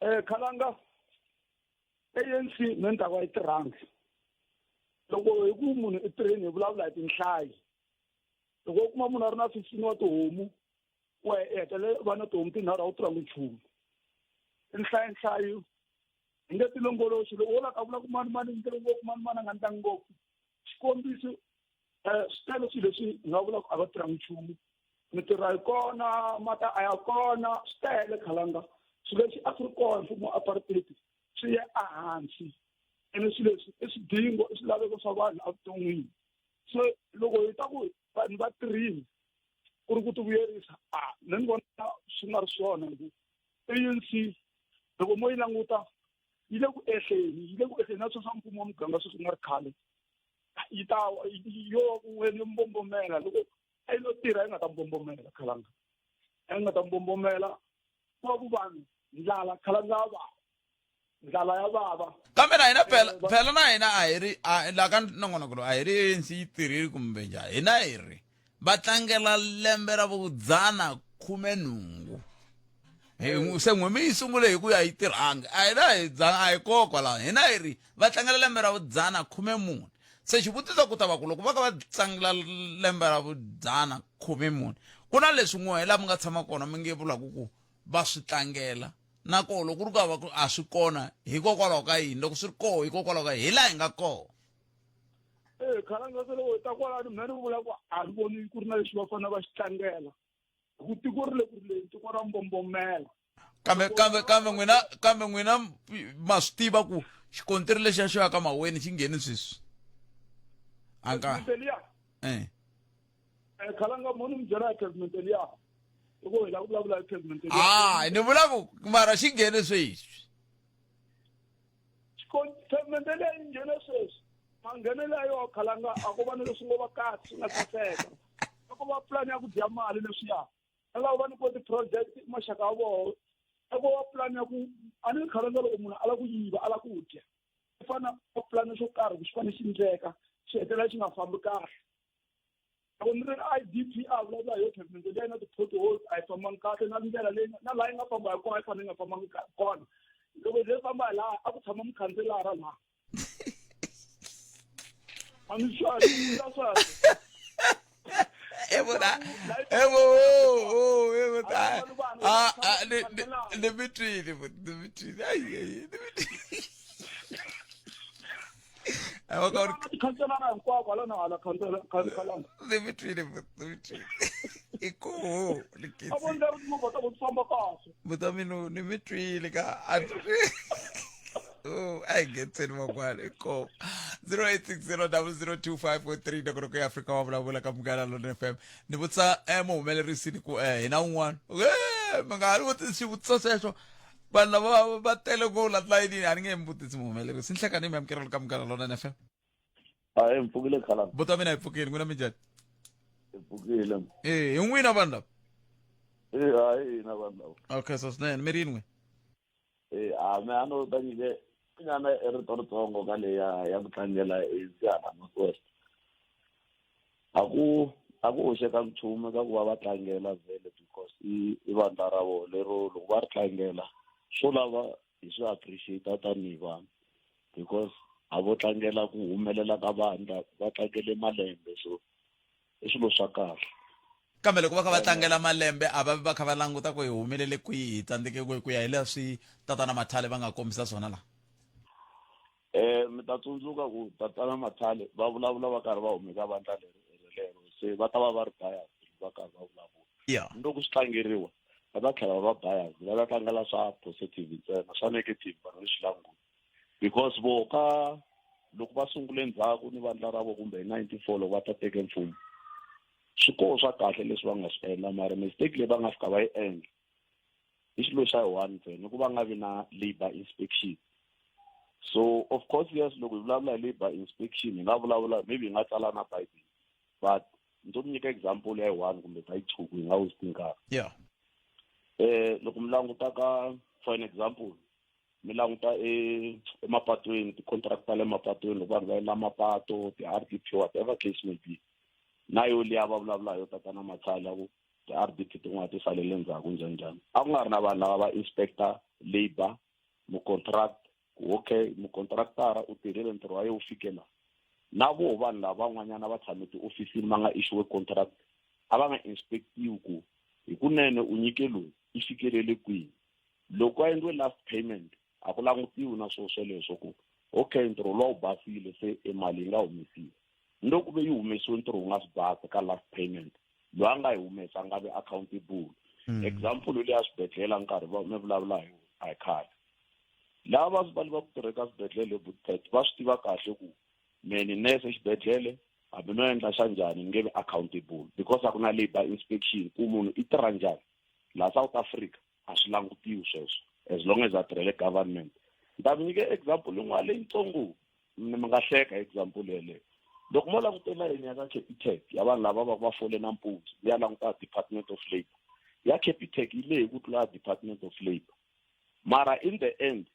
Speaker 8: Eh Khalanga ANC me ni ta va yi tirhangi. Loko hi ku munhu i tirheni hi vulavula hi tinhlayo. Loko u kuma munhu a ri na 15 wa tihomu we i hetelela va na tihomu tinharhu a wu tirhangi nchumu. Tinhlayo hi nge tilongoloxi loko wo la ka vula ku mani mani ntirho ngopfu mani mani a nga ndlangi ngopfu xikombiso um swi tele swilo leswi hi nga vula ku a va tirhangi nchumu mitirho a yi kona mata a ya kona swi tele khalanga swilo leswi a swi ri kona mfumo wa apartheid swi ye ehansi ene swilo leswi i swidingo i swilaveko swa vanhu evuton'wini so loko hi ta ku vanhu va tirhile ku ri ku ti vuyerisa a ni ni vona swi nga ri swona hi ku ANC loko mo yi languta yi le ku ehleni yi le ku ehleni na sweswi mfumo wa muganga sweswi nga ri khale yi ta yo wena yo mbombomela loko a yi lo tirha yi nga ta mbombomela khalanga a yi nga ta mbombomela ku va ku vanhu ndlala khalanga ya vava ndlala ya vava
Speaker 9: kambe na hina phela phela na hina a hi ri la ka nongonoko lowu a hi ri ANC yi tirhile kumbe njhani hina hi ri va tlangela lembe ra vudzana 18 se n'we mi yi sungule hi ku ya yi tirhangi a hina hi dzana a hi koko kwalaho hina hi ri va tlangela lembe ra vudzana 14 se xivutiso ku ta va ku loko va ka va tlangela lembe ra vudzana 14 ku na leswi n'we laha mi nga tshama kona mi nge vulaka ku va swi tlangela na koho loko ku ri ku hava ku a swi kona hikokwalaho ka yini loko swi ri koho hikokwalaho ka hi laha hi nga koho
Speaker 8: Eh, khalanga se loko hi ta kwalano mina ni vula ku a ni voni ku ri na lexi va fanele va xi tlangela hi ku tiko ri le ku rileni tiko ra mbombomela
Speaker 9: kambe kambe kambe n'wina kambe n'wina ma swi tiva ku xikontiri lexiya xo ya ka maweni xi ngheni sweswi a nka
Speaker 8: liya
Speaker 9: eh
Speaker 8: eh khalanga mo ni mi byela hi pavement liya loko hi lava ku vulavula hi pavement liya
Speaker 9: ah ni vula ku mara xi nghene sweswi
Speaker 8: pavement liya yi nghene sweswi manghenelo ya yona khalanga a ko va na leswi ngo va kahle swi nga saseka a ko va pulani ya ku dya mali leswiya a nga va ni ko ti-project maxaka ya vona a ko va pulani ya ku a ni khalanga loko munhu a lava ku yiva a lava ku dya u fanele a pulani xo karhi ku xi fanele xi endleka xi hetelela xi nga fambi kahle loko ni ri I_D_P a vulavula hi yo pavement leyi na ti-potholes a yi fambangi kahle na ndlela leyi na laha yi nga famba hi kona yi fanele yi nga fambangi kona loko yi famba hi laha a ku tshama mukhanselara laha a ni sure sweswo
Speaker 9: Evo evo oh evo ah ah ni ni mi twile ni mi twile ayi ayi ni mi twile Evo ka
Speaker 8: tikhanselara hinkwako hala na hala khanselara
Speaker 9: ni mi twile ni mi twile i ku ni
Speaker 8: a vo ndlela timovha ta vo ti famba kahle
Speaker 9: buta minu ni mi twile ka a Oh, a hi ngheniseni van'wana i koma 0860002543 nongonoko ya Afrika wa vulavula ka Munghana Lonene FM ni vutisa muhumelerisi ni ku hina un'wana mi nga ha ni vutisi xivutiso xexo vanhu lava va tele ngo la layinini a ni nge mi vutisi muhumelerisi nhlekani mi amukelelo ka Munghana Lonene FM
Speaker 10: hayi mpfukile khala
Speaker 9: buta mina hi pfukile n'wina minjhani
Speaker 10: hi pfukile
Speaker 9: eh hi n'wina vanhu lava
Speaker 10: eh hayi hina vanhu lava
Speaker 9: okay so swinene mi ri yini n'wina
Speaker 10: eh a me a no ta nyike nyana i rito ritsongo ka leya ya ku tlangela ANC hala North West a ku a ku hoxeka nchumu ka ku va va tlangela vhele because i i vandla ra vona lero loko va ri tlangela swo lava hi swi appreciate tanihi vanhu because a vo tlangela ku humelela ka vandla va tlangele malembe so i swilo swa kahle
Speaker 9: kambe loko va kha va tlangela malembe a va vi va kha va languta ku hi humelele kwihi hi tsandzeke kwihi ku ya hi leswi tatana mathale va nga kombisa swona laha
Speaker 10: eh mi ta tsundzuka ku tatana mathale va vulavula va karhi va hume ka vandla leri relero se va ta va va ri bias va karhi va vulavula
Speaker 9: yeah.
Speaker 10: ni loko swi tlangeriwa va ta tlhela va va bias va ta tlangela swa positive ntsena swa negative va nga swi languti because vo ka loko va sungule ndzhaku ni vandla ra vo kumbe hi 94 loko va ta teke mfumo swi koho swa kahle leswi va nga swi endla mara mistake leyi va nga fika va yi endla i xilo xa yi one ntsena ku va nga vi na labour inspection So of course yes, loko hi vulavula hi labour inspection hi nga vulavula maybe hi nga tsala na bible, but ni to mi nyika example ya yi one kumbe ta yi two ku hi nga waste nkarhi. Loko mi languta ka, for an example, mi languta emapatwini, ti-contract ta le mapatwini, loko vanhu va endla mapato, ti-R D P, whatever case may be, na yo liya va vulavula hi yo tatana Matshali ya ku ti-R D P tin'wana ti salele ndzhaku njhani njhani, a ku nga ri na vanhu lava va inspector labor mucontract ku okay, mucontractara u tirhile ntirho wa yena wu fike la. Na voho vanhu lava van'wanyana va tshame tiofisini va nga issue contract, a va nga inspectiwi ku hikunene u nyike loyi i fikelele kwihi. Loko a endliwe last payment a ku langutiwi na swo sweleswo ku okay, ntirho luwa wu basile, se e mali yi nga humesiwa. Ni loko ve yi humesiwe ntirho wu nga swi basa ka last payment, loyi a nga yi humesa a nga vi accountable. Example leyi ya swibedhlele nkarhi va mi vulavula hi yona a hi khale, lava va va ku tirha eka swibedhlele Bookpet va swi tiva kahle ku me ni nurse exibedhlele, hambi no endla xa njhani ni nge vi accountable because a ku na labour inspection ku munhu i tirha njhani. Laha South Africa a swi langutiwi sweswo as long as a tirhele government. Ni ta mi nyika example yin'wana leyitsongo, mi nga hleka example yeleyo. Loko mo langutela yini ya ka Capitec ya vanhu lava va va fole nampundzu, ya languta Department of Labour ya Capitec yi lehe ku tlula Department of Labour, mara in the end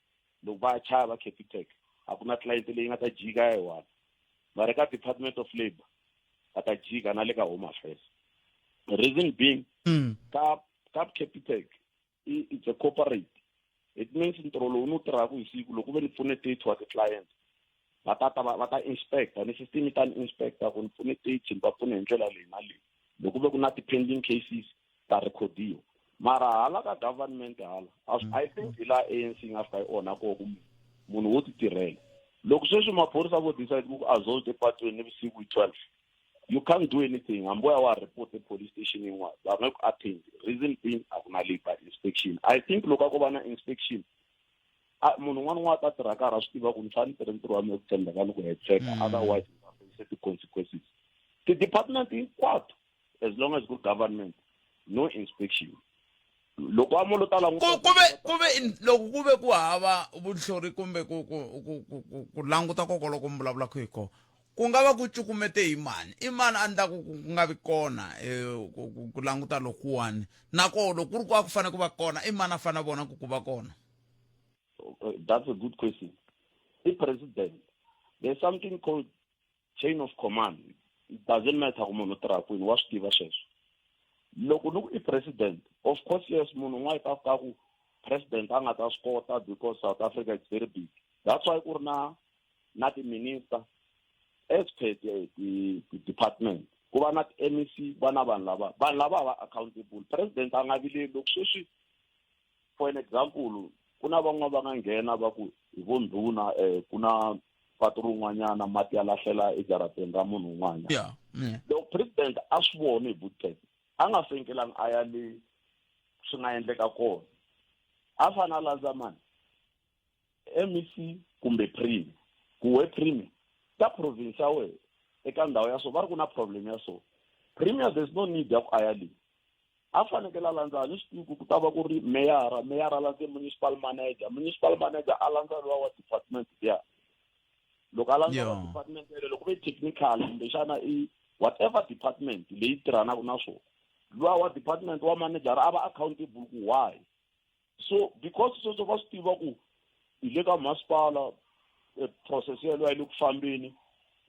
Speaker 10: loko va chaya va Capitec a ku na client leyi nga ta jika ya yi one, mara ka Department of Labour va ta jika na le ka Home Affairs. Reason being, ka Capitec it's a corporate, it means ntirho lowu ni wu tirhaka hi siku, loko ku ve ni pfune 30 wa ti-client, va ta ta va ta inspector ni system yi ta ni inspector ku ni pfune 30, ni va pfune hi ndlela leyi na leyi. Loko ku ve ku na ti-pending cases ta recordiwa. Mara hala ka government hala, I think hi laha ANC yi nga fika yi onha koho ku munhu wo ti tirhela. Loko sweswi maphorisa vo decide ku assault epatwini nivusiku hi 12, you can't do anything. Hambi wa ya wa report police station yin'wana, va nge ku attend, reason being a ku na labour inspection. I think loko a ko va na inspection, a munhu un'wana un'wana ta tirha karhi a swi tiva ku ni fanele ni tirhe ntirho wa mina ku tshembeka ni ku hetiseka, otherwise ni ta face ti-consequences. Ti-department hinkwato, as long as ku government, no inspection. Loko a mo tala
Speaker 9: ku ve loko ku ve ku hava vunhlori kumbe ku languta koko loko mi vulavulaka hi kona, ku nga va ku cukumete hi mani? I mani a ndlaku ku nga vi kona ku languta lokuwani? Na koho loko ku ri ku a ku fanele ku va kona, i mani a fanele a vona ku va kona?
Speaker 10: That's a good question. I president. There's something called chain of command. It doesn't matter ku munhu u tirha kwini, wa swi tiva sweswo. Loko ni ku i president, of course yes, munhu un'wana ta fika ku president a nga ta swi kota because South Africa is very big. That's why ku ri na ti-minister as per the department, ku va na ti-MEC, va na vanhu lava, vanhu lava va accountable. President a nga vileli. Loko sweswi, for an example, ku na van'wana va nga nghena va ku hi vo ndhuna, ku na patu rin'wanyana mati ya lahlela ejarateni ra munhu un'wanyana. Loko president a swi voni hi Bookpet, a nga fanelanga a ya le swi nga endleka kona, a fanele a landza mani? MEC kumbe premier. Ku we premier ka province ya wena, eka ndhawu ya so va ri ku na problem ya so, premier there's no need ya ku a ya le, a fanekele a landza, ni swi tivi ku ta va ku ri meyara, meyara a landze municipal manager, municipal manager a landza luwa wa department liya. Loko a landza wa department yeleyo, loko ve technical kumbexana i whatever department leyi tirhanaka na swona, luwa wa department wa manager a va accountable ku why. So because sweswo va swi tiva ku hi le ka masipala, process yeleyo a yi le ku fambeni,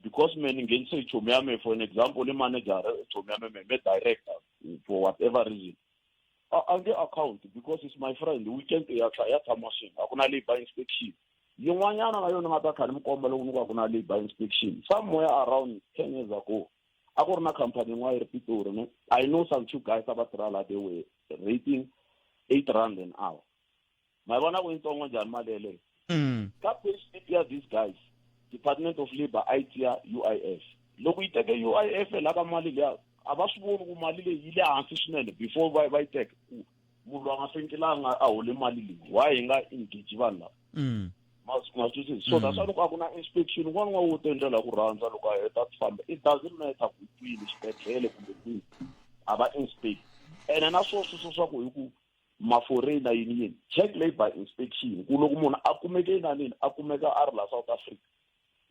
Speaker 10: because me ni nghenise hi chomi ya me, for an example, i manager chomi ya me director, for whatever reason a nge account because it's my friend, weekend ya ya tshama swin'we. A ku na labour inspection. Yin'wanyana na yona nga ta kha ni mi komba loko ni ku a ku na labour inspection, somewhere around 10 years ago a ku ri na company yin'wana yi ri Pitori ne. I know some two guys a va tirha laha, they were rating R8 an hour. Ma yi vona ku yitsongo njhani mali yeleyo? Ka payslip ya these guys, Department of Labour a yi tiya UIF. Loko yi teke UIF la ka mali liya, a va swi voni ku mali leyi yi le hansi swinene before va yi teka, ku munhu loyi a nga fanelanga a hole mali leyi, why hi nga engage vanhu lava? Ma swi twisisa? So that's why loko a ku na inspection, un'wana un'wana wo tiendlela ku rhandza, loko a heta ti famba. It doesn't matter ku kwini, xibedhlele kumbe kwini, a va inspect. Ene na sweswo swo swa ku hi ku Maforeigner yini yini check labour inspection ku loko munhu a kumeke inanini a kumeka a ri la South Africa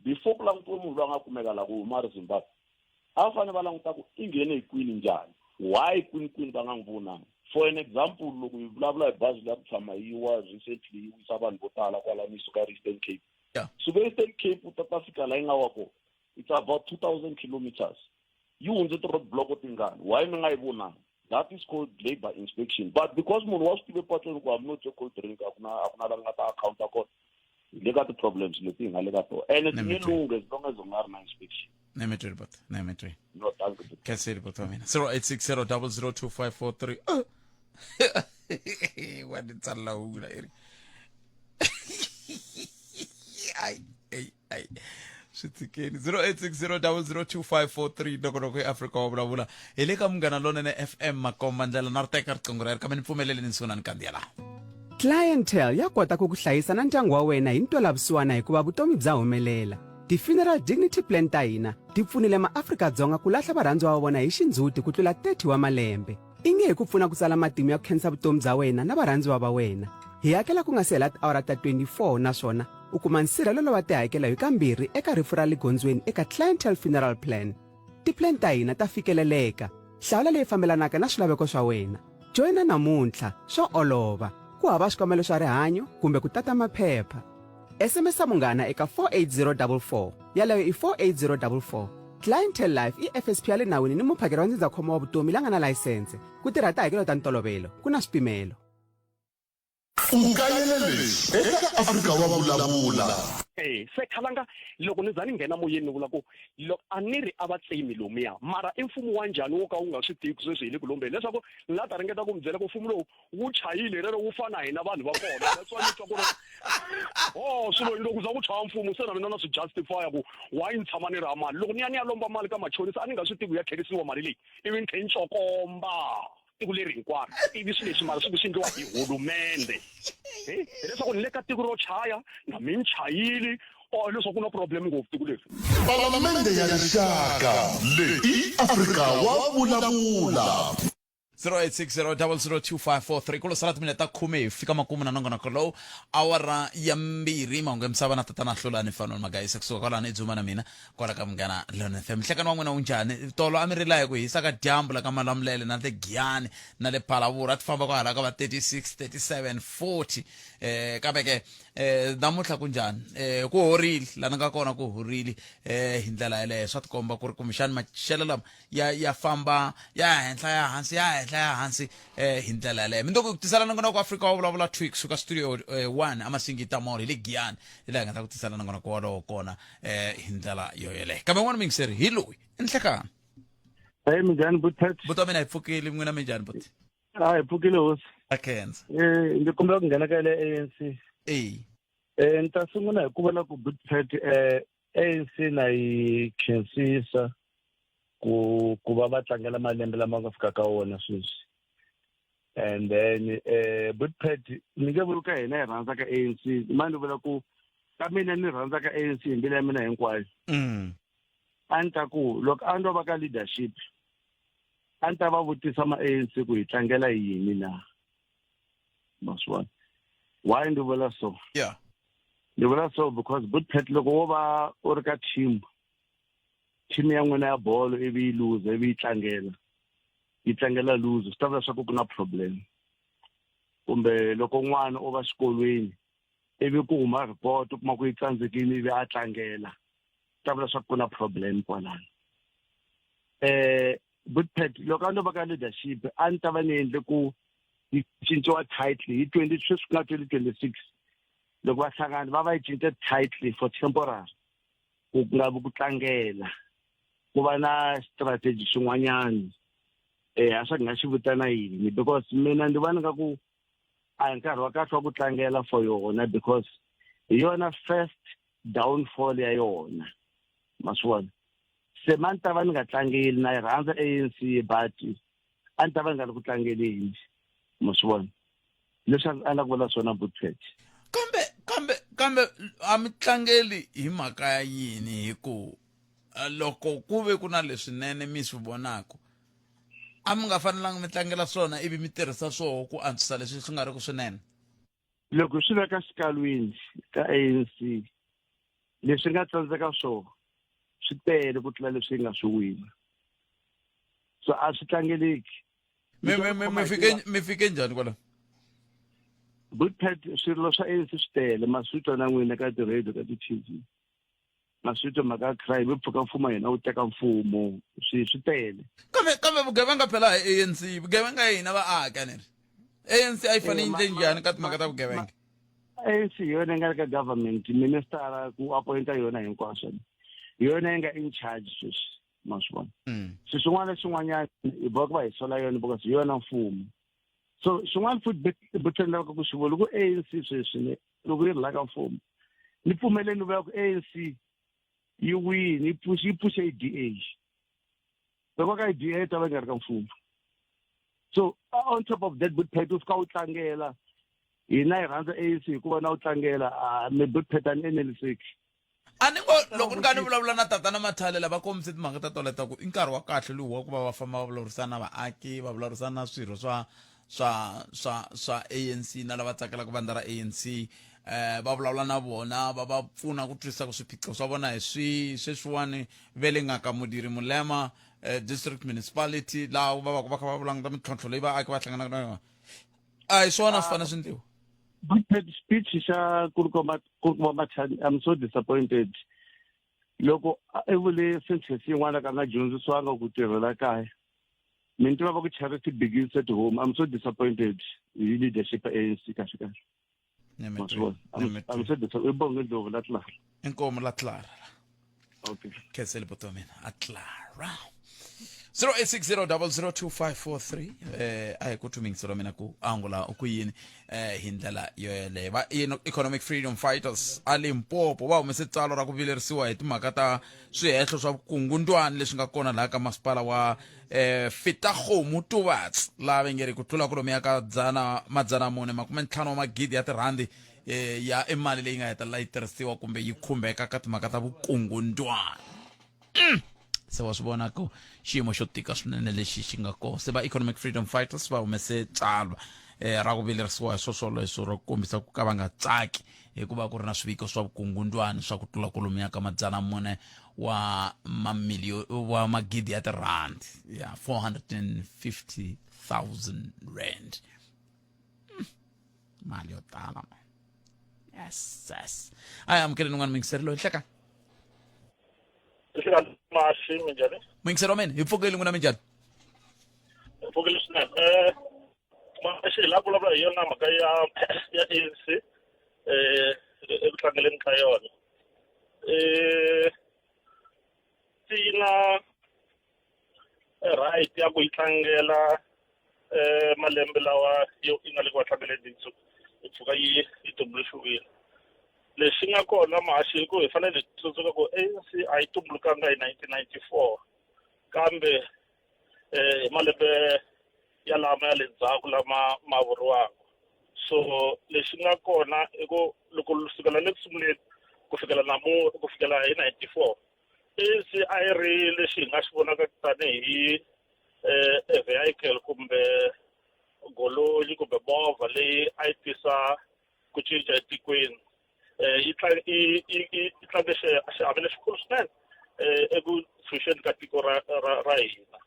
Speaker 10: before ku langutiwe munhu loyi a nga kumeka la ku huma a ri Zimbabwe a va fanele va languta ku i nghene hi kwini njhani why kwini kwini va nga n'wi vonanga for an example loko hi vulavula hi bazi leya ku tshama yi wa recently yi wisa vanhu vo tala kwalano yi suka Eastern Cape suka Eastern Cape u ta ta fika la yi nga wa kona it's about 2000 kilometers yi hundze ti-road block tingani why mi nga yi vonanga that is called labor inspection but because munhu wa swi tiva epatwini ku hambi no dye cold drink a ku na a ku na la nga ta accounta kona hi le ka ti-problems leti hi nga le ka tona ene ti nge lunghi as long as u nga ri na inspection
Speaker 9: Nemetri bot, nemetri.
Speaker 10: No, thank you.
Speaker 9: Khensile bot wa mina. 0860 002543. Oh. Wa ni tsalela hungu la eri. Ai, ai, ai. Swi tshikeni 0860002543 loko loko eAfrika wa vulavula hi le ka Munghana Lonene FM makomba ndlela na ri teka riqingho rero kambe ni pfumeleli ni sungula ni kandziya laha.
Speaker 2: Clientele ya kota ku ku hlayisa na ndyangu wa wena hi ntwelavusiwana hikuva vutomi bya humelela. Ti-funeral dignity plan ta hina ti pfunile maAfrika-Dzonga ku lahla varhandziwa va vona hi xindzhuti ku tlula 30 wa malembe. I nge hi ku pfuna ku tsala matimu ya ku khensa vutomi bya wena na varhandziwa va wena. Hi hakela ku nga si hela tiawara ta 24 naswona u kuma nsirhelelo wa tihakelo hi kambirhi eka rifu ra le gondzweni eka Clientele Funeral Plan. Ti-plan ta hina ta fikeleleka. Hlawula leyi fambelanaka na swilaveko swa wena. Joyina namuntlha, swa olova. Ku hava swikambelo swa rihanyo kumbe ku tata maphepha. SMS munghana eka 48044. Yaleyo i 48044. Clientele Life i FSP ya le nawini ni muphakeri wa ndzindzakhombo wa vutomi la nga na layisense. Ku tirha tihakelo ta ntolovelo, ku na swipimelo.
Speaker 11: U kayele leswi eka Afrika wa Vulavula.
Speaker 21: E se khalanga loko ni za ni nghena moyeni ni vula ku loko a ni ri a va tsemi lomuya mara i mfumo wa njhani wo ka wu nga swi tivi sweswi hi le ku lombeni leswaku ni la ta ringeta ku mi byela ku mfumo lowu wu chayile rero wu fana hina vanhu va kona that's why ni twa ku ri oh swilo loko za ku chaya mfumo se na mina na swi justify ku why ni tshama ni ri ha mali loko ni ya ni ya lomba mali ka machonisa a ni nga swi tivi ku ya tlherisiwa mali leyi ivi ni tlhe ni tsokomba tiko leri hinkwaro ivi swilo leswi mara swi ku swi endliwa hi hulumende hileswaku ni le ka tiko ro chaya na mi ni chayili or leswaku ku na problem ngopfu tiko leri
Speaker 11: Palamende ya Rixaka leyi i Afrika wa vulavula.
Speaker 9: 0860002543 ku lo sala timinete ta khume hi fika makumu na nongonoko lowu awara ya mbirhi mahungu ya misava na tatana hlulani fanoni magayisa kusuka kwalano i dzuma na mina kwala ka munghana lona fm nhlekani wa n'wina wu njhani tolo a mi rila hi ku hisa ka dyambu la ka malamulele na le giyani na le phalavura a ti famba kwahala ka va 36 37 40 eh kambe ke eh namuntlha ku njhani eh ku horile la ni nga kona ku horile eh hi ndlela yeleyo swa tikomba ku ri kumbexani maxelo lama ya ya famba ya henhla ya hansi ya henhla ya hansi eh hi ndlela yaleyo mindzuku ku tisela nongonoko wa Afrika wa vulavula Twix suka studio 1 amasingita mall hi le Giyani hi laha hi nga ta ku tisela nongonoko wolowo kona eh hi ndlela yo yeleyo kambe n'wana mingiseri hi loyi i nhlekani
Speaker 4: Hey minjhani Buthet?
Speaker 9: Buti wa mina hi pfukile n'wina minjhani buti?
Speaker 4: A hi pfukile hosi.
Speaker 9: A khensa.
Speaker 4: Eh ndzi kombela ku nghena ka le ANC.
Speaker 9: Eh.
Speaker 4: Eh ni ta sungula hi ku vula ku Buthet eh ANC na yi khensisa ku ku va va tlangela malembe lama nga fika ka wona sweswi. And then eh Butpet ni nge vuli ka hina hi rhandza ka ANC ma ni vula ku ka mina ni rhandza ka ANC hi mbilu ya mina hinkwayo. A ni ta ku loko a no va ka leadership a ni ta va vutisa ma ANC ku hi tlangela yini na ma swi vona why ndi vula so
Speaker 9: yeah
Speaker 4: ndi vula so because Butpet loko wo va u ri ka team team ya n'wina ya bolo ivi yi luza ivi yi tlangela yi tlangela lose swi ta vula leswaku ku na problem kumbe loko n'wana o va xikolweni ivi ku huma report u kuma ku yi tsandzekile ivi a tlangela swi ta vula leswaku ku na problem kwalano eh Butpet loko a no va ka leadership a ni ta va ni endle ku yi cinciwa title hi 20 sweswi ku nga 2026 loko va hlangana va va yi cince title for temporary ku nga vi ku tlangela ku va na strategy xin'wanyana eh a swa nga xi vitana yini because mina ndzi vona nga ku a hi nkarhi wa kahle wa ku tlangela for yona because hi yona first downfall ya yona ma swi vona se ma ni ta va ni nga tlangeli na yi rhandza ANC but a ni ta va ni nga ri ku tlangeleni ma swi vona leswi a la ku vula swona Butpet
Speaker 9: kambe kambe kambe a mi tlangeli hi mhaka ya yini hi ku loko ku ve ku na leswinene mi swi vonaka A mi nga fanelanga mi tlangela swona ivi mi tirhisa swoho ku antswisa leswi swi nga ri ku swinene.
Speaker 4: Loko swi veka xikalwini ka ANC leswi nga tsandzeka swona swi tele ku tlula leswi nga swi wina so a swi tlangeleki
Speaker 9: mi fike njhani kwalaho
Speaker 4: Bootpad swirilo swa ANC swi tele ma swi twa na n'wina ka ti-radio ka ti-tv ma swi twa mhaka ya crime yi pfuka mfumo yena wu teka mfumo swi swi tele
Speaker 9: kambe kambe vugevenga phela hi ANC vugevenga hina vaaki a ni ri ANC a yi fanele yi endle njhani ka timhaka ta vugevenga
Speaker 4: ANC hi yona yi nga le ka government minister ku appointa yona hinkwaswo hi yona yi nga in charge sweswi ma swi vona swilo swin'wana na swin'wanyana hi boha ku va hi sola yona because hi yona mfumo so xin'wana futhi butheni lavaka ku xi vula ku ANC sweswi ne loko yi ri la ka mfumo ni pfumeleni vula ku ANC yi wini yi pfuxe yi pfuxe i DA loko ka i DA ta va nga ri ka mfumo so on top of that Bootpet u fika u tlangela hina hi rhandza ANC hikuva na u tlangela mi Bootpet a ni eneriseki
Speaker 9: a ni ngo loko ni ka ni vulavula na tatana Mathalela va kombise timhaka ta toleto ta ku i nkarhi wa kahle lowu wa ku va va famba va vulavurisana na vaaki va vulavurisana na swirho swa swa swa swa ANC na lava tsakelaka vandla ra ANC eh va vulavula na vona va va pfuna ku twisisa ku swiphiqo swa vona hi swihi sweswiwani ve le ngaka Modiri Molema eh, district municipality laha va va va kha va vulavula mintlhontlho leyi vaaki va hlanganaka na yona a hi swona swi fanele swi endliwa
Speaker 4: But speech xa Kulukumba Kulukumba Machani I'm so disappointed loko i vule sentence yin'wana ka nga dyondzisiwanga ku tirhela kaya mi ni tiva va ku charity begins at home I'm so disappointed hi leadership ya ANC kahle kahle Ma swi vona? I'm so disappointed i bonge ndlovu la tlara
Speaker 9: inkomo la tlara
Speaker 4: okay
Speaker 9: khenseli buti wa mina a tlara 0860002543 eh a hi ku thumingiselo mina ku angula ku yini eh hi ndlela yoyeleyo va economic freedom fighters a Limpopo va humese tsalwa ra ku vilerisiwa hi timhaka ta swihehlo swa vukungundwani leswi nga kona laha ka masipala wa eh Fitaghomu Tubatse laha va nge ri ku tlula kwalomuya ka dzana madzana mune makume ntlhanu wa magidi ya tirhandi eh, ya i mali leyi nga hetelela yi tirhisiwa kumbe yi khumbeka ka timhaka ta vukungundwani. Se wa swi vona ku xiyimo xo tika swinene lexi xi nga kona se va economic freedom fighters va humese tsalwa eh, ra ku vilerisiwa hi swoswoleswo ra ku kombisa ku ka va nga tsaki hikuva ku ri na swiviko swa vukungundwani swa ku tlula kwalomuya ka madzana mune wa mamiliyoni wa magidi ya tirhandi ya 450 000 rand mali yo tala man. Yes yes a hi amukeleni un'wana muyingiseri loyi nhleka
Speaker 5: Maxi minjhani?
Speaker 9: Muyingiseri wa mina hi pfukile n'wina minjhani?
Speaker 5: Hi pfukile swinene. Eh Maxi hi lava ku vulavula hi yona mhaka ya ya ANC eh eku tlangeleni ka yona. Eh ti na right ya ku yi tlangela eh malembe lawa yo yi nga le ku wa tlangeleni yi pfuka yi yi tumbuluxiwile. Lexi nga kona Mahaxi i ku hi fanele hi tsundzuka ku ANC a yi tumbulukanga hi 1994 kambe eh hi malembe ya lama ya le ndzhaku lama ma vuriwaka so lexi nga kona i ku loko sukela le ku sunguleni ku fikela namu ku fikela hi 94 ANC a yi ri lexi hi nga xi vonaka tanihi eh, a vehicle kumbe golonyi kumbe movha leyi a yi tisa ku cinca etikweni eh, yi yi yi tlange xiave lexikulu swinene eh, eku tshunxeni ka tiko ra ra ra hina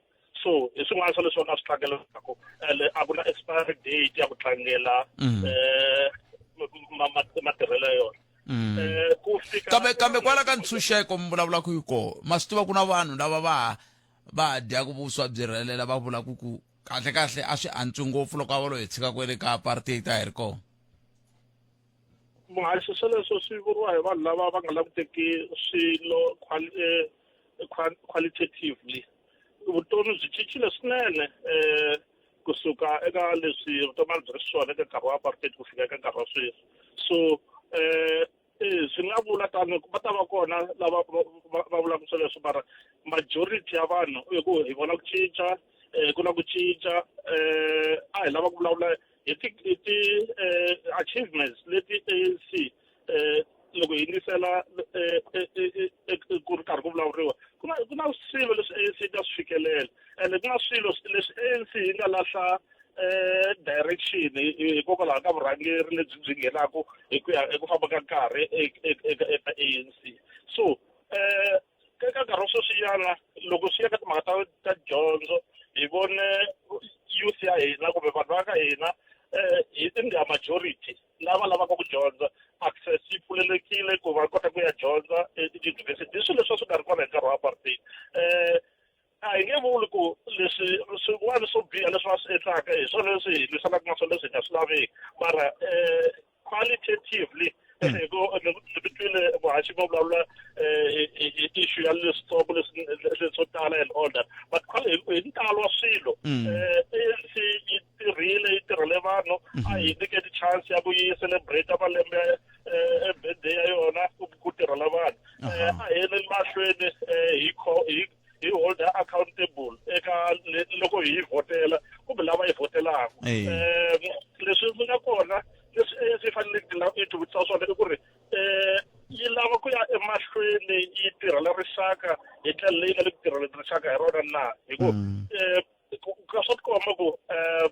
Speaker 5: so hi swin'wana swa leswi va nga swi tlangelaka ende a ku na expiry date ya ku tlangela um matirhelo ya yona Eh, ku
Speaker 9: fika kambe kambe kwala ka ntshunxeko mi vulavulaka hi koho ma swi tiva ku na vanhu lava va va dyaka vuswa byi rhelela va vulaka ku kahle kahle a swi antswi ngopfu loko a va lo hi tshika kwele ka apartheid a hi ri kona
Speaker 5: Muhaxi sweleswo swi vuriwa hi vanhu lava va nga languteki swilo eh, qualitatively vutomi byi cincile swinene um kusuka eka leswi vutomi a byi ri xiswona eka nkarhi wa apartheid ku fika eka nkarhi wa sweswi so um swi nga vula tano va ta va kona lava va vulaka sweleswo mara majority ya vanhu i ku hi vona ku cinca um ku na ku cinca um a hi lava ku vulavula hi ti hi ti eh, achievements leti ANC eh, loko hi yingisela eh, eh, eh, eh, ku ri karhi ku vulavuriwa ku na ku na swilo leswi ANC yi nga swi fikelela ende ku na swilo leswi ANC lahla eh direction hikokwalaho ka vurhangeri lebyi byi nghenaka hi ku ya hi ku famba ka nkarhi eka ANC. So eh eka nkarhi wa sweswinyana loko swi ya ka timhaka ta ta dyondzo hi vone youth ya hina kumbe vanhu va ka hina eh hi in their majority lava lavaka ku dyondza access yi pfulelekile ku va kota ku ya dyondza etiyunivhesiti i swilo leswi a swi nga ri kona hi nkarhi wa apartheid eh a hi nge vuli ku leswi swin'wana swo biha leswi va swi endlaka hi swona leswi hi lwisanaka na swona leswi hi nga swi laveki mara um qualitatively hi ku ni twile muhaxi va vulavula hi issue ya leswitsongo leswi leswo tala and all that but hi ntalo wa swilo um ANC yi tirhile yi tirhele vanhu a hi nyiketi chance ya ku yi celebrate malembe birthday ya yona ku tirhela vanhu a hi yeleni mahlweni hi hi hi hold accountable eka loko hi vhotela kumbe lava hi vhotelaka um leswi swi nga kona leswi ANC yi faneleke yi tivutisa swona i ku ri um yi lava ku ya emahlweni yi tirhela rixaka hi ndlela leyi nga le ku tirheleni rixaka hi rona na hi ku um ka swa tikomba ku um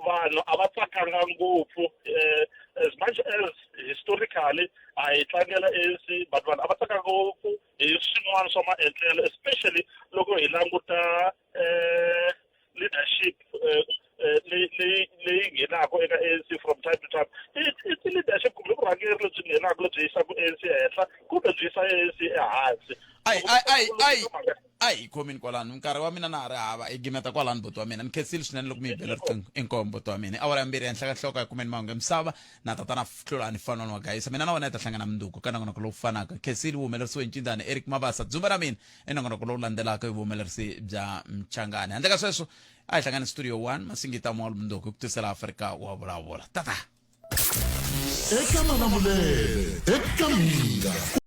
Speaker 5: vanhu a va tsakanga ngopfu um as much as historically a hi tlangela ANC but vanhu a va tsakanga ngopfu hi swin'wana swa maendlelo especially loko hi languta um leadership leyi leyi leyi nghenaka eka ANC from time to time i ti-leadership kumbe vurhangeri lebyi nghenaka lebyi yisaka ANC ehenhla kumbe byi yisa ANC ehansi.
Speaker 9: Ai ai ai ai ai khomini kwalano nkarhi wa mina na ha ri hava i gimeta kwalano buti wa mina ni khensile swinene loko mi yi bela riqingho inkomu buti wa mina awara ya mbirhi henhla ka nhloko ya kumeni mahungu ya misava na tatana hlulani fanwani wa gayisa mina na wena hi ta hlangana mundzuku ka nongonoko lowu fanaka khensile vuhumelerisiwe hi ncindani eric mabasa dzumba ra mina i nongonoko lowu landzelaka hi vuhumelerisi bya mchangani handle ka sweswo a hi hlangani studio 1 masingita mall mundzuku hi ku tisela afrika wa vulavula tata
Speaker 11: eka malamulele eka minga.